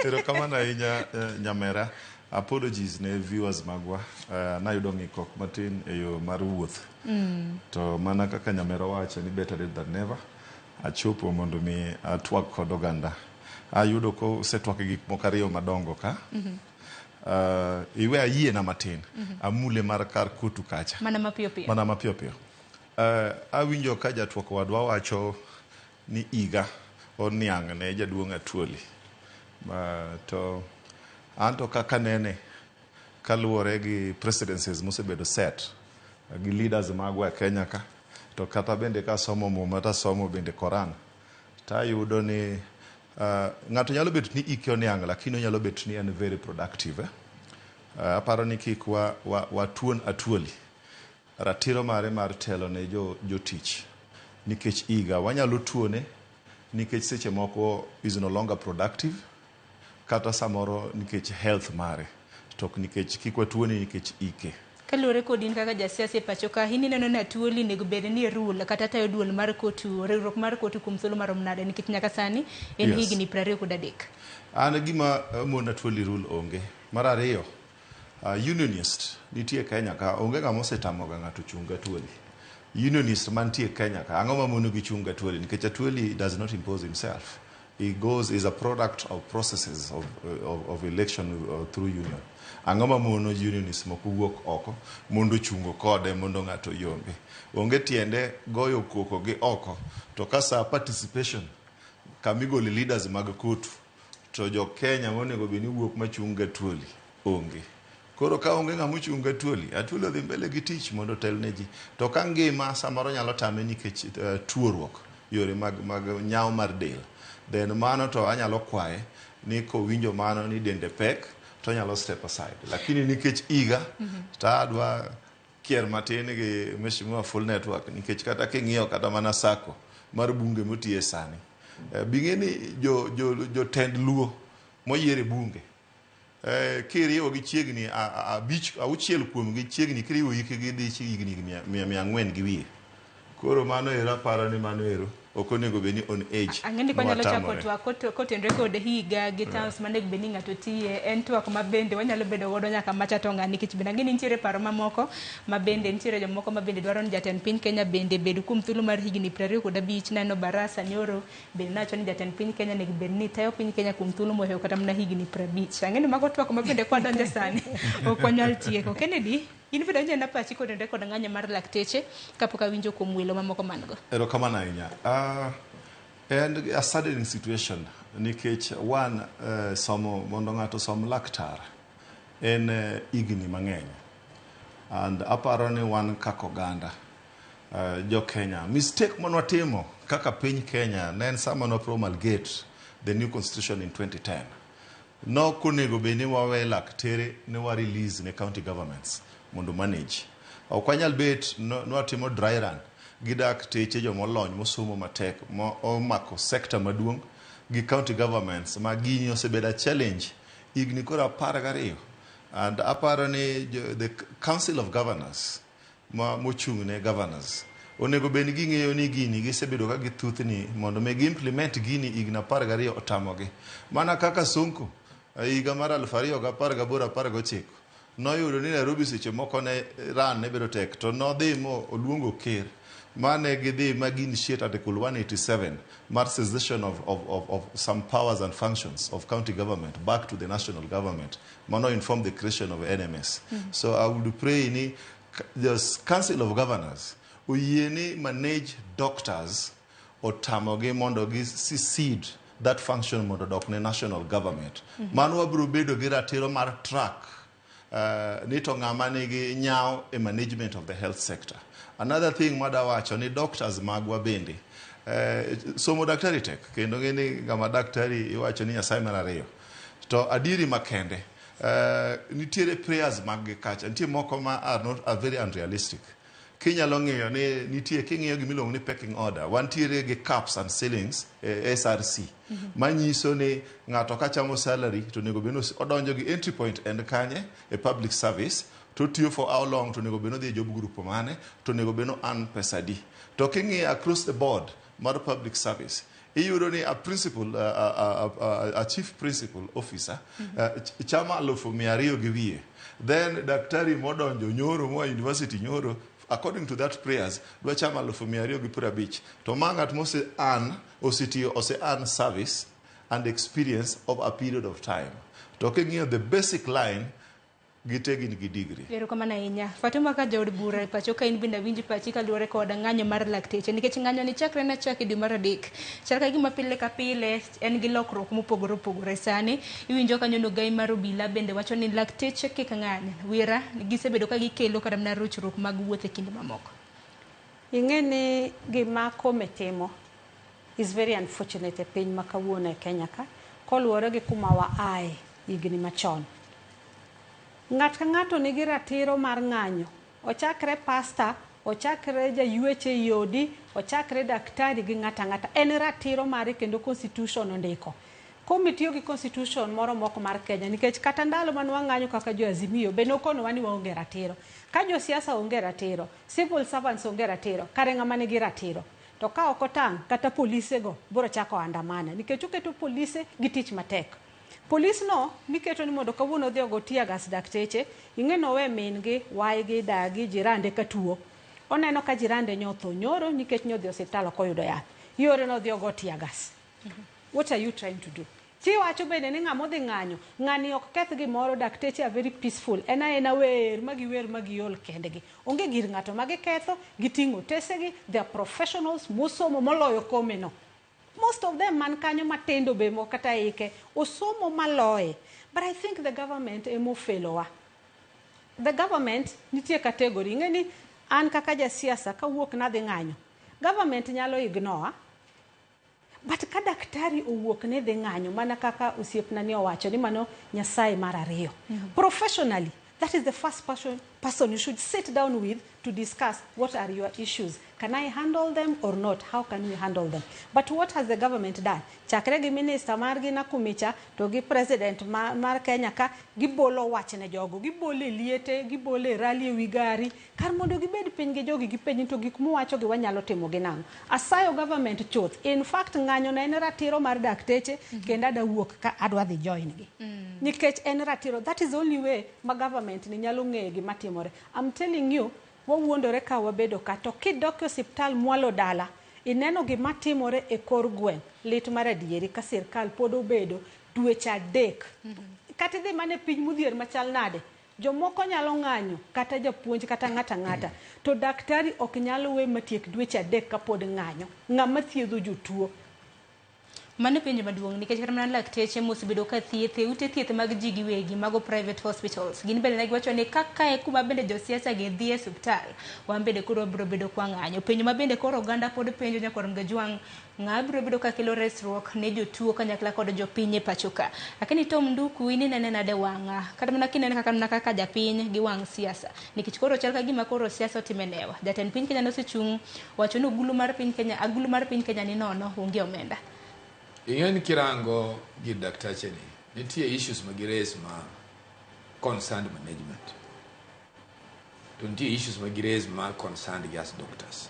Erokamano ahinya Nyamera. Apologies ne viewers magwa. Nayudo ng'ikok matin e yo mar wuoth. To mana kaka Nyamera wacho ni better late than never. Achopo mondo mi atwak kod oganda. Ayudo kosetwak gik moko ariyo madongo ka. Iwe ayiena matin. Amule mar kar COTU kacha. Mana mapiyo piyo. Mana mapiyo piyo. Awinjo ka jatwak wadwa wacho ni higa oniang' ne jaduong' Atwoli. To anto kaka nene kaluwore gi presidencies mosebedo set gi leaders magwa e Kenya ka, to kata bende kasomo Muma tasomo bende Koran, tayudo ni ng'ato nyalo bet ni ike oniang' lakini onyalo bet ni en very productive. Aparo ni kik watuon Atwoli ratiro mare mar telo ne jotich nikech higa. Wanyalo tuone nikech seche moko is no longer productive, kata samoro nikech health mare, to ok nikech kik watuone nikech ike. Kaluwore kod in kaka jasiasa e pacho ka, in ineno ni Atwoli onego bed ni rule kata tayo duol mar COTU, riwruok mar COTU kuom thuolo marom nade, nikech nyaka sani en higni 23. An gima mono Atwoli rule onge. Mar ariyo, unionist nitie Kenya ka, onge ng'ama osetamoga ng'ato chung' gi Atwoli. Unionist mantie Kenya ka, ang'o mamono gi chung' gi Atwoli? Nikech Atwoli does not impose himself. He goes, is a product of processes of election through union. Ang'o mamono unionist moko wuok oko mondo chungo kode mondo ng'ato yombe? Onge tiende goyo koko gi oko, to ka sa participation kamigole leaders mag COTU, to jo Kenya monego bed ni wuok machung' gi Atwoli onge. Koro ka onge ng'ama ochung' gi Atwoli, Atwoli odhi mbele gi tich mondo otel ne ji. To ka ngima samoro nyalo tame nikech tuoruok, yore mag nyawo mar del, then mano to anyalo kwaye ni kowinjo mano ni dende pek, to onyalo step aside. Lakini nikech higa, to adwa kier matin gi Mheshimiwa Full Network, nikech kata king'iyo kata mana sako mar bunge motiye sani, bing'e ni jotend Luo moyier e bunge, kiriwo gi chiegni abich, auchiel kuom gi chiegni kiriwo hikgi dhi higni 400 gi wiye. Koro mano ero aparo ni mano ero ok onego bed ni on age. Ang'e ni kwanyalo chako nwatamore. twak kotenore kod higa gi terms manego bed ni ng'ato tiye, en twak ma bende wanyalo bedo godo nyaka macha to ng'a, nikech bende ang'e ni nitiere paro mamoko ma bende nitiere jomoko ma bende dwaro ni jatend piny Kenya bende bed kuom thuolo mar higni 25. Neno Barasa nyoro bende nowacho ni jatend piny Kenya onego bed ni tayo piny Kenya kuom thuolo mohewo kata mana higni 50. Ang'e ni mago twak ma bende kwadonje sani ok wanyal tieko. Kennedy, in bende donjo na pachi kotenore kod ng'anyo mar lakteche kapok awinjo kuom welo mamoko man go. Erokamano ahinya. En a saddening situation nikech one, somo mondo ng'ato som laktar en higni mang'eny. And aparo ni wan kaka oganda jo Kenya, mistake manwatimo kaka piny Kenya ne en sama nwa promulgate the new constitution in 2010. Nok onego bed ni wawe laktere ne wa release ne county governments mondo manage. Ok wanyal bet nwatimo dry run gi dakteche jomolony mosomo matek mo omako sector maduong' gi county governments ma gini osebedo a challenge higni koro 12. And aparo ni the Council of Governors ma mochung' ne governors onego bed ni ging'eyo ni gini gisebedo ka githuthni mondo mi gi-implement gini higni 12 otamogi. Mana kaka Sonko higa mar 2018 19 noyudo ni Nairobi seche moko ne run ne bedo tek, to nodhi mo oluongo ker mane gidhi ma gi initiate Article 187 mar cessation of some powers and functions of county government back to the national government. Mano inform the creation of NMS. So I would pray ni the Council of Governors oyie ni manage doctors otamogi mondo gi secede that function mondo odok ne national government. Mano wabiro bedo gi ratiro mar track ni to ng'ama nigi nyawo e management of the health sector. Another thing madawacho ni doctors magwa bende somo daktari tek, kendo ng'e ni ng'ama daktari iwacho ni Nyasaye mar ariyo. To adieri makende, nitiere prayers mag gi kacha, nitie moko ma are not, are very unrealistic. Kinyalo ng'iyo ni nitie, king'iyo gimiluongo ni pecking order, wantiere gi caps and ceilings e SRC manyiso ni ng'ato ka chamo salary to onego bed ni odonjo gi entry point en kanye e public service, to otiyo for how long, to onego bed ni odhi e job group mane, to onego bed ni earn pesa adi. To king'iyo across the board mar public service, iyudo ni a principal, a chief principal officer chamo 200,000 gi wiye. Then daktari modonjo nyoro moa university nyoro, according to that prayers, dwa chamo 250,000. To ma ng'at mose earn, osetiyo, ose earn service and experience of a period of time. To king'iyo the basic line, gite gin gi degree. Erokamano ahinya. Fatuma ka jaod bura e pacho ka in bende awinj pachi kaluwore kod ng'anyo mar lakteche nikech ng'anyo ni chakre na chak e dwe mar adek. Chal ka gima pile ka pile en gi lokruok mopogore opogore. Sani iwinjo kanyo no gai mar obila bende wacho ni lakteche kik ng'any. Wira gisebedo ka gikelo kata mana rochruok mag wuoth e kinde mamoko. Ing'e ni gima Kome timo is very unfortunate e piny ma kawuono e Kenya ka koluwore gi kuma wa ae higni machon. Ng'at ka ng'ato nigi ratiro mar ng'anyo. Ochakre pasta, ochakre jayweche ei odi, ochakre daktari gi ng'ato ang'ata. En ratiro mare kendo constitution ondiko. Kome tiyo gi constitution moro mok mar Kenya nikech kata ndalo mane wang'anyo kaka jo Azimio be nokonowa ni waonge ratiro. Ka josiasa onge ratiro, civil servants onge ratiro, kare ng'ama nigi ratiro? To ka ok otang' kata polise go biro chako andamana nikech oketo polise gi tich matek. Polis no miketo ni mondo kawuono odhi ogo tear gas dakteche, ing'e ni owe min gi, waygi, dagi, jirande ka tuo. Oneno ka jirande nyotho nyoro nikech nyodhi osiptal ok oyudo yath. Yore no odhi ogo tear gas. What are you trying to do? Tiwacho bende ni ng'ama odhi ng'anyo, ng'ani ok keth gimoro, dakteche are very peaceful. En aena wer ma giwer ma giol kendgi. Onge gir ng'ato ma giketho, giting'o otesegi, they are professionals mosomo moloyo Kome no. Most of them man kanyo matindo be moko kata ike osomo maloye. But I think the government emo felowa. The government nitie category. Ing'e ni an kaka jasiasa kawuok nadhi ng'anyo, government nyalo ignore. But ka daktari owuok ni dhi ng'anyo mana kaka osiepna ni owacho ni mano Nyasaye mar ariyo. Professionally, that is the first person you should sit down with to discuss what are your issues. Can I handle them or not? How can we handle them? But what has the government done? Chakre gi minister margi Nakumicha to gi president mar Kenya ka gibolo wach ne jogo, gibolo e liete, gibolo e rally e wi gari, kar mondo gibed piny gi jogi gipenj to gik muwacho gi wanyalo timo gi nang'o. Asayo government chuth. In fact, ng'anyo no en ratiro mar dakteche kendo ada wuok ka adwa dhi join gi. Nikech en ratiro. That is the only way ma government ni nyalo ng'eyo gima timore. I'm telling you, wawuondore ka wabedo ka to kidok e osiptal mwalo dala ineno gima timore e kor gweng' lit mar adieri ka sirkal pod obedo dweche adek. Kata idhi mana e piny modhier machal nade, jomoko nyalo ng'anyo kata japuonj kata ng'ata ng'ata to daktari ok nyal we matiek dweche adek kapod ng'anyo. Ng'ama thiedho jotuo. Mano penjo maduong' nikech kata mana lakteche mosebedo ka thieth e ute thieth mag ji giwegi mago private hospitals gin bende ne giwacho ni kaka e kuma bende josiasa gi dhi e osiptal wan bende koro wabiro bedo kwa ng'anyo. Penjo ma bende koro oganda pod penjo nyakwar Mgajwang' ng'a biro bedo ka kelo resruok ne jotuo kanyakla kod jopiny e pacho ka. Lakini Tom Nduku in inene nade wang'a kata mana kinene kaka mana kaka japiny gi wang' siasa nikech koro chal ka gima koro siasa otime newa. Jatend piny Kenya nosechung' wacho ni ogulu mar piny Kenya agulu mar piny Kenya ni nono onge omenda. Ing'e ni kirango gi daktache ni, nitie issues ma gi raise ma concerned management. To nitie issues ma gi raise ma concerned gi as doctors.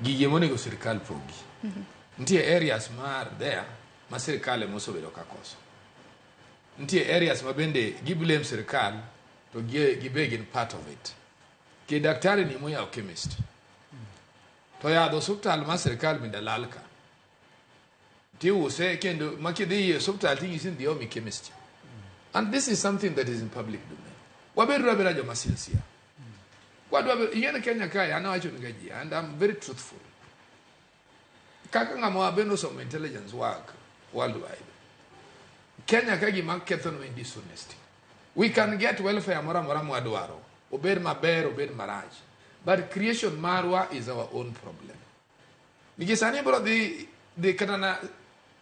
Gigi monego sirkal pogi. Nitie areas mar there ma sirkal ema osebedo ka koso. Nitie areas ma bende gi blame sirkal to gibe gin part of it. Ki daktari ni moyawo chemist. To yadh osuptal mar sirkal bende lal ka. Tiuse kendo ma kidhi e osuptal ting'isi ni dhi omi chemist. And this is something that is in public domain. Wabedo abeda joma sincere. Wadwa ing'e ni Kenya kae an awacho ni ga ji and I'm very truthful. Kaka ng'ama bende osomo intelligence work worldwide. Kenya ka gima kethonwa en dishonesty. We can get welfare moro amora mwadwaro. Obed maber, obed marach. But creation marwa is our own problem. Nikech sani ibiro dhi kata na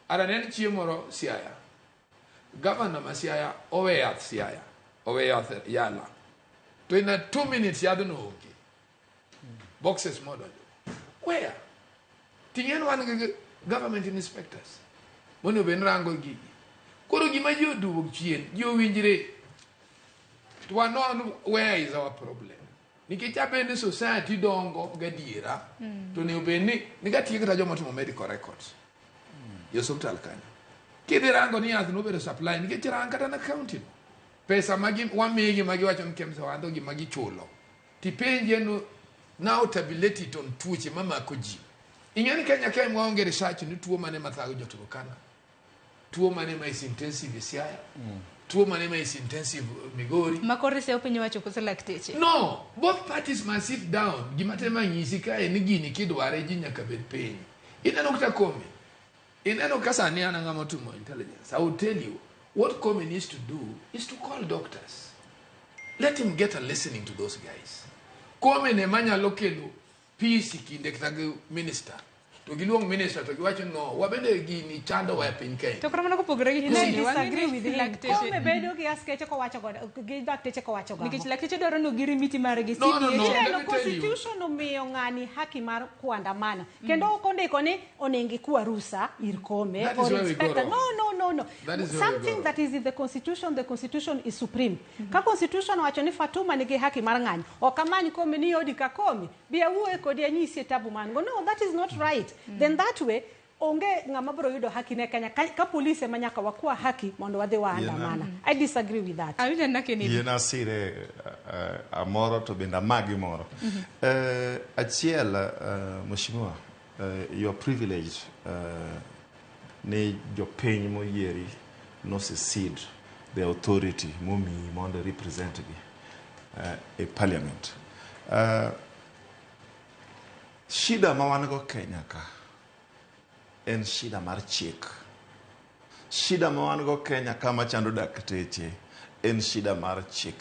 ara ne en chieng' moro Siaya. Governor ma Siaya owe yath Siaya, owe yath Yala. To in a 2 minutes yadhno onge. Boxes modonjo. Where? Ting'en wan gi government inspectors. Monego bed ni rango gigi. Koro gima ji oduogo chien, ji owinjre. To wanon where is our problem. Nikech abende society dongo gadiera, to onego bed ni nikatiyo kata joma otimo medical records. E osiptal kanyo. Kidhi rango ni yath nobedo supply nikech rang kata na county no. Pesa ma wamigi ma giwacho ni KEMSA wadho gima gichulo. Tipenje no now tabulate it on tuoche mamako ji. Ing'e ni Kenya ka waonge research ni tuo mane mathago jo Turkana. Tuo mane ma is intensive e Siaya? Tuo mane ma is intensive Migori? Makore se piny owacho koso lakteche? No, both parties must sit down. Gima temo nyisi kae ni gini kidware ji nyaka bed piny. Ineno kata Kome. Ineno ka sani an ng'ama otimo intelligence. I will tell you, what Kome needs to do is to call doctors. Let him get a listening to those guys. Kome ne manyalo kelo peace e kinde kata gi minister. To giluong minister to giwacho no, wabende gini chandowa e piny Kenya. To kata mana kopogore gi Ne Kome, wang'e disagree ni with him. lakteche Kome bedo gi askeche kowacho godo gi dakteche kowacho godo. Nikech lakteche dwaro ni ogirimiti margi No, no, no. CPH. Let Ineno me tell you. constitution omiyo ng'ani haki mar kuandamana kendo ok ondiko ni onego ikwa rusa ir Kome That is or where we go inspector. wrong. No, no, no, no. That is where we go Something wrong. that is in the constitution, the constitution is supreme. Ka constitution owacho ni Fatuma nigi haki mar ng'anyo, ok amany Kome ni odi ka Kome, bi awuoye kodi anyisie tabu man go. No, that is not right. Then that way onge ng'ama biro yudo haki ne Kenya ka, ka polise ma nyaka wakwa haki mondo wadhi waandamana. I disagree with that. Awinjo na Kennedy. Yien asire amoro to bende amagi moro. Achiel, mheshimiwa, you are privileged ni jopiny moyieri nosecede the authority momiyi mondo represent gi e parliament. Shida ma wan go Kenya ka en shida mar chik. Shida ma wan go Kenya ka machando dakteche en shida mar chik.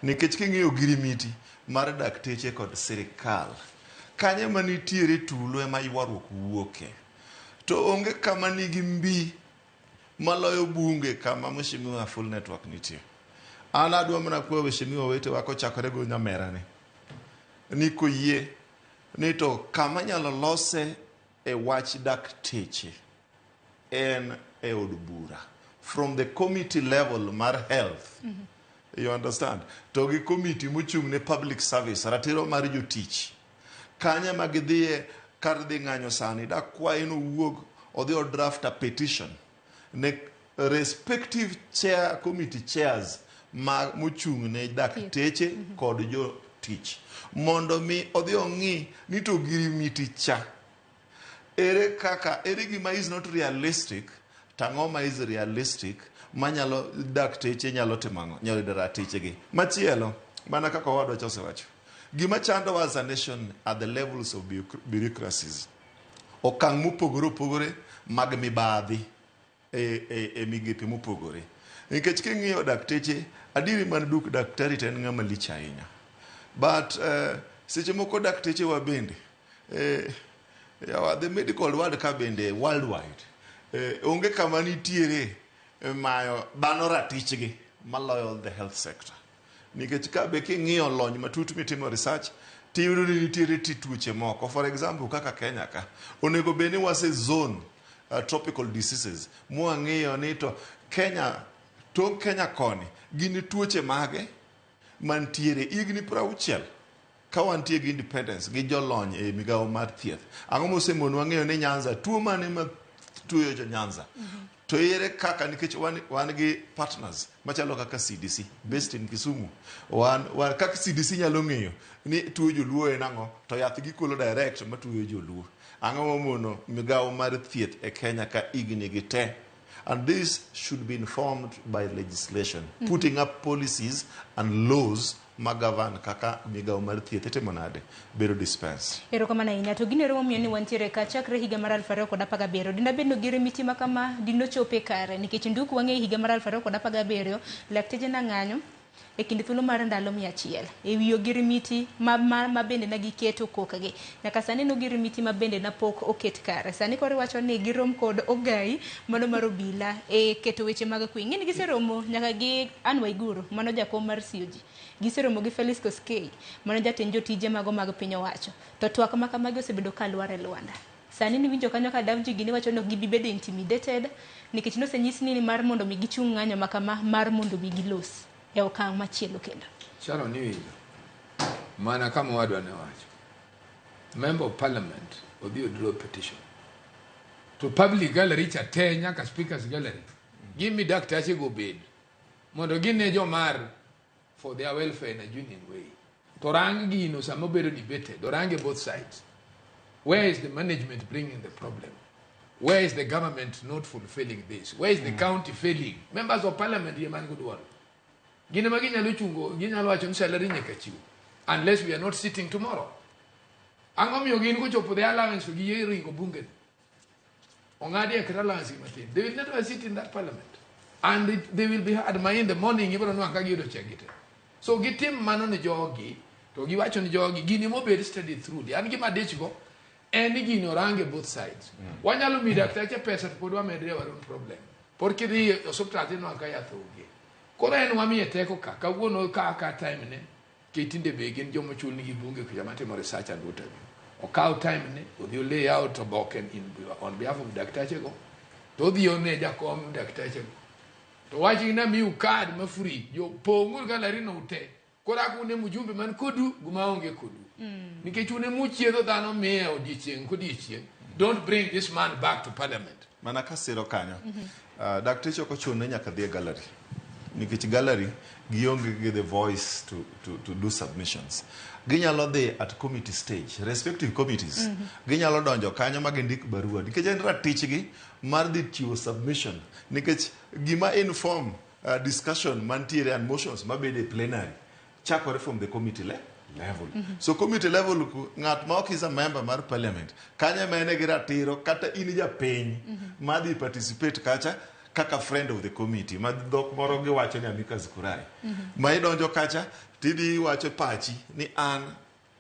Nikech king'iyo ogirimiti mar dakteche kod sirikal, kanye manitiere tulo ema ywaruok wuoke. To onge kama nigi mbi maloyo bunge kama mheshimiwa Full Network nitie. An adwa mana kwayo mheshimiwa wetewa kochakore go nyamera ni. Ni koyie ni to kama nyalo lose e wach dakteche en e od bura. From the committee level mar health. You understand? To gi committee mochung' ne public service, ratiro mar jotich. Kanye ma gidhiye kar dhi ng'anyo sani, dakwaye nowuog odhi o draft a petition ne respective chair, committee chairs ma mochung' ne dakteche kod jotich mondo mi odhi ong'i ni to girimiti cha ere kaka ere gima is not realistic tang'o ma is realistic manyalo dakteche nyalo timo ang'o nyalo yudo ratichegi machielo mana kaka owadwa cha osewacho gima chandowa as a nation are the levels of bureaucracies okang' mopogore opogore mag mibadhi e migepe mopogore nikech king'iyo dakteche adieri man duk daktari to en ng'ama lich ahinya but seche moko dakteche wa bende yawa, the medical world ka bende worldwide onge kama nitiere mayo dhano ratichgi maloyo the health sector nikech ka be king'iyo lony matut mitimo research tiyudo ni nitiere tuoche moko for example kaka Kenya ka onego bed ni wase zone tropical diseases mwang'iyo ni to Kenya tong' Kenya koni gin tuoche mage mantiere higni 60 ka wantie gi independence gi jolony e migawo mar thieth ang'o mosemonowa ng'eyo ni Nyanza tuo mane ma tuoyo jo Nyanza to ere kaka nikech wan gi partners machalo kaka CDC based in Kisumu wan kaka CDC nyalo ng'eyo ni tuo joluo en ang'o to yath gikolo direct matuoyo joluo ang'o momono migawo mar thieth e Kenya ka higni gi te. And this should be informed by legislation, putting up policies and laws magovern kaka migawo mar thieth itimo nade bedo dispensed. Erokamano ahinya. To gino ero momiyo ni wantiere ka chakre higa mar 2017 dina bed no girimiti ma kama dinochope kare nikech nduk wang'e higa mar 2017 lakteche nang'anyo e kind thuolo mar ndalo 100 e wi ogirimiti ma bende ne giketo kokgi nyaka sani no girimiti ma bende na pok oket kare sani koro iwacho ni girom kod ogai mano mar obila e keto weche mag kwe. Ing'e ni giseromo nyaka gi Anne Waiguru mano jakom mar COG, giseromo gi Felix Koskei mano jatend jotije mago mag piny owacho, to twak ma kamagi osebedo ka lwar e lwanda. Sani niwinjo kanyo ka Davji gini wacho ni ok gibi bedo intimidated nikech nosenyis ni mar mondo mi gichung' ng'anyo ma kama mar mondo mi gilos e okang' machielo kendo. Sharon niwinjo mana kama owadwa ne wacho, member of parliament odhi odraw petition to public gallery cha te nyaka speakers gallery gimi daktache go bed mondo gine jomar for their welfare in a genuine way to rang gino sama obedo debated orange both sides. Where is the management bringing the problem? Where is the government not fulfilling this? Where is the county failing? Members of parliament yie man godwaro. Gin ema ginyalo chungo, ginyalo wacho ni salary nyaka chiw. Unless we are not sitting tomorrow. Ang'o miyo gin kochopo the allowance to giyie ringo bunge ni? Ong'adi e kata allowance gi matin. They will never sit in that parliament. And they will be hard ma in the morning ibiro nwang'o ka giyudo check gi te. So gitim mano ne jogi, to giwacho ni jogi gini mobed study through. An gima dich go en ni gini orange both sides. Wanyalo miyo daktache pesa to pod wamedre our own problem. Pod kidhi e osiptal tinwang'o ka yath onge. Koro en wamiye teko ka, kawuono ka time ne, nikech tinde be gin joma ochul nigi bunge kucha matimo research and what have you. Okaw time ne, odhi o lay out oboke on behalf of daktache go, to odhi one jakom daktache go. To wach ni namiu card ma free, jo pong'uru gallery no ute. Koro ak un e mjumbe man kodu, guma onge kodu. Nikech un ema uchiedho dhano miya odiechieng' kodiechieng'. Don't bring this man back to parliament. Mana kasiro kanyo. Dakteche ok ochuno ni nyaka dhi e gallery. Nikech gallery gionge gi the voice to do submissions. Ginyalo dhi at committee stage, respective committees. Ginyalo donjo kanyo ma gindik barua. Nikech en ratichgi mar dhi chiwo submission. Nikech gima inform discussion mantiere and motions mabede e plenary chakore from the committee level. So committee level ku ng'at ma ok is a member mar parliament kanyo ema en gi ratiro kata in japiny madhi participate kacha kaka friend of the committee ma dhok moro giwacho ni amicus curiae. Ma idonjo kacha tidhi iwacho pachi ni an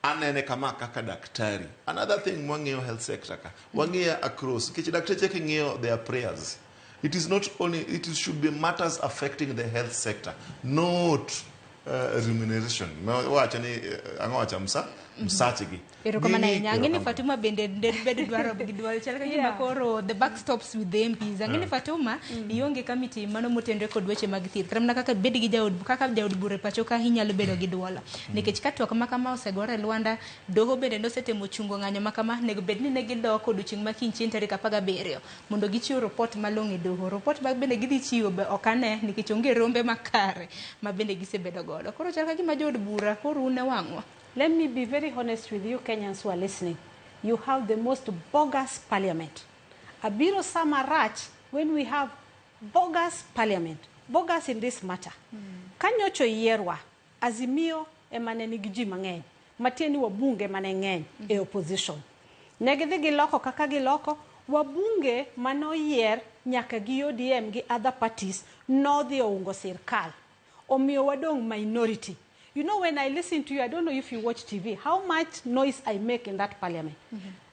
anene kama kaka daktari. Another thing mwang'iyo health sector ka wang'iyo across nikech dakteche king'iyo their prayers it is not only it should be matters affecting the health sector not remuneration. Wacho ni ang'o wacho msachgi. Erokamano ahinya. Ang'e ni Erokamano. Fatuma bende bed dwaro gi dwol chal ka gima koro the buck stops with the MPs. Ang'e ni Fatuma ionge committee mano motenore kod weche mag thieth. Kata mana kaka bed gi jaod kaka jaod bura e pacho ka inyalo bedo gi dwol. Nikech ka twak ma kama osegore e Lwanda, doho bende nosetemo chungo ng'anyo ma kama, nego bed ni ne gidok odiochieng' ma kiny chieng' tarik 17 mondo gichiw report malong'o e doho. Report ma bende gidhi chiwo be ok ane nikech onge rombe makare ma bende gisebedo godo. Koro chal ka gima jood bura koro un e wang'wa. Let me be very honest with you, Kenyans who are listening. You have the most bogus parliament. Abiro sama rach when we have bogus parliament. Bogus in this matter. Kanyocho yierwa, Azimio ema ne nigi ji mang'eny. Matieni wabunge mane ng'eny e opposition. Ne gidhi giloko kaka giloko, wabunge manoyier nyaka gi ODM gi other parties nodhi oungo sirkal. Omiyo wadong' minority. You know, when I listen to you, I don't know if you watch TV, how much noise I make in that parliament.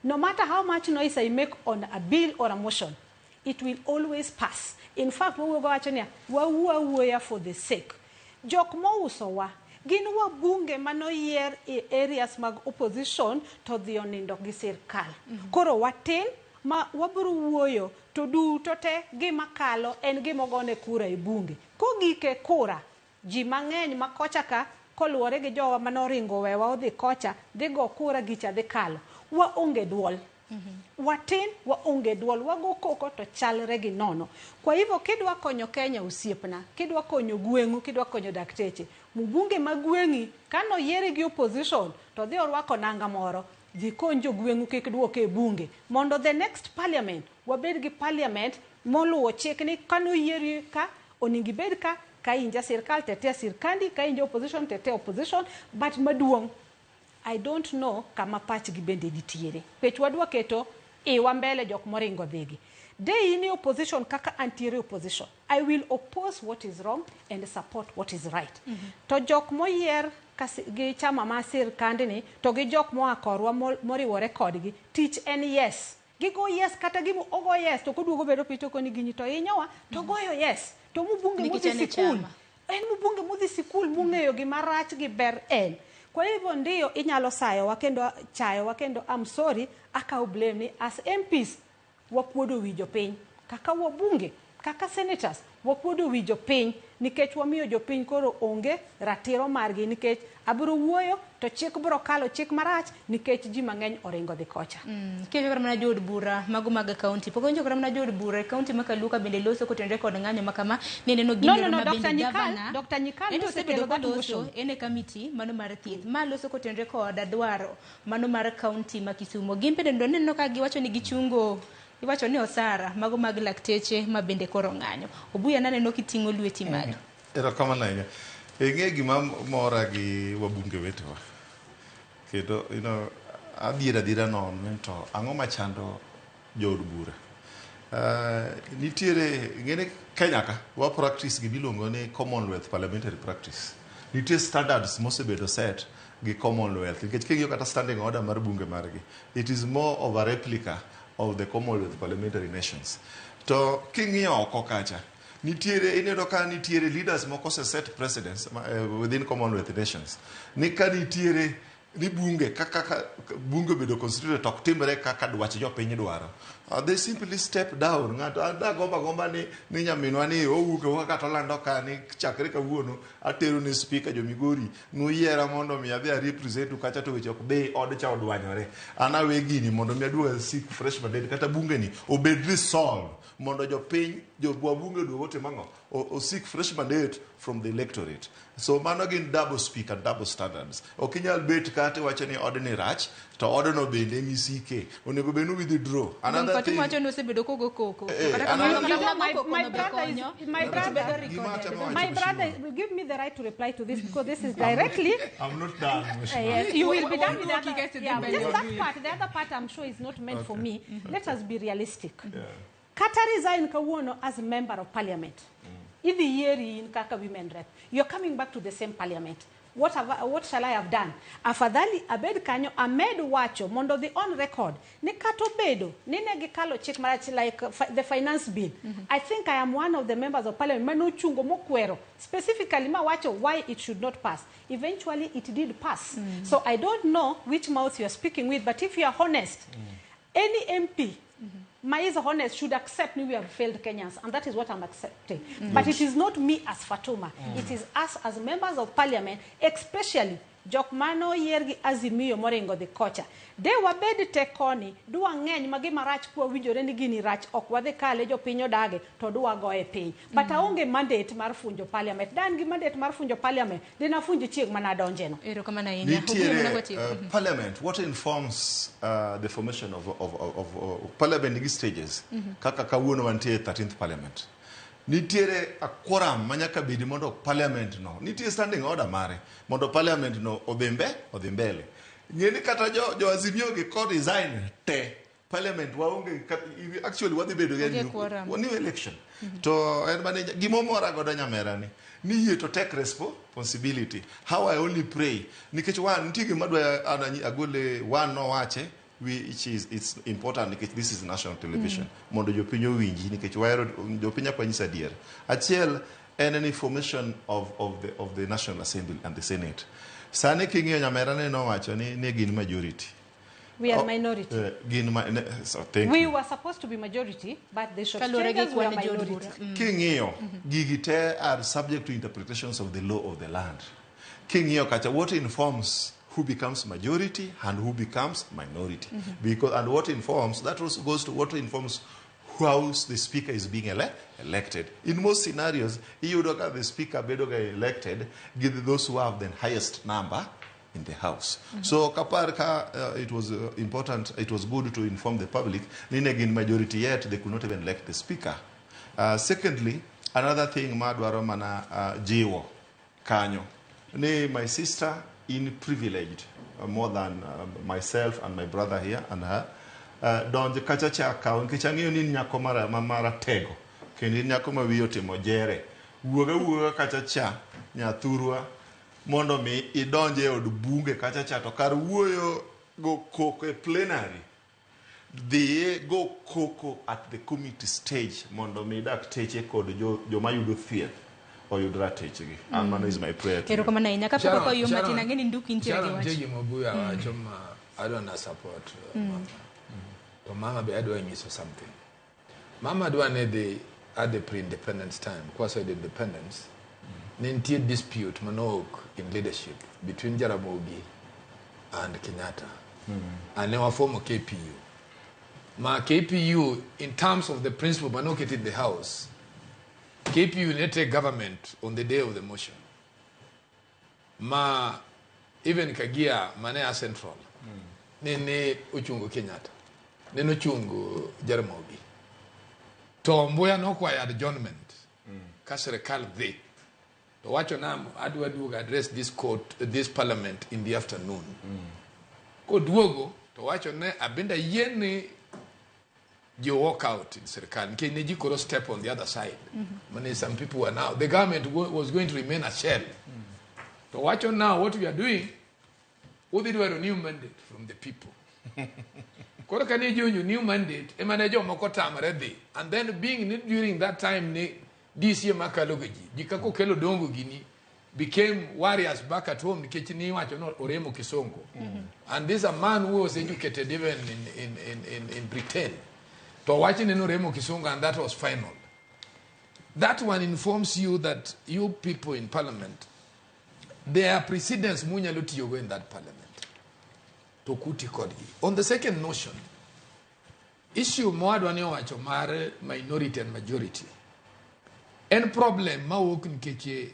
No matter how much noise I make on a bill or a motion, it will always pass. In fact, wawuogo wacho niya, wawuo awuoya for the sake. Jok mousowa, gin wabunge manoyier e areas mag opposition to dhi onindo gi sirkal. Koro watin ma wabiro wuoyo to duto te gima kalo en gima ogone kura e bunge. Kogik e kura, ji mang'eny ma kocha ka koluwore gi jowa manoringo wewa odhi kocha dhi go kura gicha dhi kalo. Waonge duol. Watin waonge duol, wago koko to chalre gi nono. Kwa hivyo kidwa konyo Kenya osiepna, kidwa konyo gweng'u, kidwa konyo dakteche, mbunge ma gweng'i kanoyiere gi opposition to dhi orwako nanga moro, dhi kony jogweng'u kik duoke e bunge. Mondo the next parliament, wabed gi parliament moluwo chik ni kanoyieri ka, onego ibed ka, ka in ja sirkal tetea sirkandi, ka in ja opposition tetea opposition, but maduong' I don't know kama pachgi bende nitiere. Nikech wadwa keto iwa mbele jok moringo dhigi. De in e opposition kaka antiere opposition, I will oppose what is wrong and support what is right. To jok moyier gi chama ma sirkandni to gi jok moa korwa moriwore kodgi, tich en yes. Gigo yes kata gimo ogo yes to koduogo bedo piny to koni gini to hinyowa to goyo yes. To mbunge Nikech modhi en e sikul. chama. En mbunge modhi sikul mong'eyo gima rach gi ber en. Kwa hivyo ndiyo inyalo sayowa kendo chayowa kendo I'm sorry akaw blame ni as MPs wakuodo wi jopiny kaka wabunge kaka senators wakuodo wi jopiny nikech wamiyo jopiny koro onge ratiro margi nikech abiro wuoyo to chik biro kalo chik marach nikech ji mang'eny oringo dhi kocha. Kiwacho kata mana jood bura mago mag kaunti pok awinjo kata mana jood bura e kaunti ma Kaluka bende loso kotenore kod ng'anyo ma kama ni neno No, gimoro no, no, ma Dr. bende Nyikal, gavana Dr. Nyikal ento osebedo nosekelo that koloso motion. en e kamiti mano mar thieth ma loso kotenore kod dwaro mano mar kaunti ma Kisumo gin bende ndo neno ka giwacho ni gichungo Iwacho ni osara mago mag lakteche ma bende koro ng'anyo. Obuya naneno kiting'o lweti malo. Erokamano ahinya. Ing'e gima mora gi wabunge wetewa. Kendo, adier adiera nono ni to ang'o machando jood bura. Nitiere, ing'e ni Kenya ka, wa practice gimiluongo ni Commonwealth Parliamentary Practice. Nitie standards mosebedo set gi Commonwealth. Nikech king'iyo kata standing order mar bunge margi, it is more of a replica of the Commonwealth Parliamentary Nations. To king'iyo oko kacha, nitiere ineno ka nitiere leaders moko ose set precedents within Commonwealth Nations. Ni ka nitiere ni bunge kaka ka, bunge obedo constituted to ok timre kaka dwach jopiny dwaro. They simply step down. Ng'ato agomba gomba ni nyaminwa ni owuok kaka tolando ka ni chakre kawuono atero ne speaker jo Migori nuyiera mondo mi adhi a represent kacha to weche ok dhi od cha odwanyore. An awe gini mondo mi aduog seek fresh mandate kata bunge ni obed resolved mondo jopiny jowabunge oduog otim ang'o o seek fresh mandate from the electorate. So mano gin double speak and double standards. Ok inyal bet kata iwacho ni odni rach to odno bende emisike. Onego bed ni withdraw. Another thing. Wacho ni osebedo kogo koko. My brother will give me the right to reply to this because this is directly. I'm not done. Yes, you will be done with that. Yeah, just that part. The other part I'm sure is not meant for me. Let us be realistic. Kata resign kawuono as a member of parliament. If the year in kaka women rep, you're coming back to the same parliament. What shall I have done? Afadhali abed kanyo amed wacho mondo the on record ni kato bedo ni negi kalo chik marach like the finance bill. I think I am one of the members of parliament mano chungo mokwero specifically ma wacho why it should not pass. Eventually it did pass. So I don't know which mouth you are speaking with, but if you are honest, any MP my is honest should accept me we have failed Kenyans, and that is what I'm accepting. But it is not me as Fatuma. It is us as members of parliament, especially jok mano yiergi Azimio moringo dhi kocha. De wabed te koni, dwa ng'eny ma gima rach kwa winjore ni gini rach, ok wadhi kale jopiny odage, to dwa goye piny. But aonge mandate mar funjo parliament. Dan gi mandate mar funjo parliament, dina funjo chieng' mana donje no. Erokamano ahinya. Nitiere parliament, what informs the formation of parliament nigi stages. Kaka kawuono wantie 13th parliament. Nitiere a quorum manyaka bedi mondo parliament no. Nitie standing order mare mondo parliament no odhi mbele. Ng'eni kata jo Azimio gi ko resign te parliament waonge actually wadhi bedo gi new election. To en mane gimomora godo nyamera ni yie to take responsibility. How I only pray nikech wan nitie gima dwa agole wan nowache which is it's important because this is national television. Mondo jopiny owinji nikech wahero jopiny ok wanyis adier. Achiel en an information of the National Assembly and the Senate. Sani king'iyo nyamera ne nowacho ni gin majority. We are minority. So thank we you. Were supposed to be majority, but the shortchangers were minority. King'iyo gigi te are subject to interpretations of the law of the land. King'iyo kacha what informs who becomes majority and who becomes minority. Because, and what informs, that also goes to what informs how the speaker is being elected. In most scenarios, the speaker bedoga elected, give those who have the highest number in the house. So kaparka, it was important, it was good to inform the public, in majority yet, they could not even elect the speaker. Secondly, another thing, madwaro mana jiwo, kanyo. Ni my sister, in privileged more than myself and my brother here and her. Donj kacha cha kawo nikech ang'eyo ni nyako mara tego kendo in nyako ma wiye otimo jere. Wuoga kacha cha nyathurwa mondo mi idonje e od bunge kacha cha to kar wuoyo go koko e plenary dhiye go koko at the committee stage mondo mi dakteche kod joma yudo thieth oyud ratechgi. And mano is my prayer to you. Erokamano ahinya. Kapok oyo matin ang'e ni nduki nitiere gi wach. Nitie gima Obuya wacho ma adwa na support mama. To mama be adwa nyiso something. Mama dwa ne dhi at the pre-independence time, kwaseyudo independence, ne nitie dispute manowuok in leadership between Jaramogi and Kenyatta. And ne wafomo KPU. Ma KPU, in terms of the principle manoket in the house, KPU ne take government on the day of the motion. Ma even Kagia mane a central ne ochungo Kenyatta. Neno chungo Jaramogi. To Mbuya nokwayo adjournment. Ka sirikal dhi. To wacho nam adwa duogo address this court, this parliament in the afternoon. Koduogo to wacho ne abenda yie ni ji walk out in sirikal nikech ne ji koro step on the other side. Mane some people were now, the government was going to remain a shell. To wacho now what we are doing, udhi dwaro new mandate from the people. Koro kane ji owinjo new mandate, ema ne jomoko tamre dhi. And then being ni during that time ni DCA makalo ga ji, ji kaka Okello Dongo gini became warriors back at home nikech ni iwacho ni oremo Kisongo. And this a man who was educated even in Britain. To wach ni noremo Kisungu and that was final. That one informs you that you people in parliament, there are precedents munyalo tiyogo in that parliament. To kuti kodgi. On the second notion, issue mowadwa ni owacho mar minority and majority en problem mawuok nikech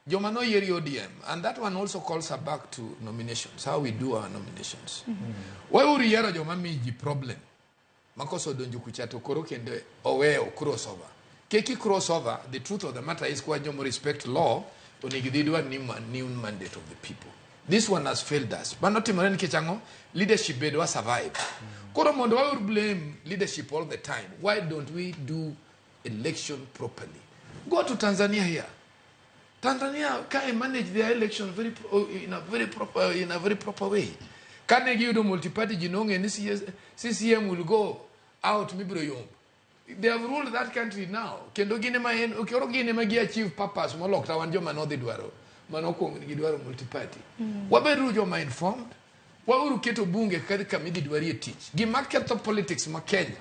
joma noyieri ODM, and that one also calls her back to nominations, how we do our nominations. Weuru yiero joma miyo ji problem makoso donjo kucha to koro kendo oweyo crossover. Keki crossover, the truth of the matter is kwa jomo respect law, onego gidwa new mandate of the people. This one has failed us. Mano timore nikech ang'o? Leadership bedo wa survive. Koro mondo waur blame leadership all the time, why don't we do election properly? Go to Tanzania here. Tanzania can manage their election very in a very proper in a very proper way. Kane giyudo multi-party ji nong'e ni CCM will go out mibiro yombo. They have ruled that country now. Kendo gin ema en koro gin ema gi achieve purpose molok ta wan joma nodhi dwaro manokwongo gidwaro multi-party. Wabeuru joma informed. Wauru keto bunge kaka kama idhi dwarie tich. Gima ketho politics ma Kenya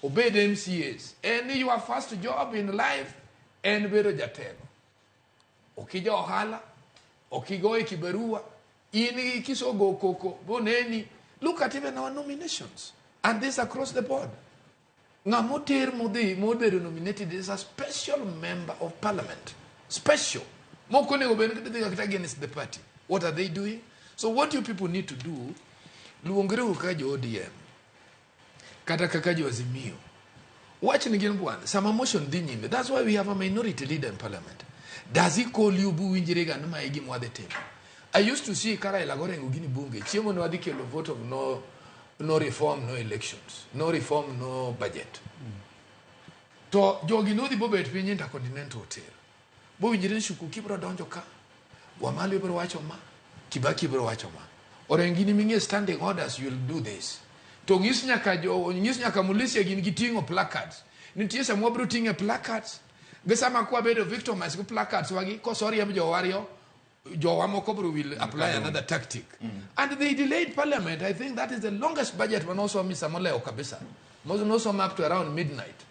obed MCAs en ni your first job in life en bedo jatelo. Ok ija ohala, ok igoye kibarua, in kisogo koko boneni. Look at even our nominations and this across the board. Ng'ama oter modhi mobedo nominated is a special member of parliament. Special. Mok onego bed ni dhi kata against the party. What are they doing? So what you people need to do, luongreuru kaka jo ODM, kata kaka jo Azimio. Wach ni gin bwana, sama motion dhi nyime. That's why we have a minority leader in parliament. Does he call you buwinjre ga ni mae gima wadhi timo? I used to see ka Raila gorengo gini bunge, chiemo ne wadhi kelo vote of no reform, no elections. No reform, no budget. To jogi nodhi bobet piny Intercontinental Hotel. Bowinjre ni Shukuki biro donjo ka, Wamalo biro wacho ma, Kibaki biro wacho ma. Orengo ming'e standing orders, you'll do this. To ng'is nyaka jo, ng'is nyaka Mulisia gin giting'o placards. Nitie sama wabiro ting'e placards. Gi sama kwa bedo victimized gi placards wagi, kosoriemb jowario, jowa moko biro will apply another tactic. And they delayed parliament. I think that is the longest budget manosomi samoleo kabisa. Nosom up to around midnight.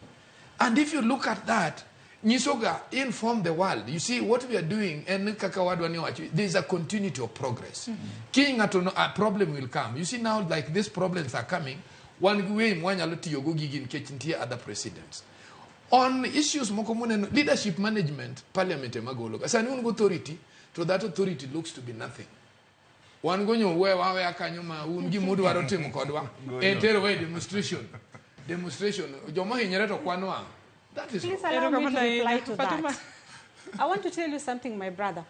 And if you look at that, nyisoga inform the world. You see what we are doing, and kaka wadwa ni wacho, there is a continuity of progress. Kiny ng'ato no, a problem will come. You see now, like these problems are coming, one way mwanyalo tiyogo gigi nikech nitie other precedents. On issues moko muneno, leadership management, parliament ema golo. Sani un go authority, to that authority looks to be nothing. Wan gonyo we wawe kanyo ma un gimudwaro timo kodwa. En tero we demonstration. Demonstration. Joma hinyore to kwanwa. That is Please wrong. allow me to reply to that. I want to tell you something, my brother.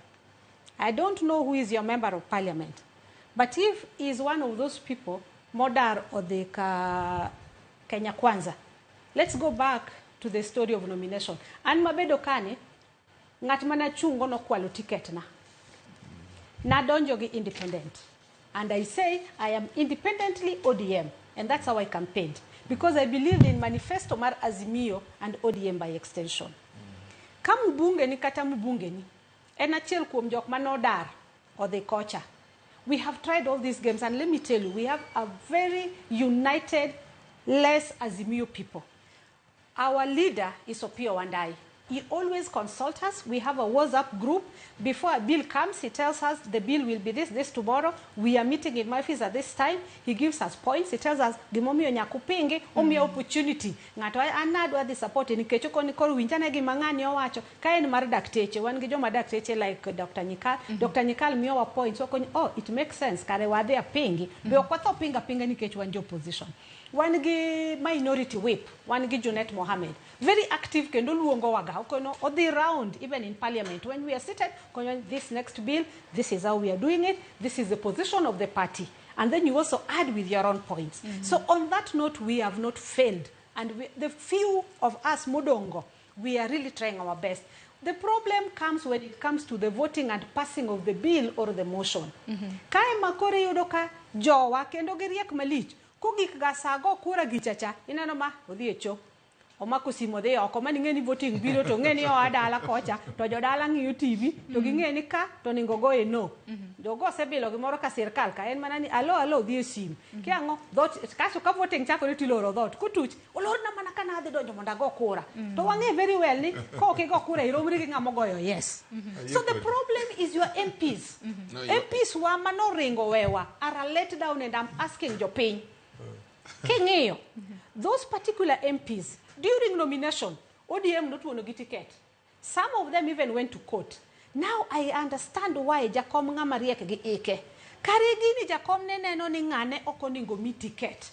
I don't know who is your member of parliament, but if he is one of those people, Modar or the Kenya Kwanza, let's go back to the story of nomination. An mabedo kane, ng'at mana chungo nokwalo ticket na. Nadonjo gi independent. And I say I am independently ODM. And that's how I campaigned. Because I believed in manifesto mar Azimio and ODM by extension. Ka mbunge ni kata mbunge ni, en achiel kuom jok manodar odhi kocha. We have tried all these games, and let me tell you, we have a very united, less Azimio people. Our leader is Opiyo Wandayi. He always consults us. We have a WhatsApp group. Before a bill comes, he tells us the bill will be this, this tomorrow. We are meeting in my office at this time. He gives us points. He tells us, gimomiyo nyaka upingi, omiyo opportunity. Ng'ato an adwa dhi support nikech okoni koro winjane gima ng'ani owacho. Ka en mar dakteche, wan gi joma dakteche like Dr. Nyikal. Dr. Nyikal miyowa points. Wakoni, oh, it makes sense. Kare wadhi apingi. Be ok watho pinga pinga nikech wan jo opposition. Wan gi minority whip, wan gi Junet Mohammed. Very active kendo luongo waga. Okono odhi round even in parliament when we are seated, kono this next bill, this is how we are doing it, this is the position of the party. And then you also add with your own points. So on that note, we have not failed. And we, the few of us modongo, we are really trying our best. The problem comes when it comes to the voting and passing of the bill or the motion. Kae makoro iyudo ka jowa kendo giriek malich. Kogik ga sa go kura gichacha, ineno ma odhi e cho. Omako simu odhi oko, mani ng'e ni voting biro to ng'e ni oa dala kocha, to jodala ng'iyo TV, to ging'e ni ka to onego goye no. Jogo osebilo gimoro ka sirkal ka en mana ni alo alo dhi e simu. Kia ang'o dhot kasto ka voting chakore tiloro dhot kotuch olorna mana ka nadhi donjo mondo ago kura. To wang'e very well ni kok igo kura iromri gi ng'ama ogoyo yes. So the problem is your MPs. No, you- MPs wa manoringo wewa are a let down and I'm asking jopiny. King'iyo, those particular MPs, during nomination, ODM notuono gi ticket. Some of them even went to court. Now I understand why jakom ng'ama riek gi ike. Kare gini jakom ne neno ni ng'ane ok onego mi ticket.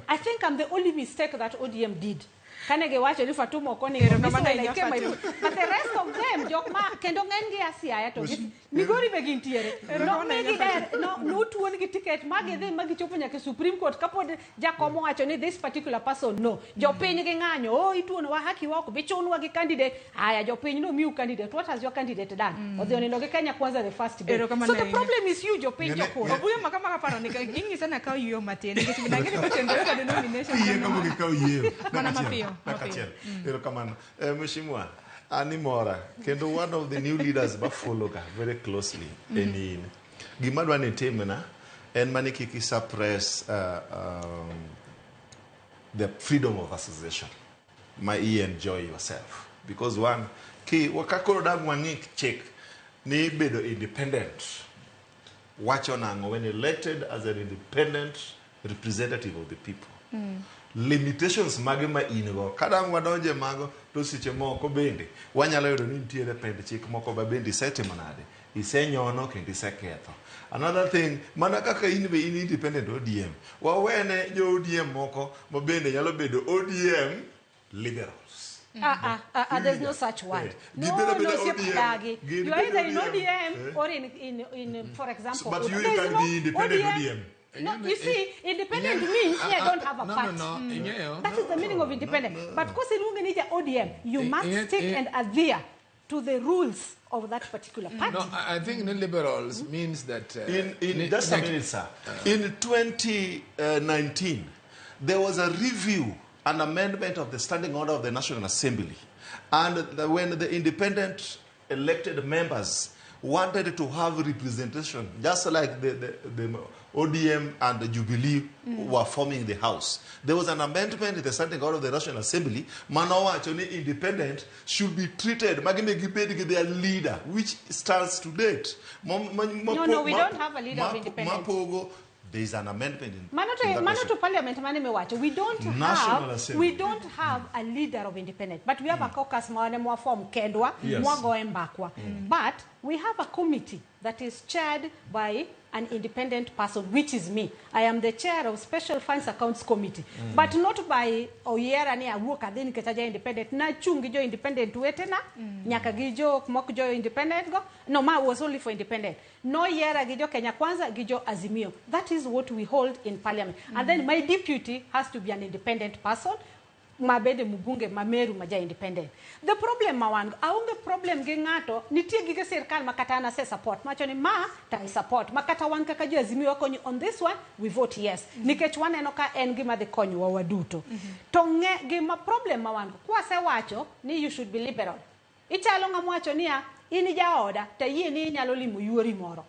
I think I'm the only mistake that ODM did. Kane giwacho ni Fatuma ok onego mi, so Erokamano when I ahinya, came, I Fatuma. put- But the rest of them, jok ma kendo ng'eny gi a Siaya to gi Migori be gintiere. Erokamano Nomigi ahinya, der, no, notuon gi ticket ma gidhi ma gichopo nyaka e Supreme Court kapod jakom owacho ni this particular person no. Jopiny gi ng'anyo, oh ituonowa haki wa ok bi chunwa gi candidate. Aya jopiny nomiu candidate. What has your candidate done? Odhi onindo gi Kenya Kwanza the first day. Erokamano So the ahinya. problem is you jopiny jokura. Obuyo ma kama kaparo ni ing'isa na kaw yueyo matin nikech nang'e ni kotenore kod nomination Yie kapok ikawo yieyo. Mana Dakika mapiyo, achiel, dakika mapiyo. achiel. Erokamano. Mheshimiwa, an imora kendo one of the new leaders ma follow ga very closely en in. Gima adwa ni itimna en mani kik i suppress the freedom of association ma i enjoy yourself because one ki ka koro dang' wang'i chik ni bedo independent wacho nang'o when elected as an independent representative of the people limitations mage ma in go ka dang' wadonje mago to seche moko bende wanyalo yudo ni nitiere pend chik moko ma bende isetimo nade isenyono kendo iseketho another thing mana kaka in be in independent ODM wawene jo ODM moko ma bende nyalo bedo ODM liberals Ah, ah, ah, ah, there's no such word. No, Gibedo no, bedo osiep ODM. dagi. Gin You are either in bedo ODM Eh. or in for example, But you There is can no be independent ODM. No, you see, independent means I don't have a no, party. no, no, ing'eyo. That is the meaning of independent. But kosiluonge ni ja ODM, you must stick and adhere to the rules of that particular party. No, I think the liberals means that... In just a minute, sir. In 2019, there was a review and amendment of the standing order of the National Assembly. And when the independent elected members wanted to have representation, just like the ODM and the Jubilee were forming the house, there was an amendment in the standing order of the National Assembly, manowacho ni independent should be treated, magine gibed gi their leader, which stands to date. No, no, we don't have a leader of independent. Mapogo, there is an amendment in, Mano in to, that mano to motion. parliament mane miwacho. We don't National have Assembly. we don't have a leader of independent, but we have a caucus mwane mwaform kendwa Yes. mwagoe mbakwa. But we have a committee that is chaired by an independent person, which is me. I am the chair of Special Funds Accounts Committee, but not by oyiera ni awuok adhi nikech aja independent. Nachung gi jo independent wetena, nyaka gi jo mok jo independent go. No, ma was only for independent. Noyiera gi jo Kenya Kwanza gi jo Azimio. That is what we hold in parliament. And then my deputy has to be an independent person. Mabede mbunge mameru maja independent. The problem ma wan go, aonge problem gi ng'ato, nitie gige sirkal ma kata an ase support, mawacho ni ma to I support, ma kata wan kaka jo Azimio wakonyo on this one, we vote yes. Nikech waneno ka en gima dhi konyowa waduto. To ng'e gima problem ma wan go, kwasewacho ni you should be liberal. Ichalo ng'ama wacho niya, in jaoda, to ayie ni inyalo limo yuori moro.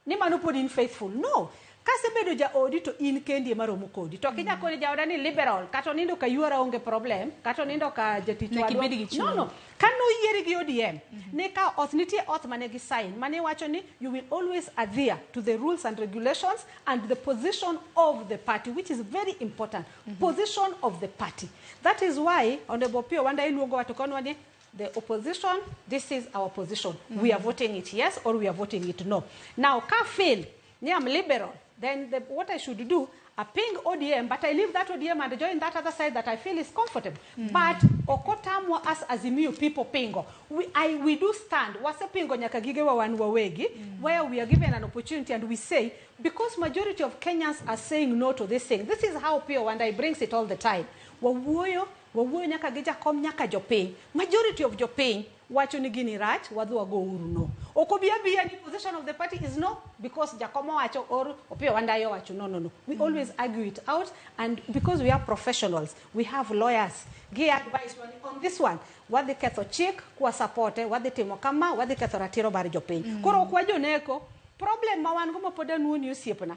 Ni mano pod in faithful. No. Kasebedo jaodi to in kendi ema romo kodi. To ok inyal koni jaoda ni liberal, kata onindo ka yuora onge problem, kata onindo ka jatich Nyaka wadwa. ibed gi chuny. No, no. Kanoyieri gi ODM, ne ka oath nitie oath mane gi sign, mane wacho ni you will always adhere to the rules and regulations and the position of the party, which is very important. Position of the party. That is why Honorable Opiyo Wandayi luongowa to konwa ni the opposition, this is our position. We are voting it yes or we are voting it no. Now, ka fail, ni I'm liberal, then what I should do, I ping ODM, but I leave that ODM and join that other side that I feel is comfortable. But okotamwa as Azimio people pingo. We do stand. Wasepingo nyaka gigewa wan wawegi, where we are given an opportunity and we say, because majority of Kenyans are saying no to this thing, this is how Opiyo Wandayi brings it all the time. Wawuoyo, wawuoyo nyaka gi jakom nyaka jopiny. Majority of jopiny wacho ni gini rach, wadhi wago uru no. Ok obi abiya ni position of the party is no, because jakom owacho or Opiyo Wandayi owacho no, no, no. We always argue it out, and because we are professionals, we have lawyers. Gi advice on this one, wadhi ketho chik kwa supporte, wadhi timo kama, wadhi ketho ratiro mar jopiny. Koro ok wajoneko, problem ma wan go ma pod anuoni osiepna,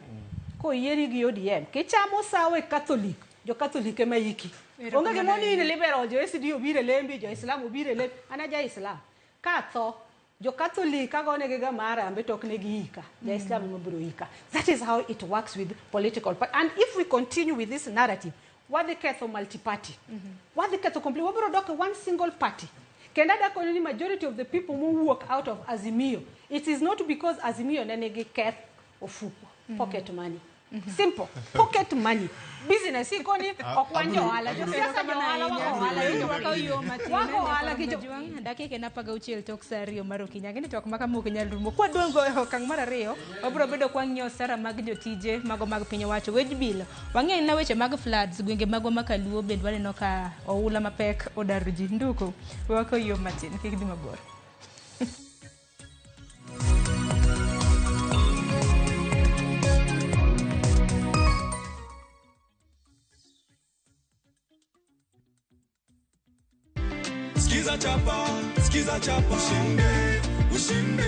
koyieri gi ODM, kichamo sawo e Catholic, jo Catholic ema iki. Onge gima ni in liberal, jo SD obiro e lembi, jo Islam obiro e lembi, an aja Islam. Ka atho, jo Catholic agonegi ga marambe to ok negi ika, ja Islam ema biro ika. That is how it works with political party. And if we continue with this narrative, wadhi ketho multi-party. Wadhi ketho complete, wabiro dok e one single party. Kendo adakoni ni majority of the people mowuok out of Azimio, it is not because Azimio ne nigi keth ofuko, pocket money. Simple. Pocket money. Business ikoni ok wan jo ohala. Josiasa jo ohala wako ohala gi jo. Wako ohala gi jo. Dakika en 16 tok sa 2 mar okinyi. Ang'e ni twak ma kama ok nyal rumo. Kwadongo e okang' mar ariyo, wabiro bedo kwang'iyo osara mag jotije mago mag piny owacho, wage bill. Wang'eyo na weche mag floods, gwenge magwa ma Kaluo bende waneno ka oula mapek odaro ji. Nduku, we wakaw yo matin, kik dhi mabor. Skiza chapa, skiza chapa, ushinde, ushinde.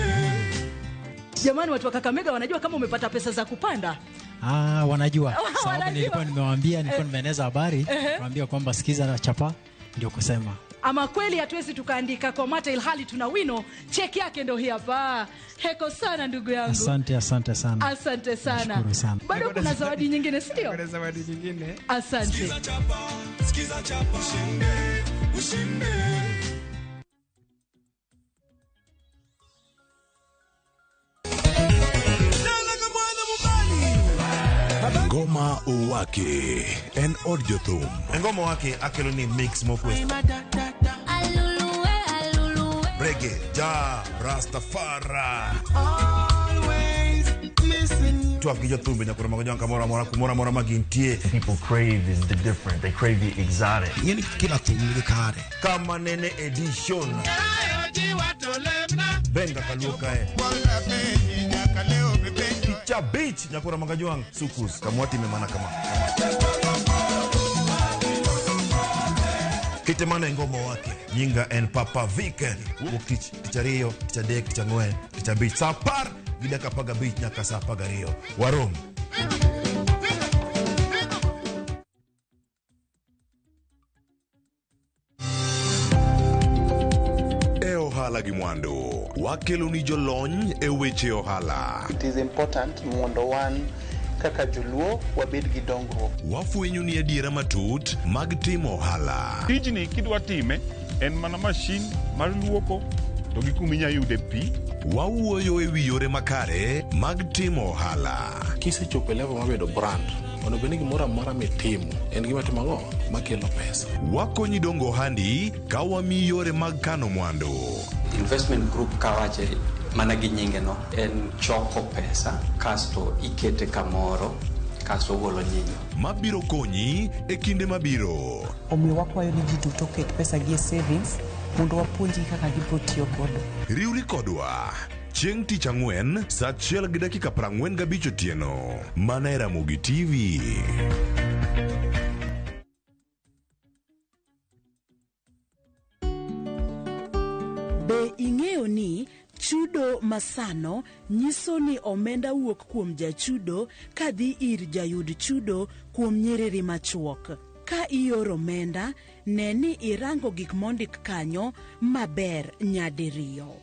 Jamani, watu wa Kakamega wanajua kama umepata pesa za kupanda? Ah, wanajua. Sababu Wanajua. nilikuwa nimewaambia, nilikuwa nimeeneza habari, niwaambia kwamba sikiza na chapa ndio kusema. Ama kweli hatuwezi tukaandika kwa mate ilhali tuna wino. Cheki yake ndio hii hapa. Heko sana ndugu yangu. Asante, asante sana. Asante sana. Nashukuru sana. Bado kuna zawadi nyingine, si ndio? Kuna zawadi nyingine. Asante. Skiza chapa, skiza chapa, ushinde, ushinde. Ngoma Owake en od jothum. Ngoma Owake akelo ni mix mokwe. Reggae, ja, Rastafari. Twak gi jothumbe nyaka romo gi kamoro amora kumoro amora ma gintie. People crave is the different. They crave the exotic. Ing'eni kila thum nigi kare. Kama nene edition. Benga kaluo kae. Picha beach nyakura magajwang sukus kamwatime mana kama. Kite mana e Ngoma Owake. Nyinga en Papa Vic. Wuok tich, tich ariyo, tich adek, tich ang'wen, tich abich, sa 10 gi dakika 15 nyaka sa 12. Warom. E ohala gi mwandu, wakelo ni jolony e weche ohala. It is important mondo wan kaka joluo wabed gi dongruok. Wafwenyo ni adiera matut mag timo ohala. Tijni kidwa time en mana mashin mar luoko to gi kuma inyalo yude pi. Wawuoyo e wi yore makare mag timo ohala. Kisechopo e level mar bedo brand, onego bed ni gimoro amora mitimo en gima timo ang'o makelo pesa. Wakonyi dongo ohandi ka wamiyi yore mag kano mwandu. Investment group kawache mana gi nyinge no en choko pesa kasto ikete kamoro kasto ogolo nyinyo. Mabiro konyi e kinde mabiro. Omiyo wakwayo ni ji duto oket pesa gi e savings mondo wapuonjgi kaka gibiro tiyo godo. Riwri kodwa chieng' tich ang'wen sa 1:45 otieno mana e Ramogi TV. Be ing'eyo ni Chudo masano nyiso ni omenda wuok kuom jachudo kadhi ir jayud chudo kuom nyiriri machuok. Ka ioro omenda, ne ni irango gik mondik kanyo maber nyadiriyo.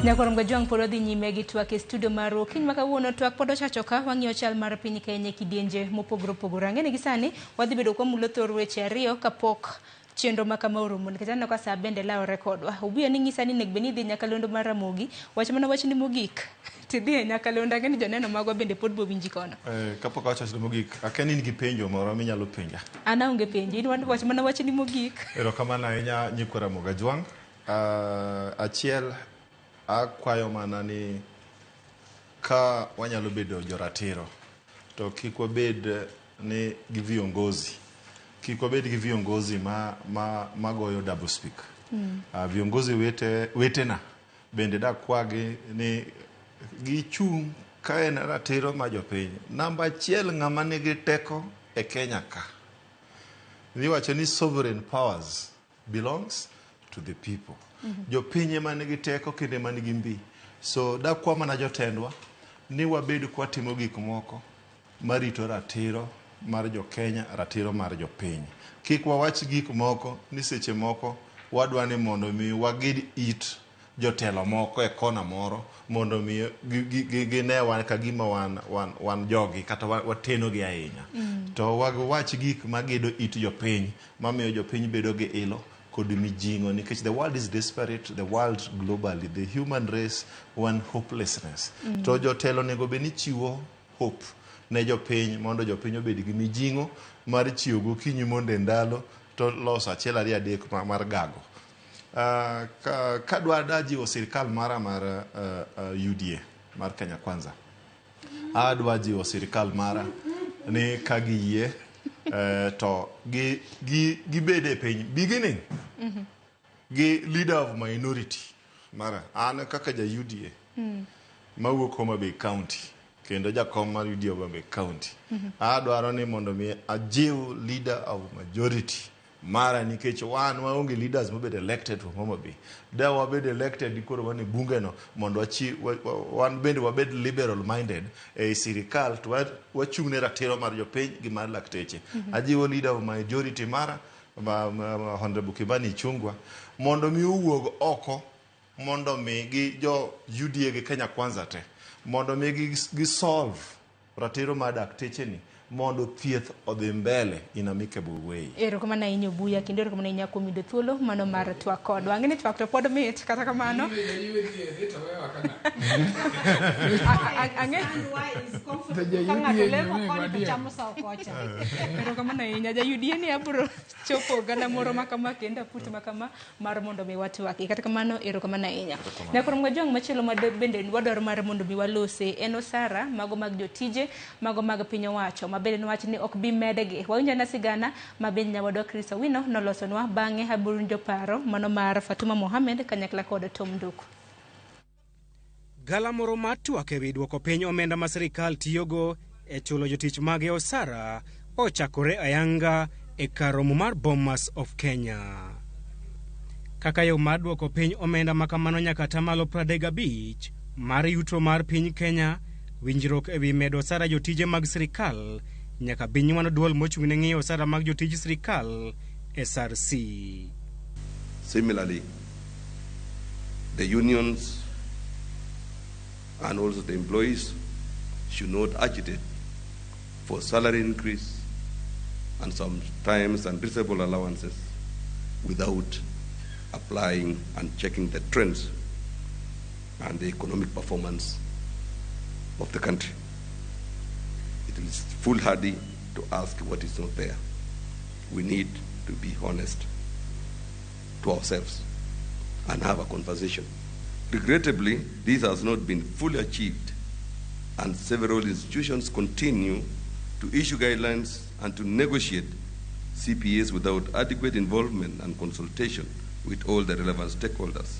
Nyakwar Mgajwang' pod wadhi nyime gi twak e studio marwa. Okinyi ma kawuono twak pod ochacho ka wang'iyo chal mar piny Kenya e kidienje mopogore opogore. Ang'e ni gi sani wadhi bedo kwamulo thor weche ariyo kapok chenro ma kama orumo nikech aneno ka saa bende lawore kodwa. Obuya ni ng'isa ni onego bed ni idhi nyakalondo mar Ramogi, wach mana wachni mogik tidhi e nyakalondo ang'e ni joneno magwa bende pod bowinji kono. Kapok awacho wachno mogik, akia ni in gi penjo moro minyalo penja. An aonge penjo, in wach mana wachni mogik. Erokamano ahinya nyikwa Ramogi Ajwang'. Achiel akwayo mana ni ka wanyalo bedo joratiro to kik wabed ni gi viongozi kik wabed gi viongozi ma goyo double speak. Viongozi wetena bende dakwagi ni gichung' ka en ratiro ma jopiny. Namba achiel ng'ama nigi teko e Kenya ka iwacho ni sovereign powers belongs to the people. Jopiny ema nigi teko kendo ema nigi mbi. So dakwa mana jotendwa ni wabed kwatimo gik moko marito ratiro mar jo-Kenya, ratiro mar jopiny. Kik wawach gik moko ni seche moko wadwa ni mondo mi wagid it jotelo moko e kona moro mondo mi gine wan ka gima wan jogi kata wateno gi ahinya. To wawach gik magedo it jopiny mamiyo jopiny bedo gi ilo kod mijing'o nikech the world is desperate, the world globally, the human race wan hopelessness. To jotelo onego bed ni chiwo hope ne jopiny mondo jopiny obed gi mijing'o mar chiewo gokinyi mondo e ndalo to loso achiel ariyo adek mar gago. Kadwa dajiwo sirikal mara mar UDA mar Kenya Kwanza, adwa jiwo sirikal mara ni ka giyie to gibed e piny beginning gi leader of minority mara an kaka ja UDA mawuok Homa Bay County kendo jakom mar UDA Homa Bay County adwaro ni mondo mi ajiw leader of majority mara nikech wan waonge leaders mobed elected from Homa Bay. Da wabed elected koro wan e bunge no mondo wan bende wabed liberal minded e sirikal to wachung' ne ratiro mar jopiny gi mar lakteche. Ajiwo leader of majority mara Honorable Kimani Ichung'wa mondo mi owuog oko mondo mi gi jo UDA gi Kenya Kwanza te mondo mi gi solve ratiro mar dakteche ni mondo thieth odhi mbele in amicable way. Erokamano ahinya Obuya, kendo erokamano ahinya kuom yudo thuolo mano mar twak kodwa. Ang'e ni twak to pod mit kata kamano. Erokamano ahinya ja UDA ni abiro chopo gana moro makama kendo aput makama mar mondo mi watwaki. Kata kamano erokamano ahinya. Nyakwar Mgajwang' machielo ma bende wadwaro mar mondo mi walose en osara mago mag jotije mago mag piny owacho ma bende nwach ni ok bi medgi. Wawinjo na sigana ma bende nyawadwa Chris Owino nolosonwa bang'e abiro winjo paro mano mar Fatuma Mohamed kanyakla kod Tom Nduku. Gala moro mar twak ewi duoko piny omenda ma sirikal tiyogo e chulo jotich mage osara ochakore ayanga e kar romo mar Bomas of Kenya. Kaka yo mar duoko piny omenda ma kamano nyaka atamalo 35 mar yuto mar piny Kenya, winjruok ewi medo osara jotije mag sirikal nyaka bi nywando duol mochung' ne ng'iyo osara mag jotij sirikal SRC. Similarly, the unions and also the employees should not agitate for salary increase and sometimes unreasonable allowances without applying and checking the trends and the economic performance of the country. It is foolhardy to ask what is not there. We need to be honest to ourselves and have a conversation. Regrettably, this has not been fully achieved, and several institutions continue to issue guidelines and to negotiate CPAs without adequate involvement and consultation with all the relevant stakeholders.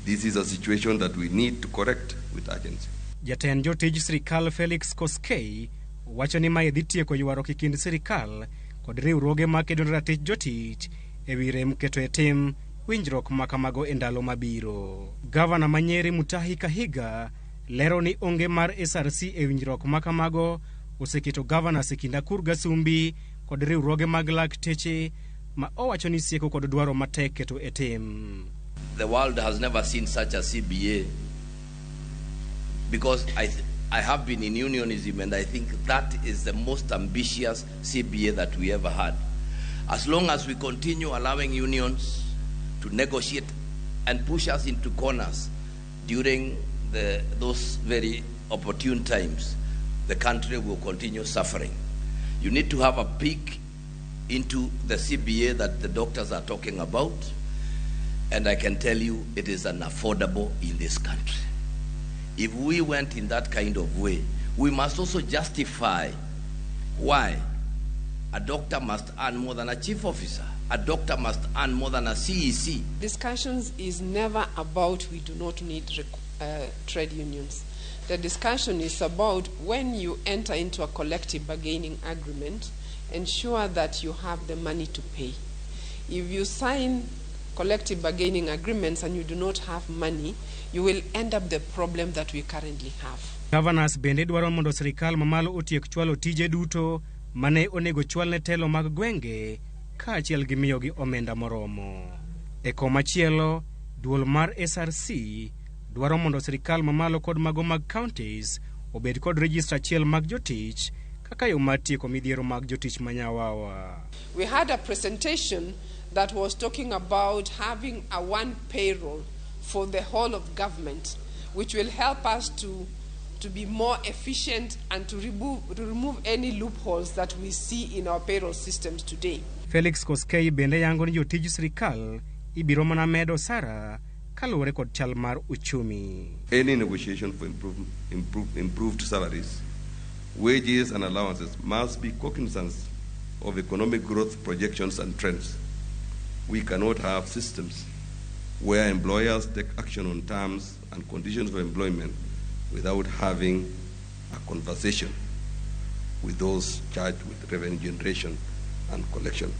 This is a situation that we need to correct with urgency. Jatend jotij sirikal Felix Koskei wacho ni mae dhi tieko ywaruok e kind sirikal kod riwruoge makedo ne ratich jotich ewi rem keto e tim winjruok ma kamago e ndalo mabiro. Gavana ma Nyeri Mutahi Kahiga lero ni onge mar SRC e winjruok ma kamago oseketo governors e kind Akur Gasumbi kod riwruoge mag lakteche ma owacho ni sieko kod dwaro matek keto e tim. The world has never seen such a CBA because I have been in unionism and I think that is the most ambitious CBA that we ever had. As long as we continue allowing unions to negotiate and push us into corners during those very opportune times, the country will continue suffering. You need to have a peek into the CBA that the doctors are talking about, and I can tell you it is unaffordable in this country. If we went in that kind of way, we must also justify why a doctor must earn more than a chief officer. A doctor must earn more than a CEC. Discussions is never about we do not need trade unions. The discussion is about when you enter into a collective bargaining agreement, ensure that you have the money to pay. If you sign collective bargaining agreements and you do not have money, you will end up the problem that we currently have. Governors bende dwaro mondo sirikal mamalo otiek chwalo tije duto mane onego chwal ne telo mag gwenge kaachiel gi miyogi omenda moromo. E komachielo, duol mar SRC dwaro mondo sirikal mamalo kod mago mag counties obed kod register achiel mag jotich kaka yo mar tieko midhiero mag jotich manyawawa. We had a presentation that was talking about having a one payroll for the whole of government, which will help us to be more efficient and to remove any loopholes that we see in our payroll systems today. Felix Koskei bende yango ni jotij sirikal ibiro mana medo osara kaluwore kod chal mar uchumi. Any negotiation for improved salaries, wages and allowances must be cognizant of economic growth projections and trends. We cannot have systems where employers take action on terms and conditions of employment without having a conversation with those charged with revenue generation and collection.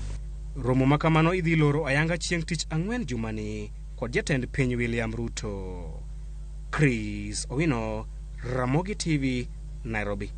Romo makamano idhi loro ayanga chieng' tich ang'wen jumani kod jatend piny William Ruto. Chris Owino, Ramogi TV, Nairobi.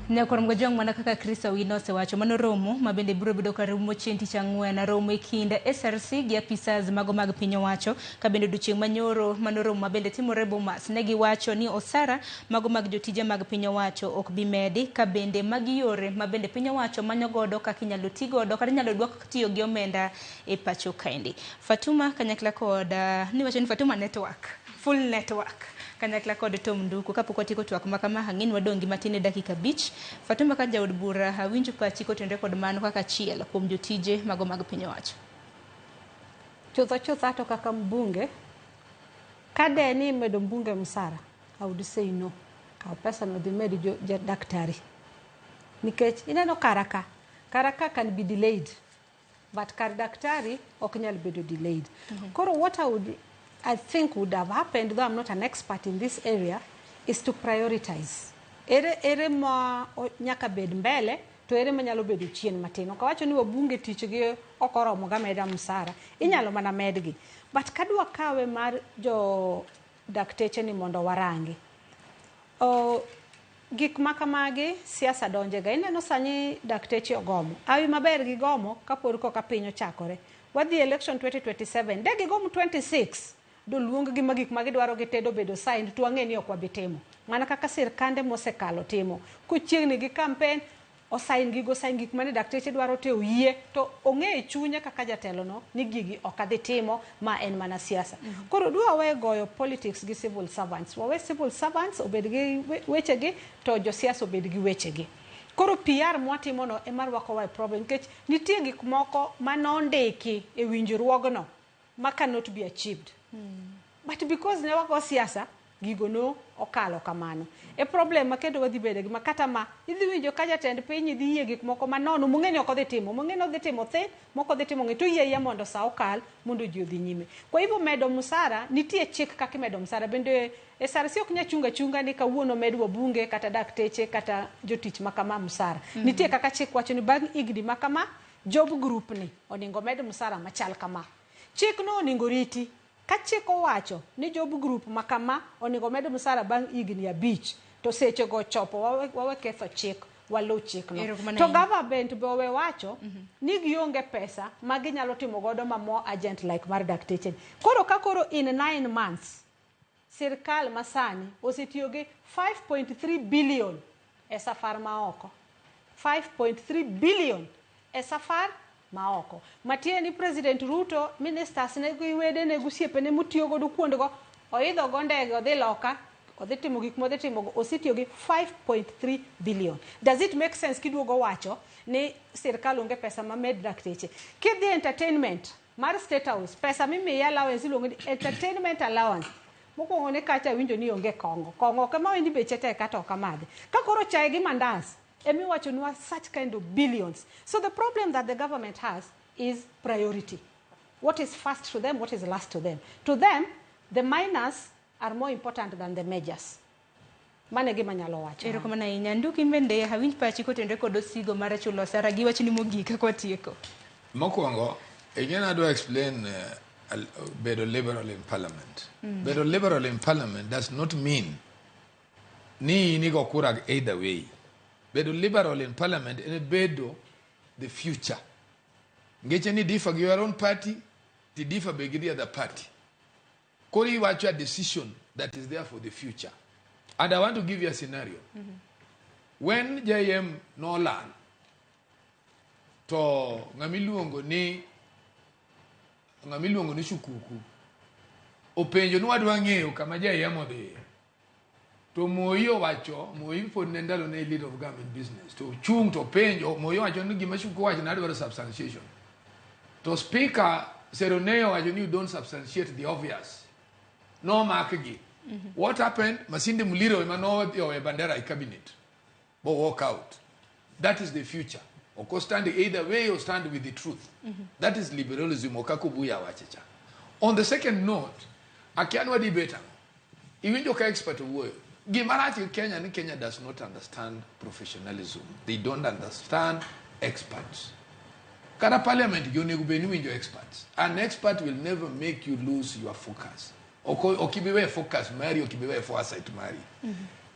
Nyakwar Mgojwang' mana kaka Chris Owino osewacho, mano romo ma bende biro bedo ka rumo chieng' tich ang'wen, romo e kind SRC gi apisas mago mag piny owacho. Ka bende odiochieng' manyoro mano romo ma bende timore Bomas, ne giwacho ni osara mago mag jotije mag piny owacho ok bi medi, ka bende magi yore ma bende piny owacho manyo godo kaka inyalo ti godo kata inyalo duok tiyo gi omenda e pacho kaendi. Fatuma kanyakla kod niwacho ni Fatuma network, full network kanyakla kod Tom Nduku. Kapok watieko twak ma kama, ang'e ni wadong' gi matin e dakika 5. Fatuma ka jaod bura, awinjo pachi kotenore kod mano kaka achiel kuom jotije mago mag piny owacho. Chutho chutho to kaka mbunge, ka de ni imedo mbunge msara, I would say no. Kaw pesa no dhi med daktari. Nikech ineno karaka, karaka can be delayed, but kar daktari ok nyal bedo delayed. Koro what I think would have happened, though I'm not an expert in this area, is to prioritize. Ere ma nyaka bed mbele, to ere ma nyalo bedo chien matin. Ok awacho ni wabunge tich gi ok oromo ga meda msara, inyalo mana medgi. But kadwa kawe mar jo dakteche ni mondo warangi. Gik ma kamagi siasa donjega. Ineno sani dakteche ogomo. Awi maber gigomo kapod koka piny ochakore. Wadhi election 2027, de gigomo 26. Do luong gi ma gik ma gidwaro gitedo bedo signed to wang'e ni ok wabi timo. Mana kaka sirkande mosekalo timo. Kochiegni gi campaign, osign gigo, sign gik mane dakteche dwaro te oyie, to ong'e e chunye kaka jatelo no ni gigi ok adhi timo, ma en mana siasa. Koro dwa wawe goyo politics gi civil servants. Wawe civil servants obed gi wechegi to josiasa obed gi wechegi. Koro PR mwatimo no ema rwakowa e problem, nikech nitie gik moko manondiki e winjruogno ma cannot be achieved. But because ne wago siasa, Gigo no okalo kamano. E problem ma kendo wadhi bedo gi ma kata ma idhi winjo ka jatend piny idhi yie gik moko manono mong'e ni ok odhi timo, mong'e ni odhi timo thin, moko odhi timo ng'e to oyie ayia mondo sa okal mondo ji odhi nyime. Kwa hivyo medo msara, nitie chik kaka imedo msara. Bende SRC ok nyal chunga chunga ni kawuono med wabunge kata dakteche kata jotich ma kama msara. Nitie kaka chik wacho ni bang' higni ma kama, job group ni oningo med msara machal kama. Chik no oningo riti. Ka chik owacho ni job group ma kama oningo med msara bang' higni 5, to seche go ochopo wawe ketho chik, waluw chikno. Erokamano To ahinya. government be owe wacho ni gionge pesa ma ginyalo timo godo ma more urgent like mar dakteche. Koro ka koro in 9 months, sirkal masani osetiyo gi 5.3 billion e safar ma oko. 5.3 billion e safar ma oko. Matiende ni President Ruto, ministers ne gi wedene gi osiepene motiyo godo kuondego, oidho go ndege odhi loka, odhi timo gik modhi timo go, osetiyo gi 5.3 billion. Does it make sense kiduogo wacho ni sirkal onge pesa ma med dakteche? Kidhi entertainment mar State House, pesa mimiyi allowance iluongo ni entertainment allowance. Mokwongo ne kacha awinjo ni onge kong'o. Kong'o ok ema ni beche tek kata ok amadhi. Ka koro chae gi mandas, emiwachonwa such kind of billions. So the problem that the government has is priority. What is first to them, what is last to them? To them, the minors are more important than the majors. Mano e gima anyalo wacho. Erokamano ahinya. Nduki bende awinj pachi kotenore kod osigo mar chulo osara gi wachni mogik ka watieko. Mokwongo, again adwa explain bedo liberal in parliament. Bedo liberal in parliament does not mean ni in igo kura either way. Bedo liberal in parliament en bedo the future. Ngeche ni differ gi your own party, ti differ be gi the other party. Koro iwacho a decision that is there for the future. And I want to give you a scenario. When JM nolal, to ng'ama iluongo ni Shukuku openjo ni wadwa ng'eyo kama JM odhiye. To Moi owacho, Moi pod ne ndalo ne leader of government business. To chung to penjo, Moi owacho ni gima Shukuku owacho nadwaro substantiation. To speaker Seroney owacho ni you don't substantiate the obvious. Nomakgi. What happened? Masinde Muliro ema nodhi owe Bandera e cabinet. Bo walk out. That is the future. Ok stand either way or stand with the truth. That is liberalism ok kaka Obuya wache cha. On the second note, akia ni wadhi bet ang'o. Iwinjo ka expert owuoyo. Gima rach gi Kenya ni Kenya does not understand professionalism. They don't understand experts. Kata parliament gi onego bed ni winjo experts. An expert will never make you lose your focus. Ok ibi weyo focus mari, ok ibi weyo foresight mari.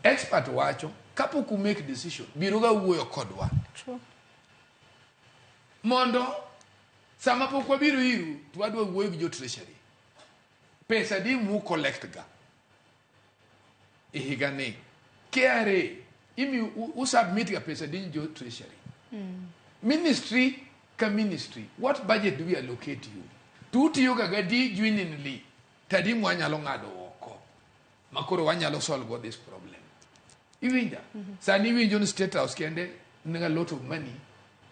Expert wacho, kapok u make decision, biro ga wuoyo kodwa. Mondo sama pok wabiro iru, to wadwa wuoyo gi jo treasury. Pesa di mu collect ga e higa ni. KRA, imi u submit ga pesa di jo treasury. Ministry ka ministry, what budget do we allocate you? To utiyo ga gadi genuinely, tadi mwanyalo ng'ado oko. Makoro wanyalo solve go this problem. Iwinja? Sani iwinjo ni State House kende nigi a lot of money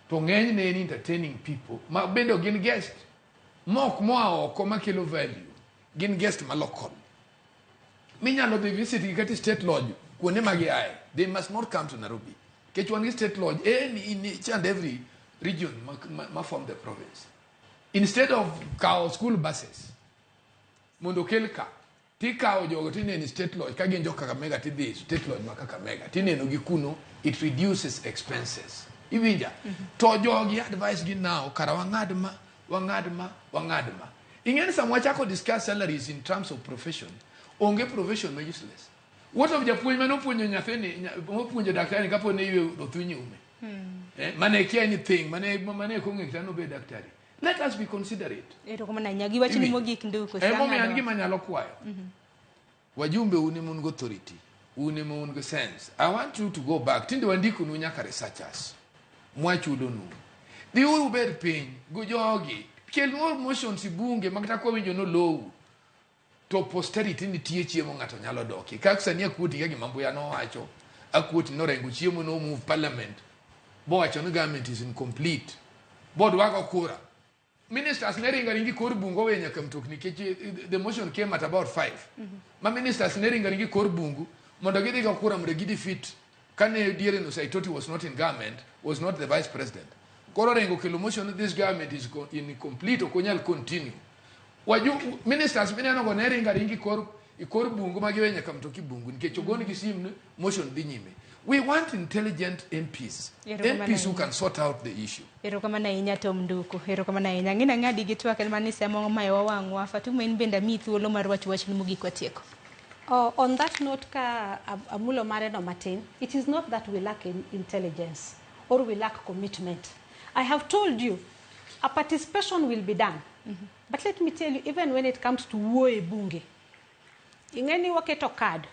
to ng'enyne en entertaining people ma bende ok gin guest mok moa oko makelo value gin guest ma local minyalo dhi visit gi kata state lodge kuonde ma giaye. They must not come to Nairobi nikech wan gi state lodge en in each and every region ma form the province. Instead of kawo school buses mondo okel ka tikawo jogo tineno state lodge ka gin jo Kakamega tidhi state lodge ma Kakamega tineno gi kuno. It reduces expenses, iwinja? To jogi advice gi now kara wang'ad ma wang'ad ma wang'ad ma ing'eni sama wachako discuss salaries in terms of profession, onge profession ma useless. What of japuonj mane opuonjo nyathini mopuonjo daktari kapo ne ywe othuny ume, mane kia anything mane ok ong'e kata nobed daktari? Let us be considerate. Erokamano ahinya gi wachni Iwinjo? mogik Nduku. Emomiyo an gima anyalo kwayo wajumbe, un ema un gi authority, un ema un gi sense. I want you to go back. Tinde wandikonu nyaka researchers mwachulonu, dhiuru ubed piny gi jogi, kelnwa motions i bunge ma kata kwawinjo nolowu to posterity nitie chiemo ng'ato nyalo dokie. Kaka sani akuoti ka gima Mbuya nowacho, akuoti norengo chiemo no move parliament bowacho ni government is incomplete bodwago kura. Ministers ne ringo aringa e kor bungu oweyo nyaka mtokni nikech the motion came at about 5. Ma ministers ne ringo aringa e kor bungu mondo gidhi go kura mondo gi defeat kane diere no Saitoti was not in government, was not the vice president. Koro Orengo okelo motion ni this government is incomplete, ok onyal continue. Waju ministers mineno go ne ringo aringa e kor bungu ma giwe nyaka mtoki bungu nikech ogon gi sim ni motion dhi nyime. We want intelligent MPs. Erokamano MPs who ahinya. can sort out the issue. Erokamano ahinya Tom Nduku. Erokamano ahinya. Ang'e ng'adi gi twak en mana ni semo mayowa wang'wa. Fatuma in bende amiyi thuolo mar wacho wachni mogik watieko. Oh, on that note, ka amulo mare no matin, it is not that we lack intelligence or we lack commitment. I have told you, a participation will be done. But let me tell you, even when it comes to wuoyo e bunge, ing'eni waketo card.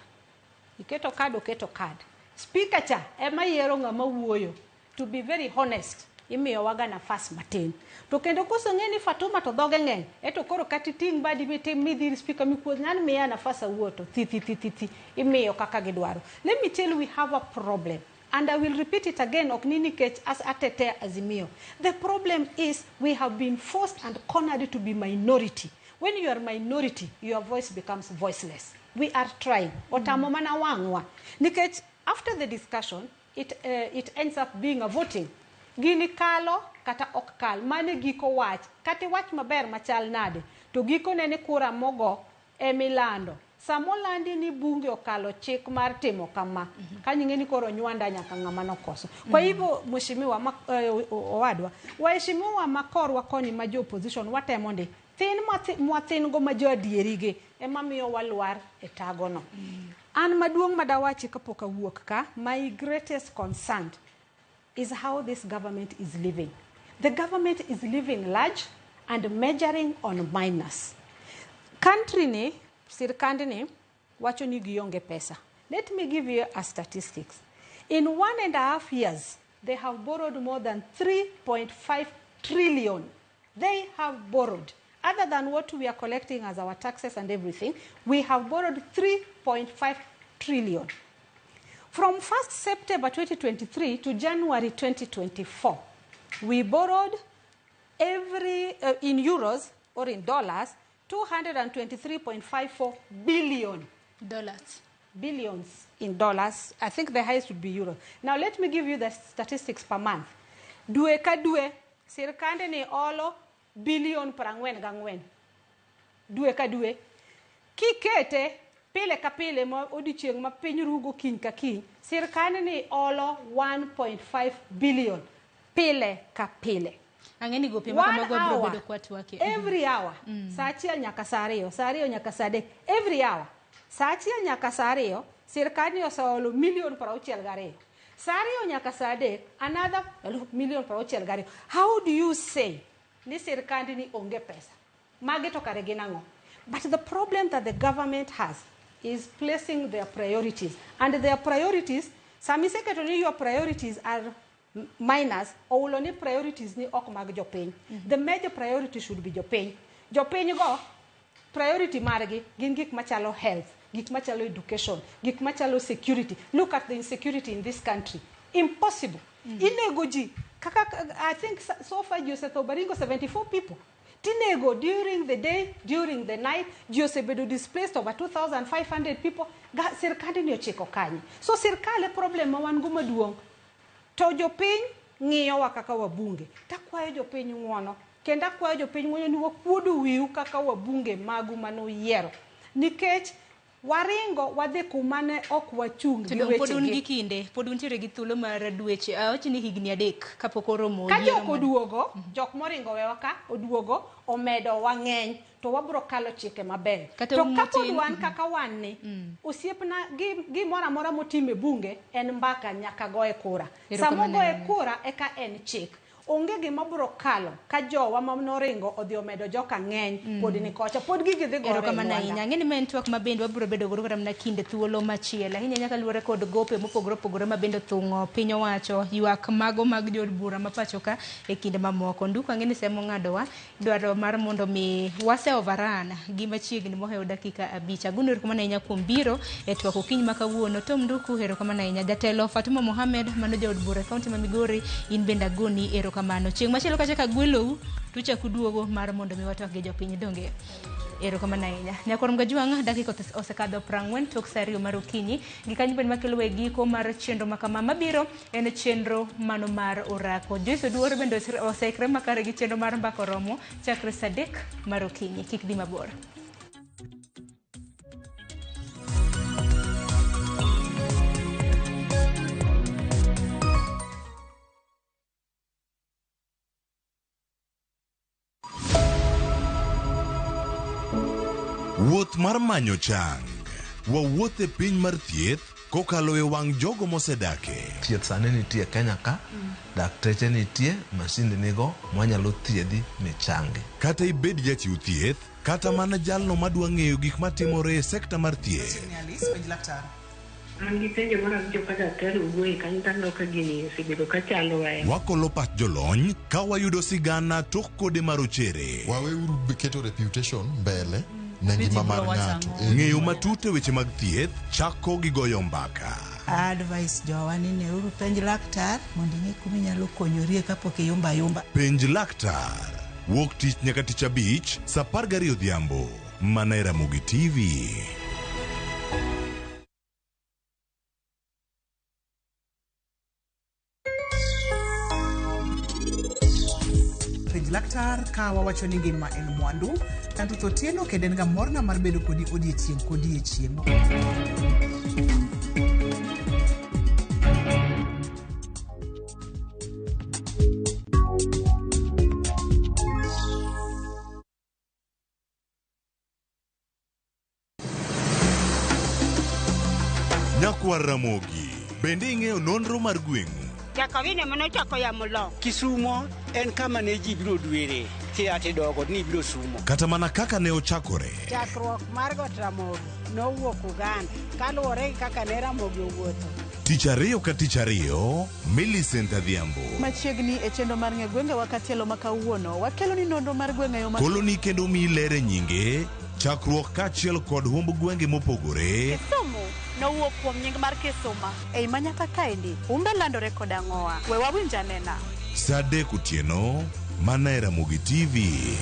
Iketo card, oketo card. Speaker cha ema yiero ng'ama wuoyo. To be very honest, imiyowaga nafas matin. To kendo koseng'e ni Fatuma to dhoge ng'eny, eto koro kata iting' badi mitim midhi ir speaker mikuodh ng'ani miya nafas awuo to thi thi thi thi thi imiyo kaka gidwaro. Let me tell you, we have a problem. And I will repeat it again, ok ni nikech as atetea Azimio. The problem is we have been forced and cornered to be minority. When you are minority, your voice becomes voiceless. We are trying. Otamo mana wang'wa. Nikech after the discussion, it ends up being a voting. Gini kalo kata ok kal. Mane giko wach. Kata wach maber machal nade. To giko nene kura mogo emilando. Samolandi ni bunge okalo chik mar timo kama. Kanying'e ni koro nywanda nyaka ng'ama nokoso. Kwa hivyo mheshimiwa owadwa, waheshimiwa makorwa koni ma jo opposition watemo ndi. Thin mwathin go ma jo adieri gi ema miyo walwar e tagono. An maduong' madawachi kapok awuok ka, my greatest concern is how this government is living. The government is living large and measuring on minus. Country ni, sirkand ni, wacho ni gionge pesa. Let me give you a statistics. In 1.5 years, they have borrowed more than 3.5 trillion. They have borrowed. Other than what we are collecting as our taxes and everything, we have borrowed 3.5 trillion. From 1st September 2023 to January 2024, we borrowed in euros or in dollars, 223.54 billion. Dollars. Billions in dollars. I think the highest would be euros. Now let me give you the statistics per month. Dwe ka dwe, sirkande ni olo billion 44. Dwe ka dwe. Kikete, pile ka pile ma odiochieng' ma piny rugo kiny ka kiny, sirkande ni olo 1.5 billion pile ka pile. Ang'e ni gope ma One kamago biro hour. bedo kwa twake. Every hour. Sa achiel nyaka sa ariyo, sa ariyo nyaka sa adek. Every hour. Sa achiel nyaka sa ariyo, sirkal ni oseolo million 62. Sa ariyo nyaka sa adek, another million 62. How do you say ni sirkal ni onge pesa? Magi to kare gin ang'o? But the problem that the government has is placing their priorities. And their priorities, sami iseketo ni your priorities are minus, oulo ni priorities ni ok mag jopiny. The major priority should be jopiny. Jopiny go, priority margi gin gik machalo health, gik machalo education, gik machalo security. Look at the insecurity in this country. Impossible. Inego ji, kaka, I think so far ji osetho Baringo 74 people. Tinego during the day, during the night, ji osebedo displaced over 2,500 people. Sirkal ni ochiko kanye. So sirkal e problem ma wan go maduong'. To jopiny ng'iyowa kaka wabunge. Takwayo jopiny ng'uono. Kendo akwayo jopiny ng'uono ni wakuodo wiu kaka wabunge magu manoyiero. Nikech waringo wadhi kuma ne ok wachung' To gi dong' pod un wechegi. gi kinde, pod untiere gi thuolo mar dweche, awach ni higni 3 kapok oromo Ka yiero jok oduogo, jok moringo wewa ka oduogo, omedo wang'eny, to wabro kalo chike maber. Kata To un kapod motin, wan kaka wan ni, osiepna gimoro amora motim e bunge en mbaka nyaka goye kura. Erokamano Sama ogoye ahinya. kura eka en chik. Onge gima bro kalo ka jowa ma noringo odhi omedo joka ng'eny pod ni kocha, pod gigi dhi gore e Erokamano lwanda. ahinya. Ang'e ni ma en twak ma bende wabiro bedo godo kata mana kinde thuolo machielo. Ahinya nyaka luwore kod gope mopogore opogore ma bende othung'o piny owacho, ywak mago mag jood bura ma pacho ka e kinde mamoko. Nduku ang'e ni semo ng'adowa dwaro mar mondo mi wase overrun gi machiegni mohewo dakika 5. Agono erokamano ahinya kuom biro e twak okinyi ma kawuono. Tom Nduku, erokamano ahinya. Jatelo Fatuma Mohamed mano jaod bura e kaunti ma Migori, in bende agoni erokamano. Erokamano. Chieng' machielo kachako agwelou to uchako uduogo mar mondo mi watwak gi jopiny donge. Erokamano ahinya. Nyakwar Mgajwang' dakika osekadho 40 tok saa 2 mar okinyi. Gi kanyo bende makelo e giko mar chenro makama mabiro en chenro mano mar orako. Joyce Oduor bende oseikre makare gi chenro mar mbaka oromo chakre saa 3 mar okinyi. Kik dhi mabor. Wuoth mar manyo chang. Wawuoth e piny mar thieth kokalo e wang' jogo mosedake. Thieth sani nitie Kenya ka, dakteche nitie, masinde nigo mwanyalo thiedhi michangi. Kata ibed jachiw thieth, kata mana jalno madwa ng'eyo gik matimore e sekta mar thieth. An gi penjo mar awinjo ka daktari owuoye kanyo to aneno ka gini osebedo ka chandowa. Wakolo pach jolony ka wayudo sigana tok kode marochere. Waweuru keto reputation mbele ne ngima mar ng'ato. Ng'eyo matut e weche mag thieth chako gi goyo mbaka. Advice jowa ni neuru penj laktar mondo ing'e kuma inyalo konyorie kapok iyumba ayumba. Penj laktar. Wuok tich nyaka tich abich, saa 12 odhiambo. Mana e Ramogi TV. Penj laktar ka wawacho ni ngima en mwandu. Kanto Otieno kendo en ga morna mar bedo kodi odiechieng' kodiechieng'. Nyakwar Ramogi, bende ing'eyo nonro mar gweng'u? Jakawine manochako yamo lo. Kisumo en kama ne ji biro dwere kia tidogo ni biro sumo. Kata mana kaka ne ochakore. Chakruok mar Got Ramogi nowuok Uganda kaluwore gi kaka ne Ramogi owuotho. Tich ariyo ka tich ariyo, Millicent Adhiambo. Machiegni e chenro mar ng'e gwengewa katielo ma kawuono, wakelo ni nonro mar gweng' e yo ma Koloni kendo miyi ler e nyinge, chakruok kaachiel kod humb gwenge mopogore. Kisumu nowuok kuom nying mar Kisuma. Ei manyaka kaendi, humbe landore kod ang'owa. We wawinj anena. Saa 3 otieno, mana e Ramogi TV.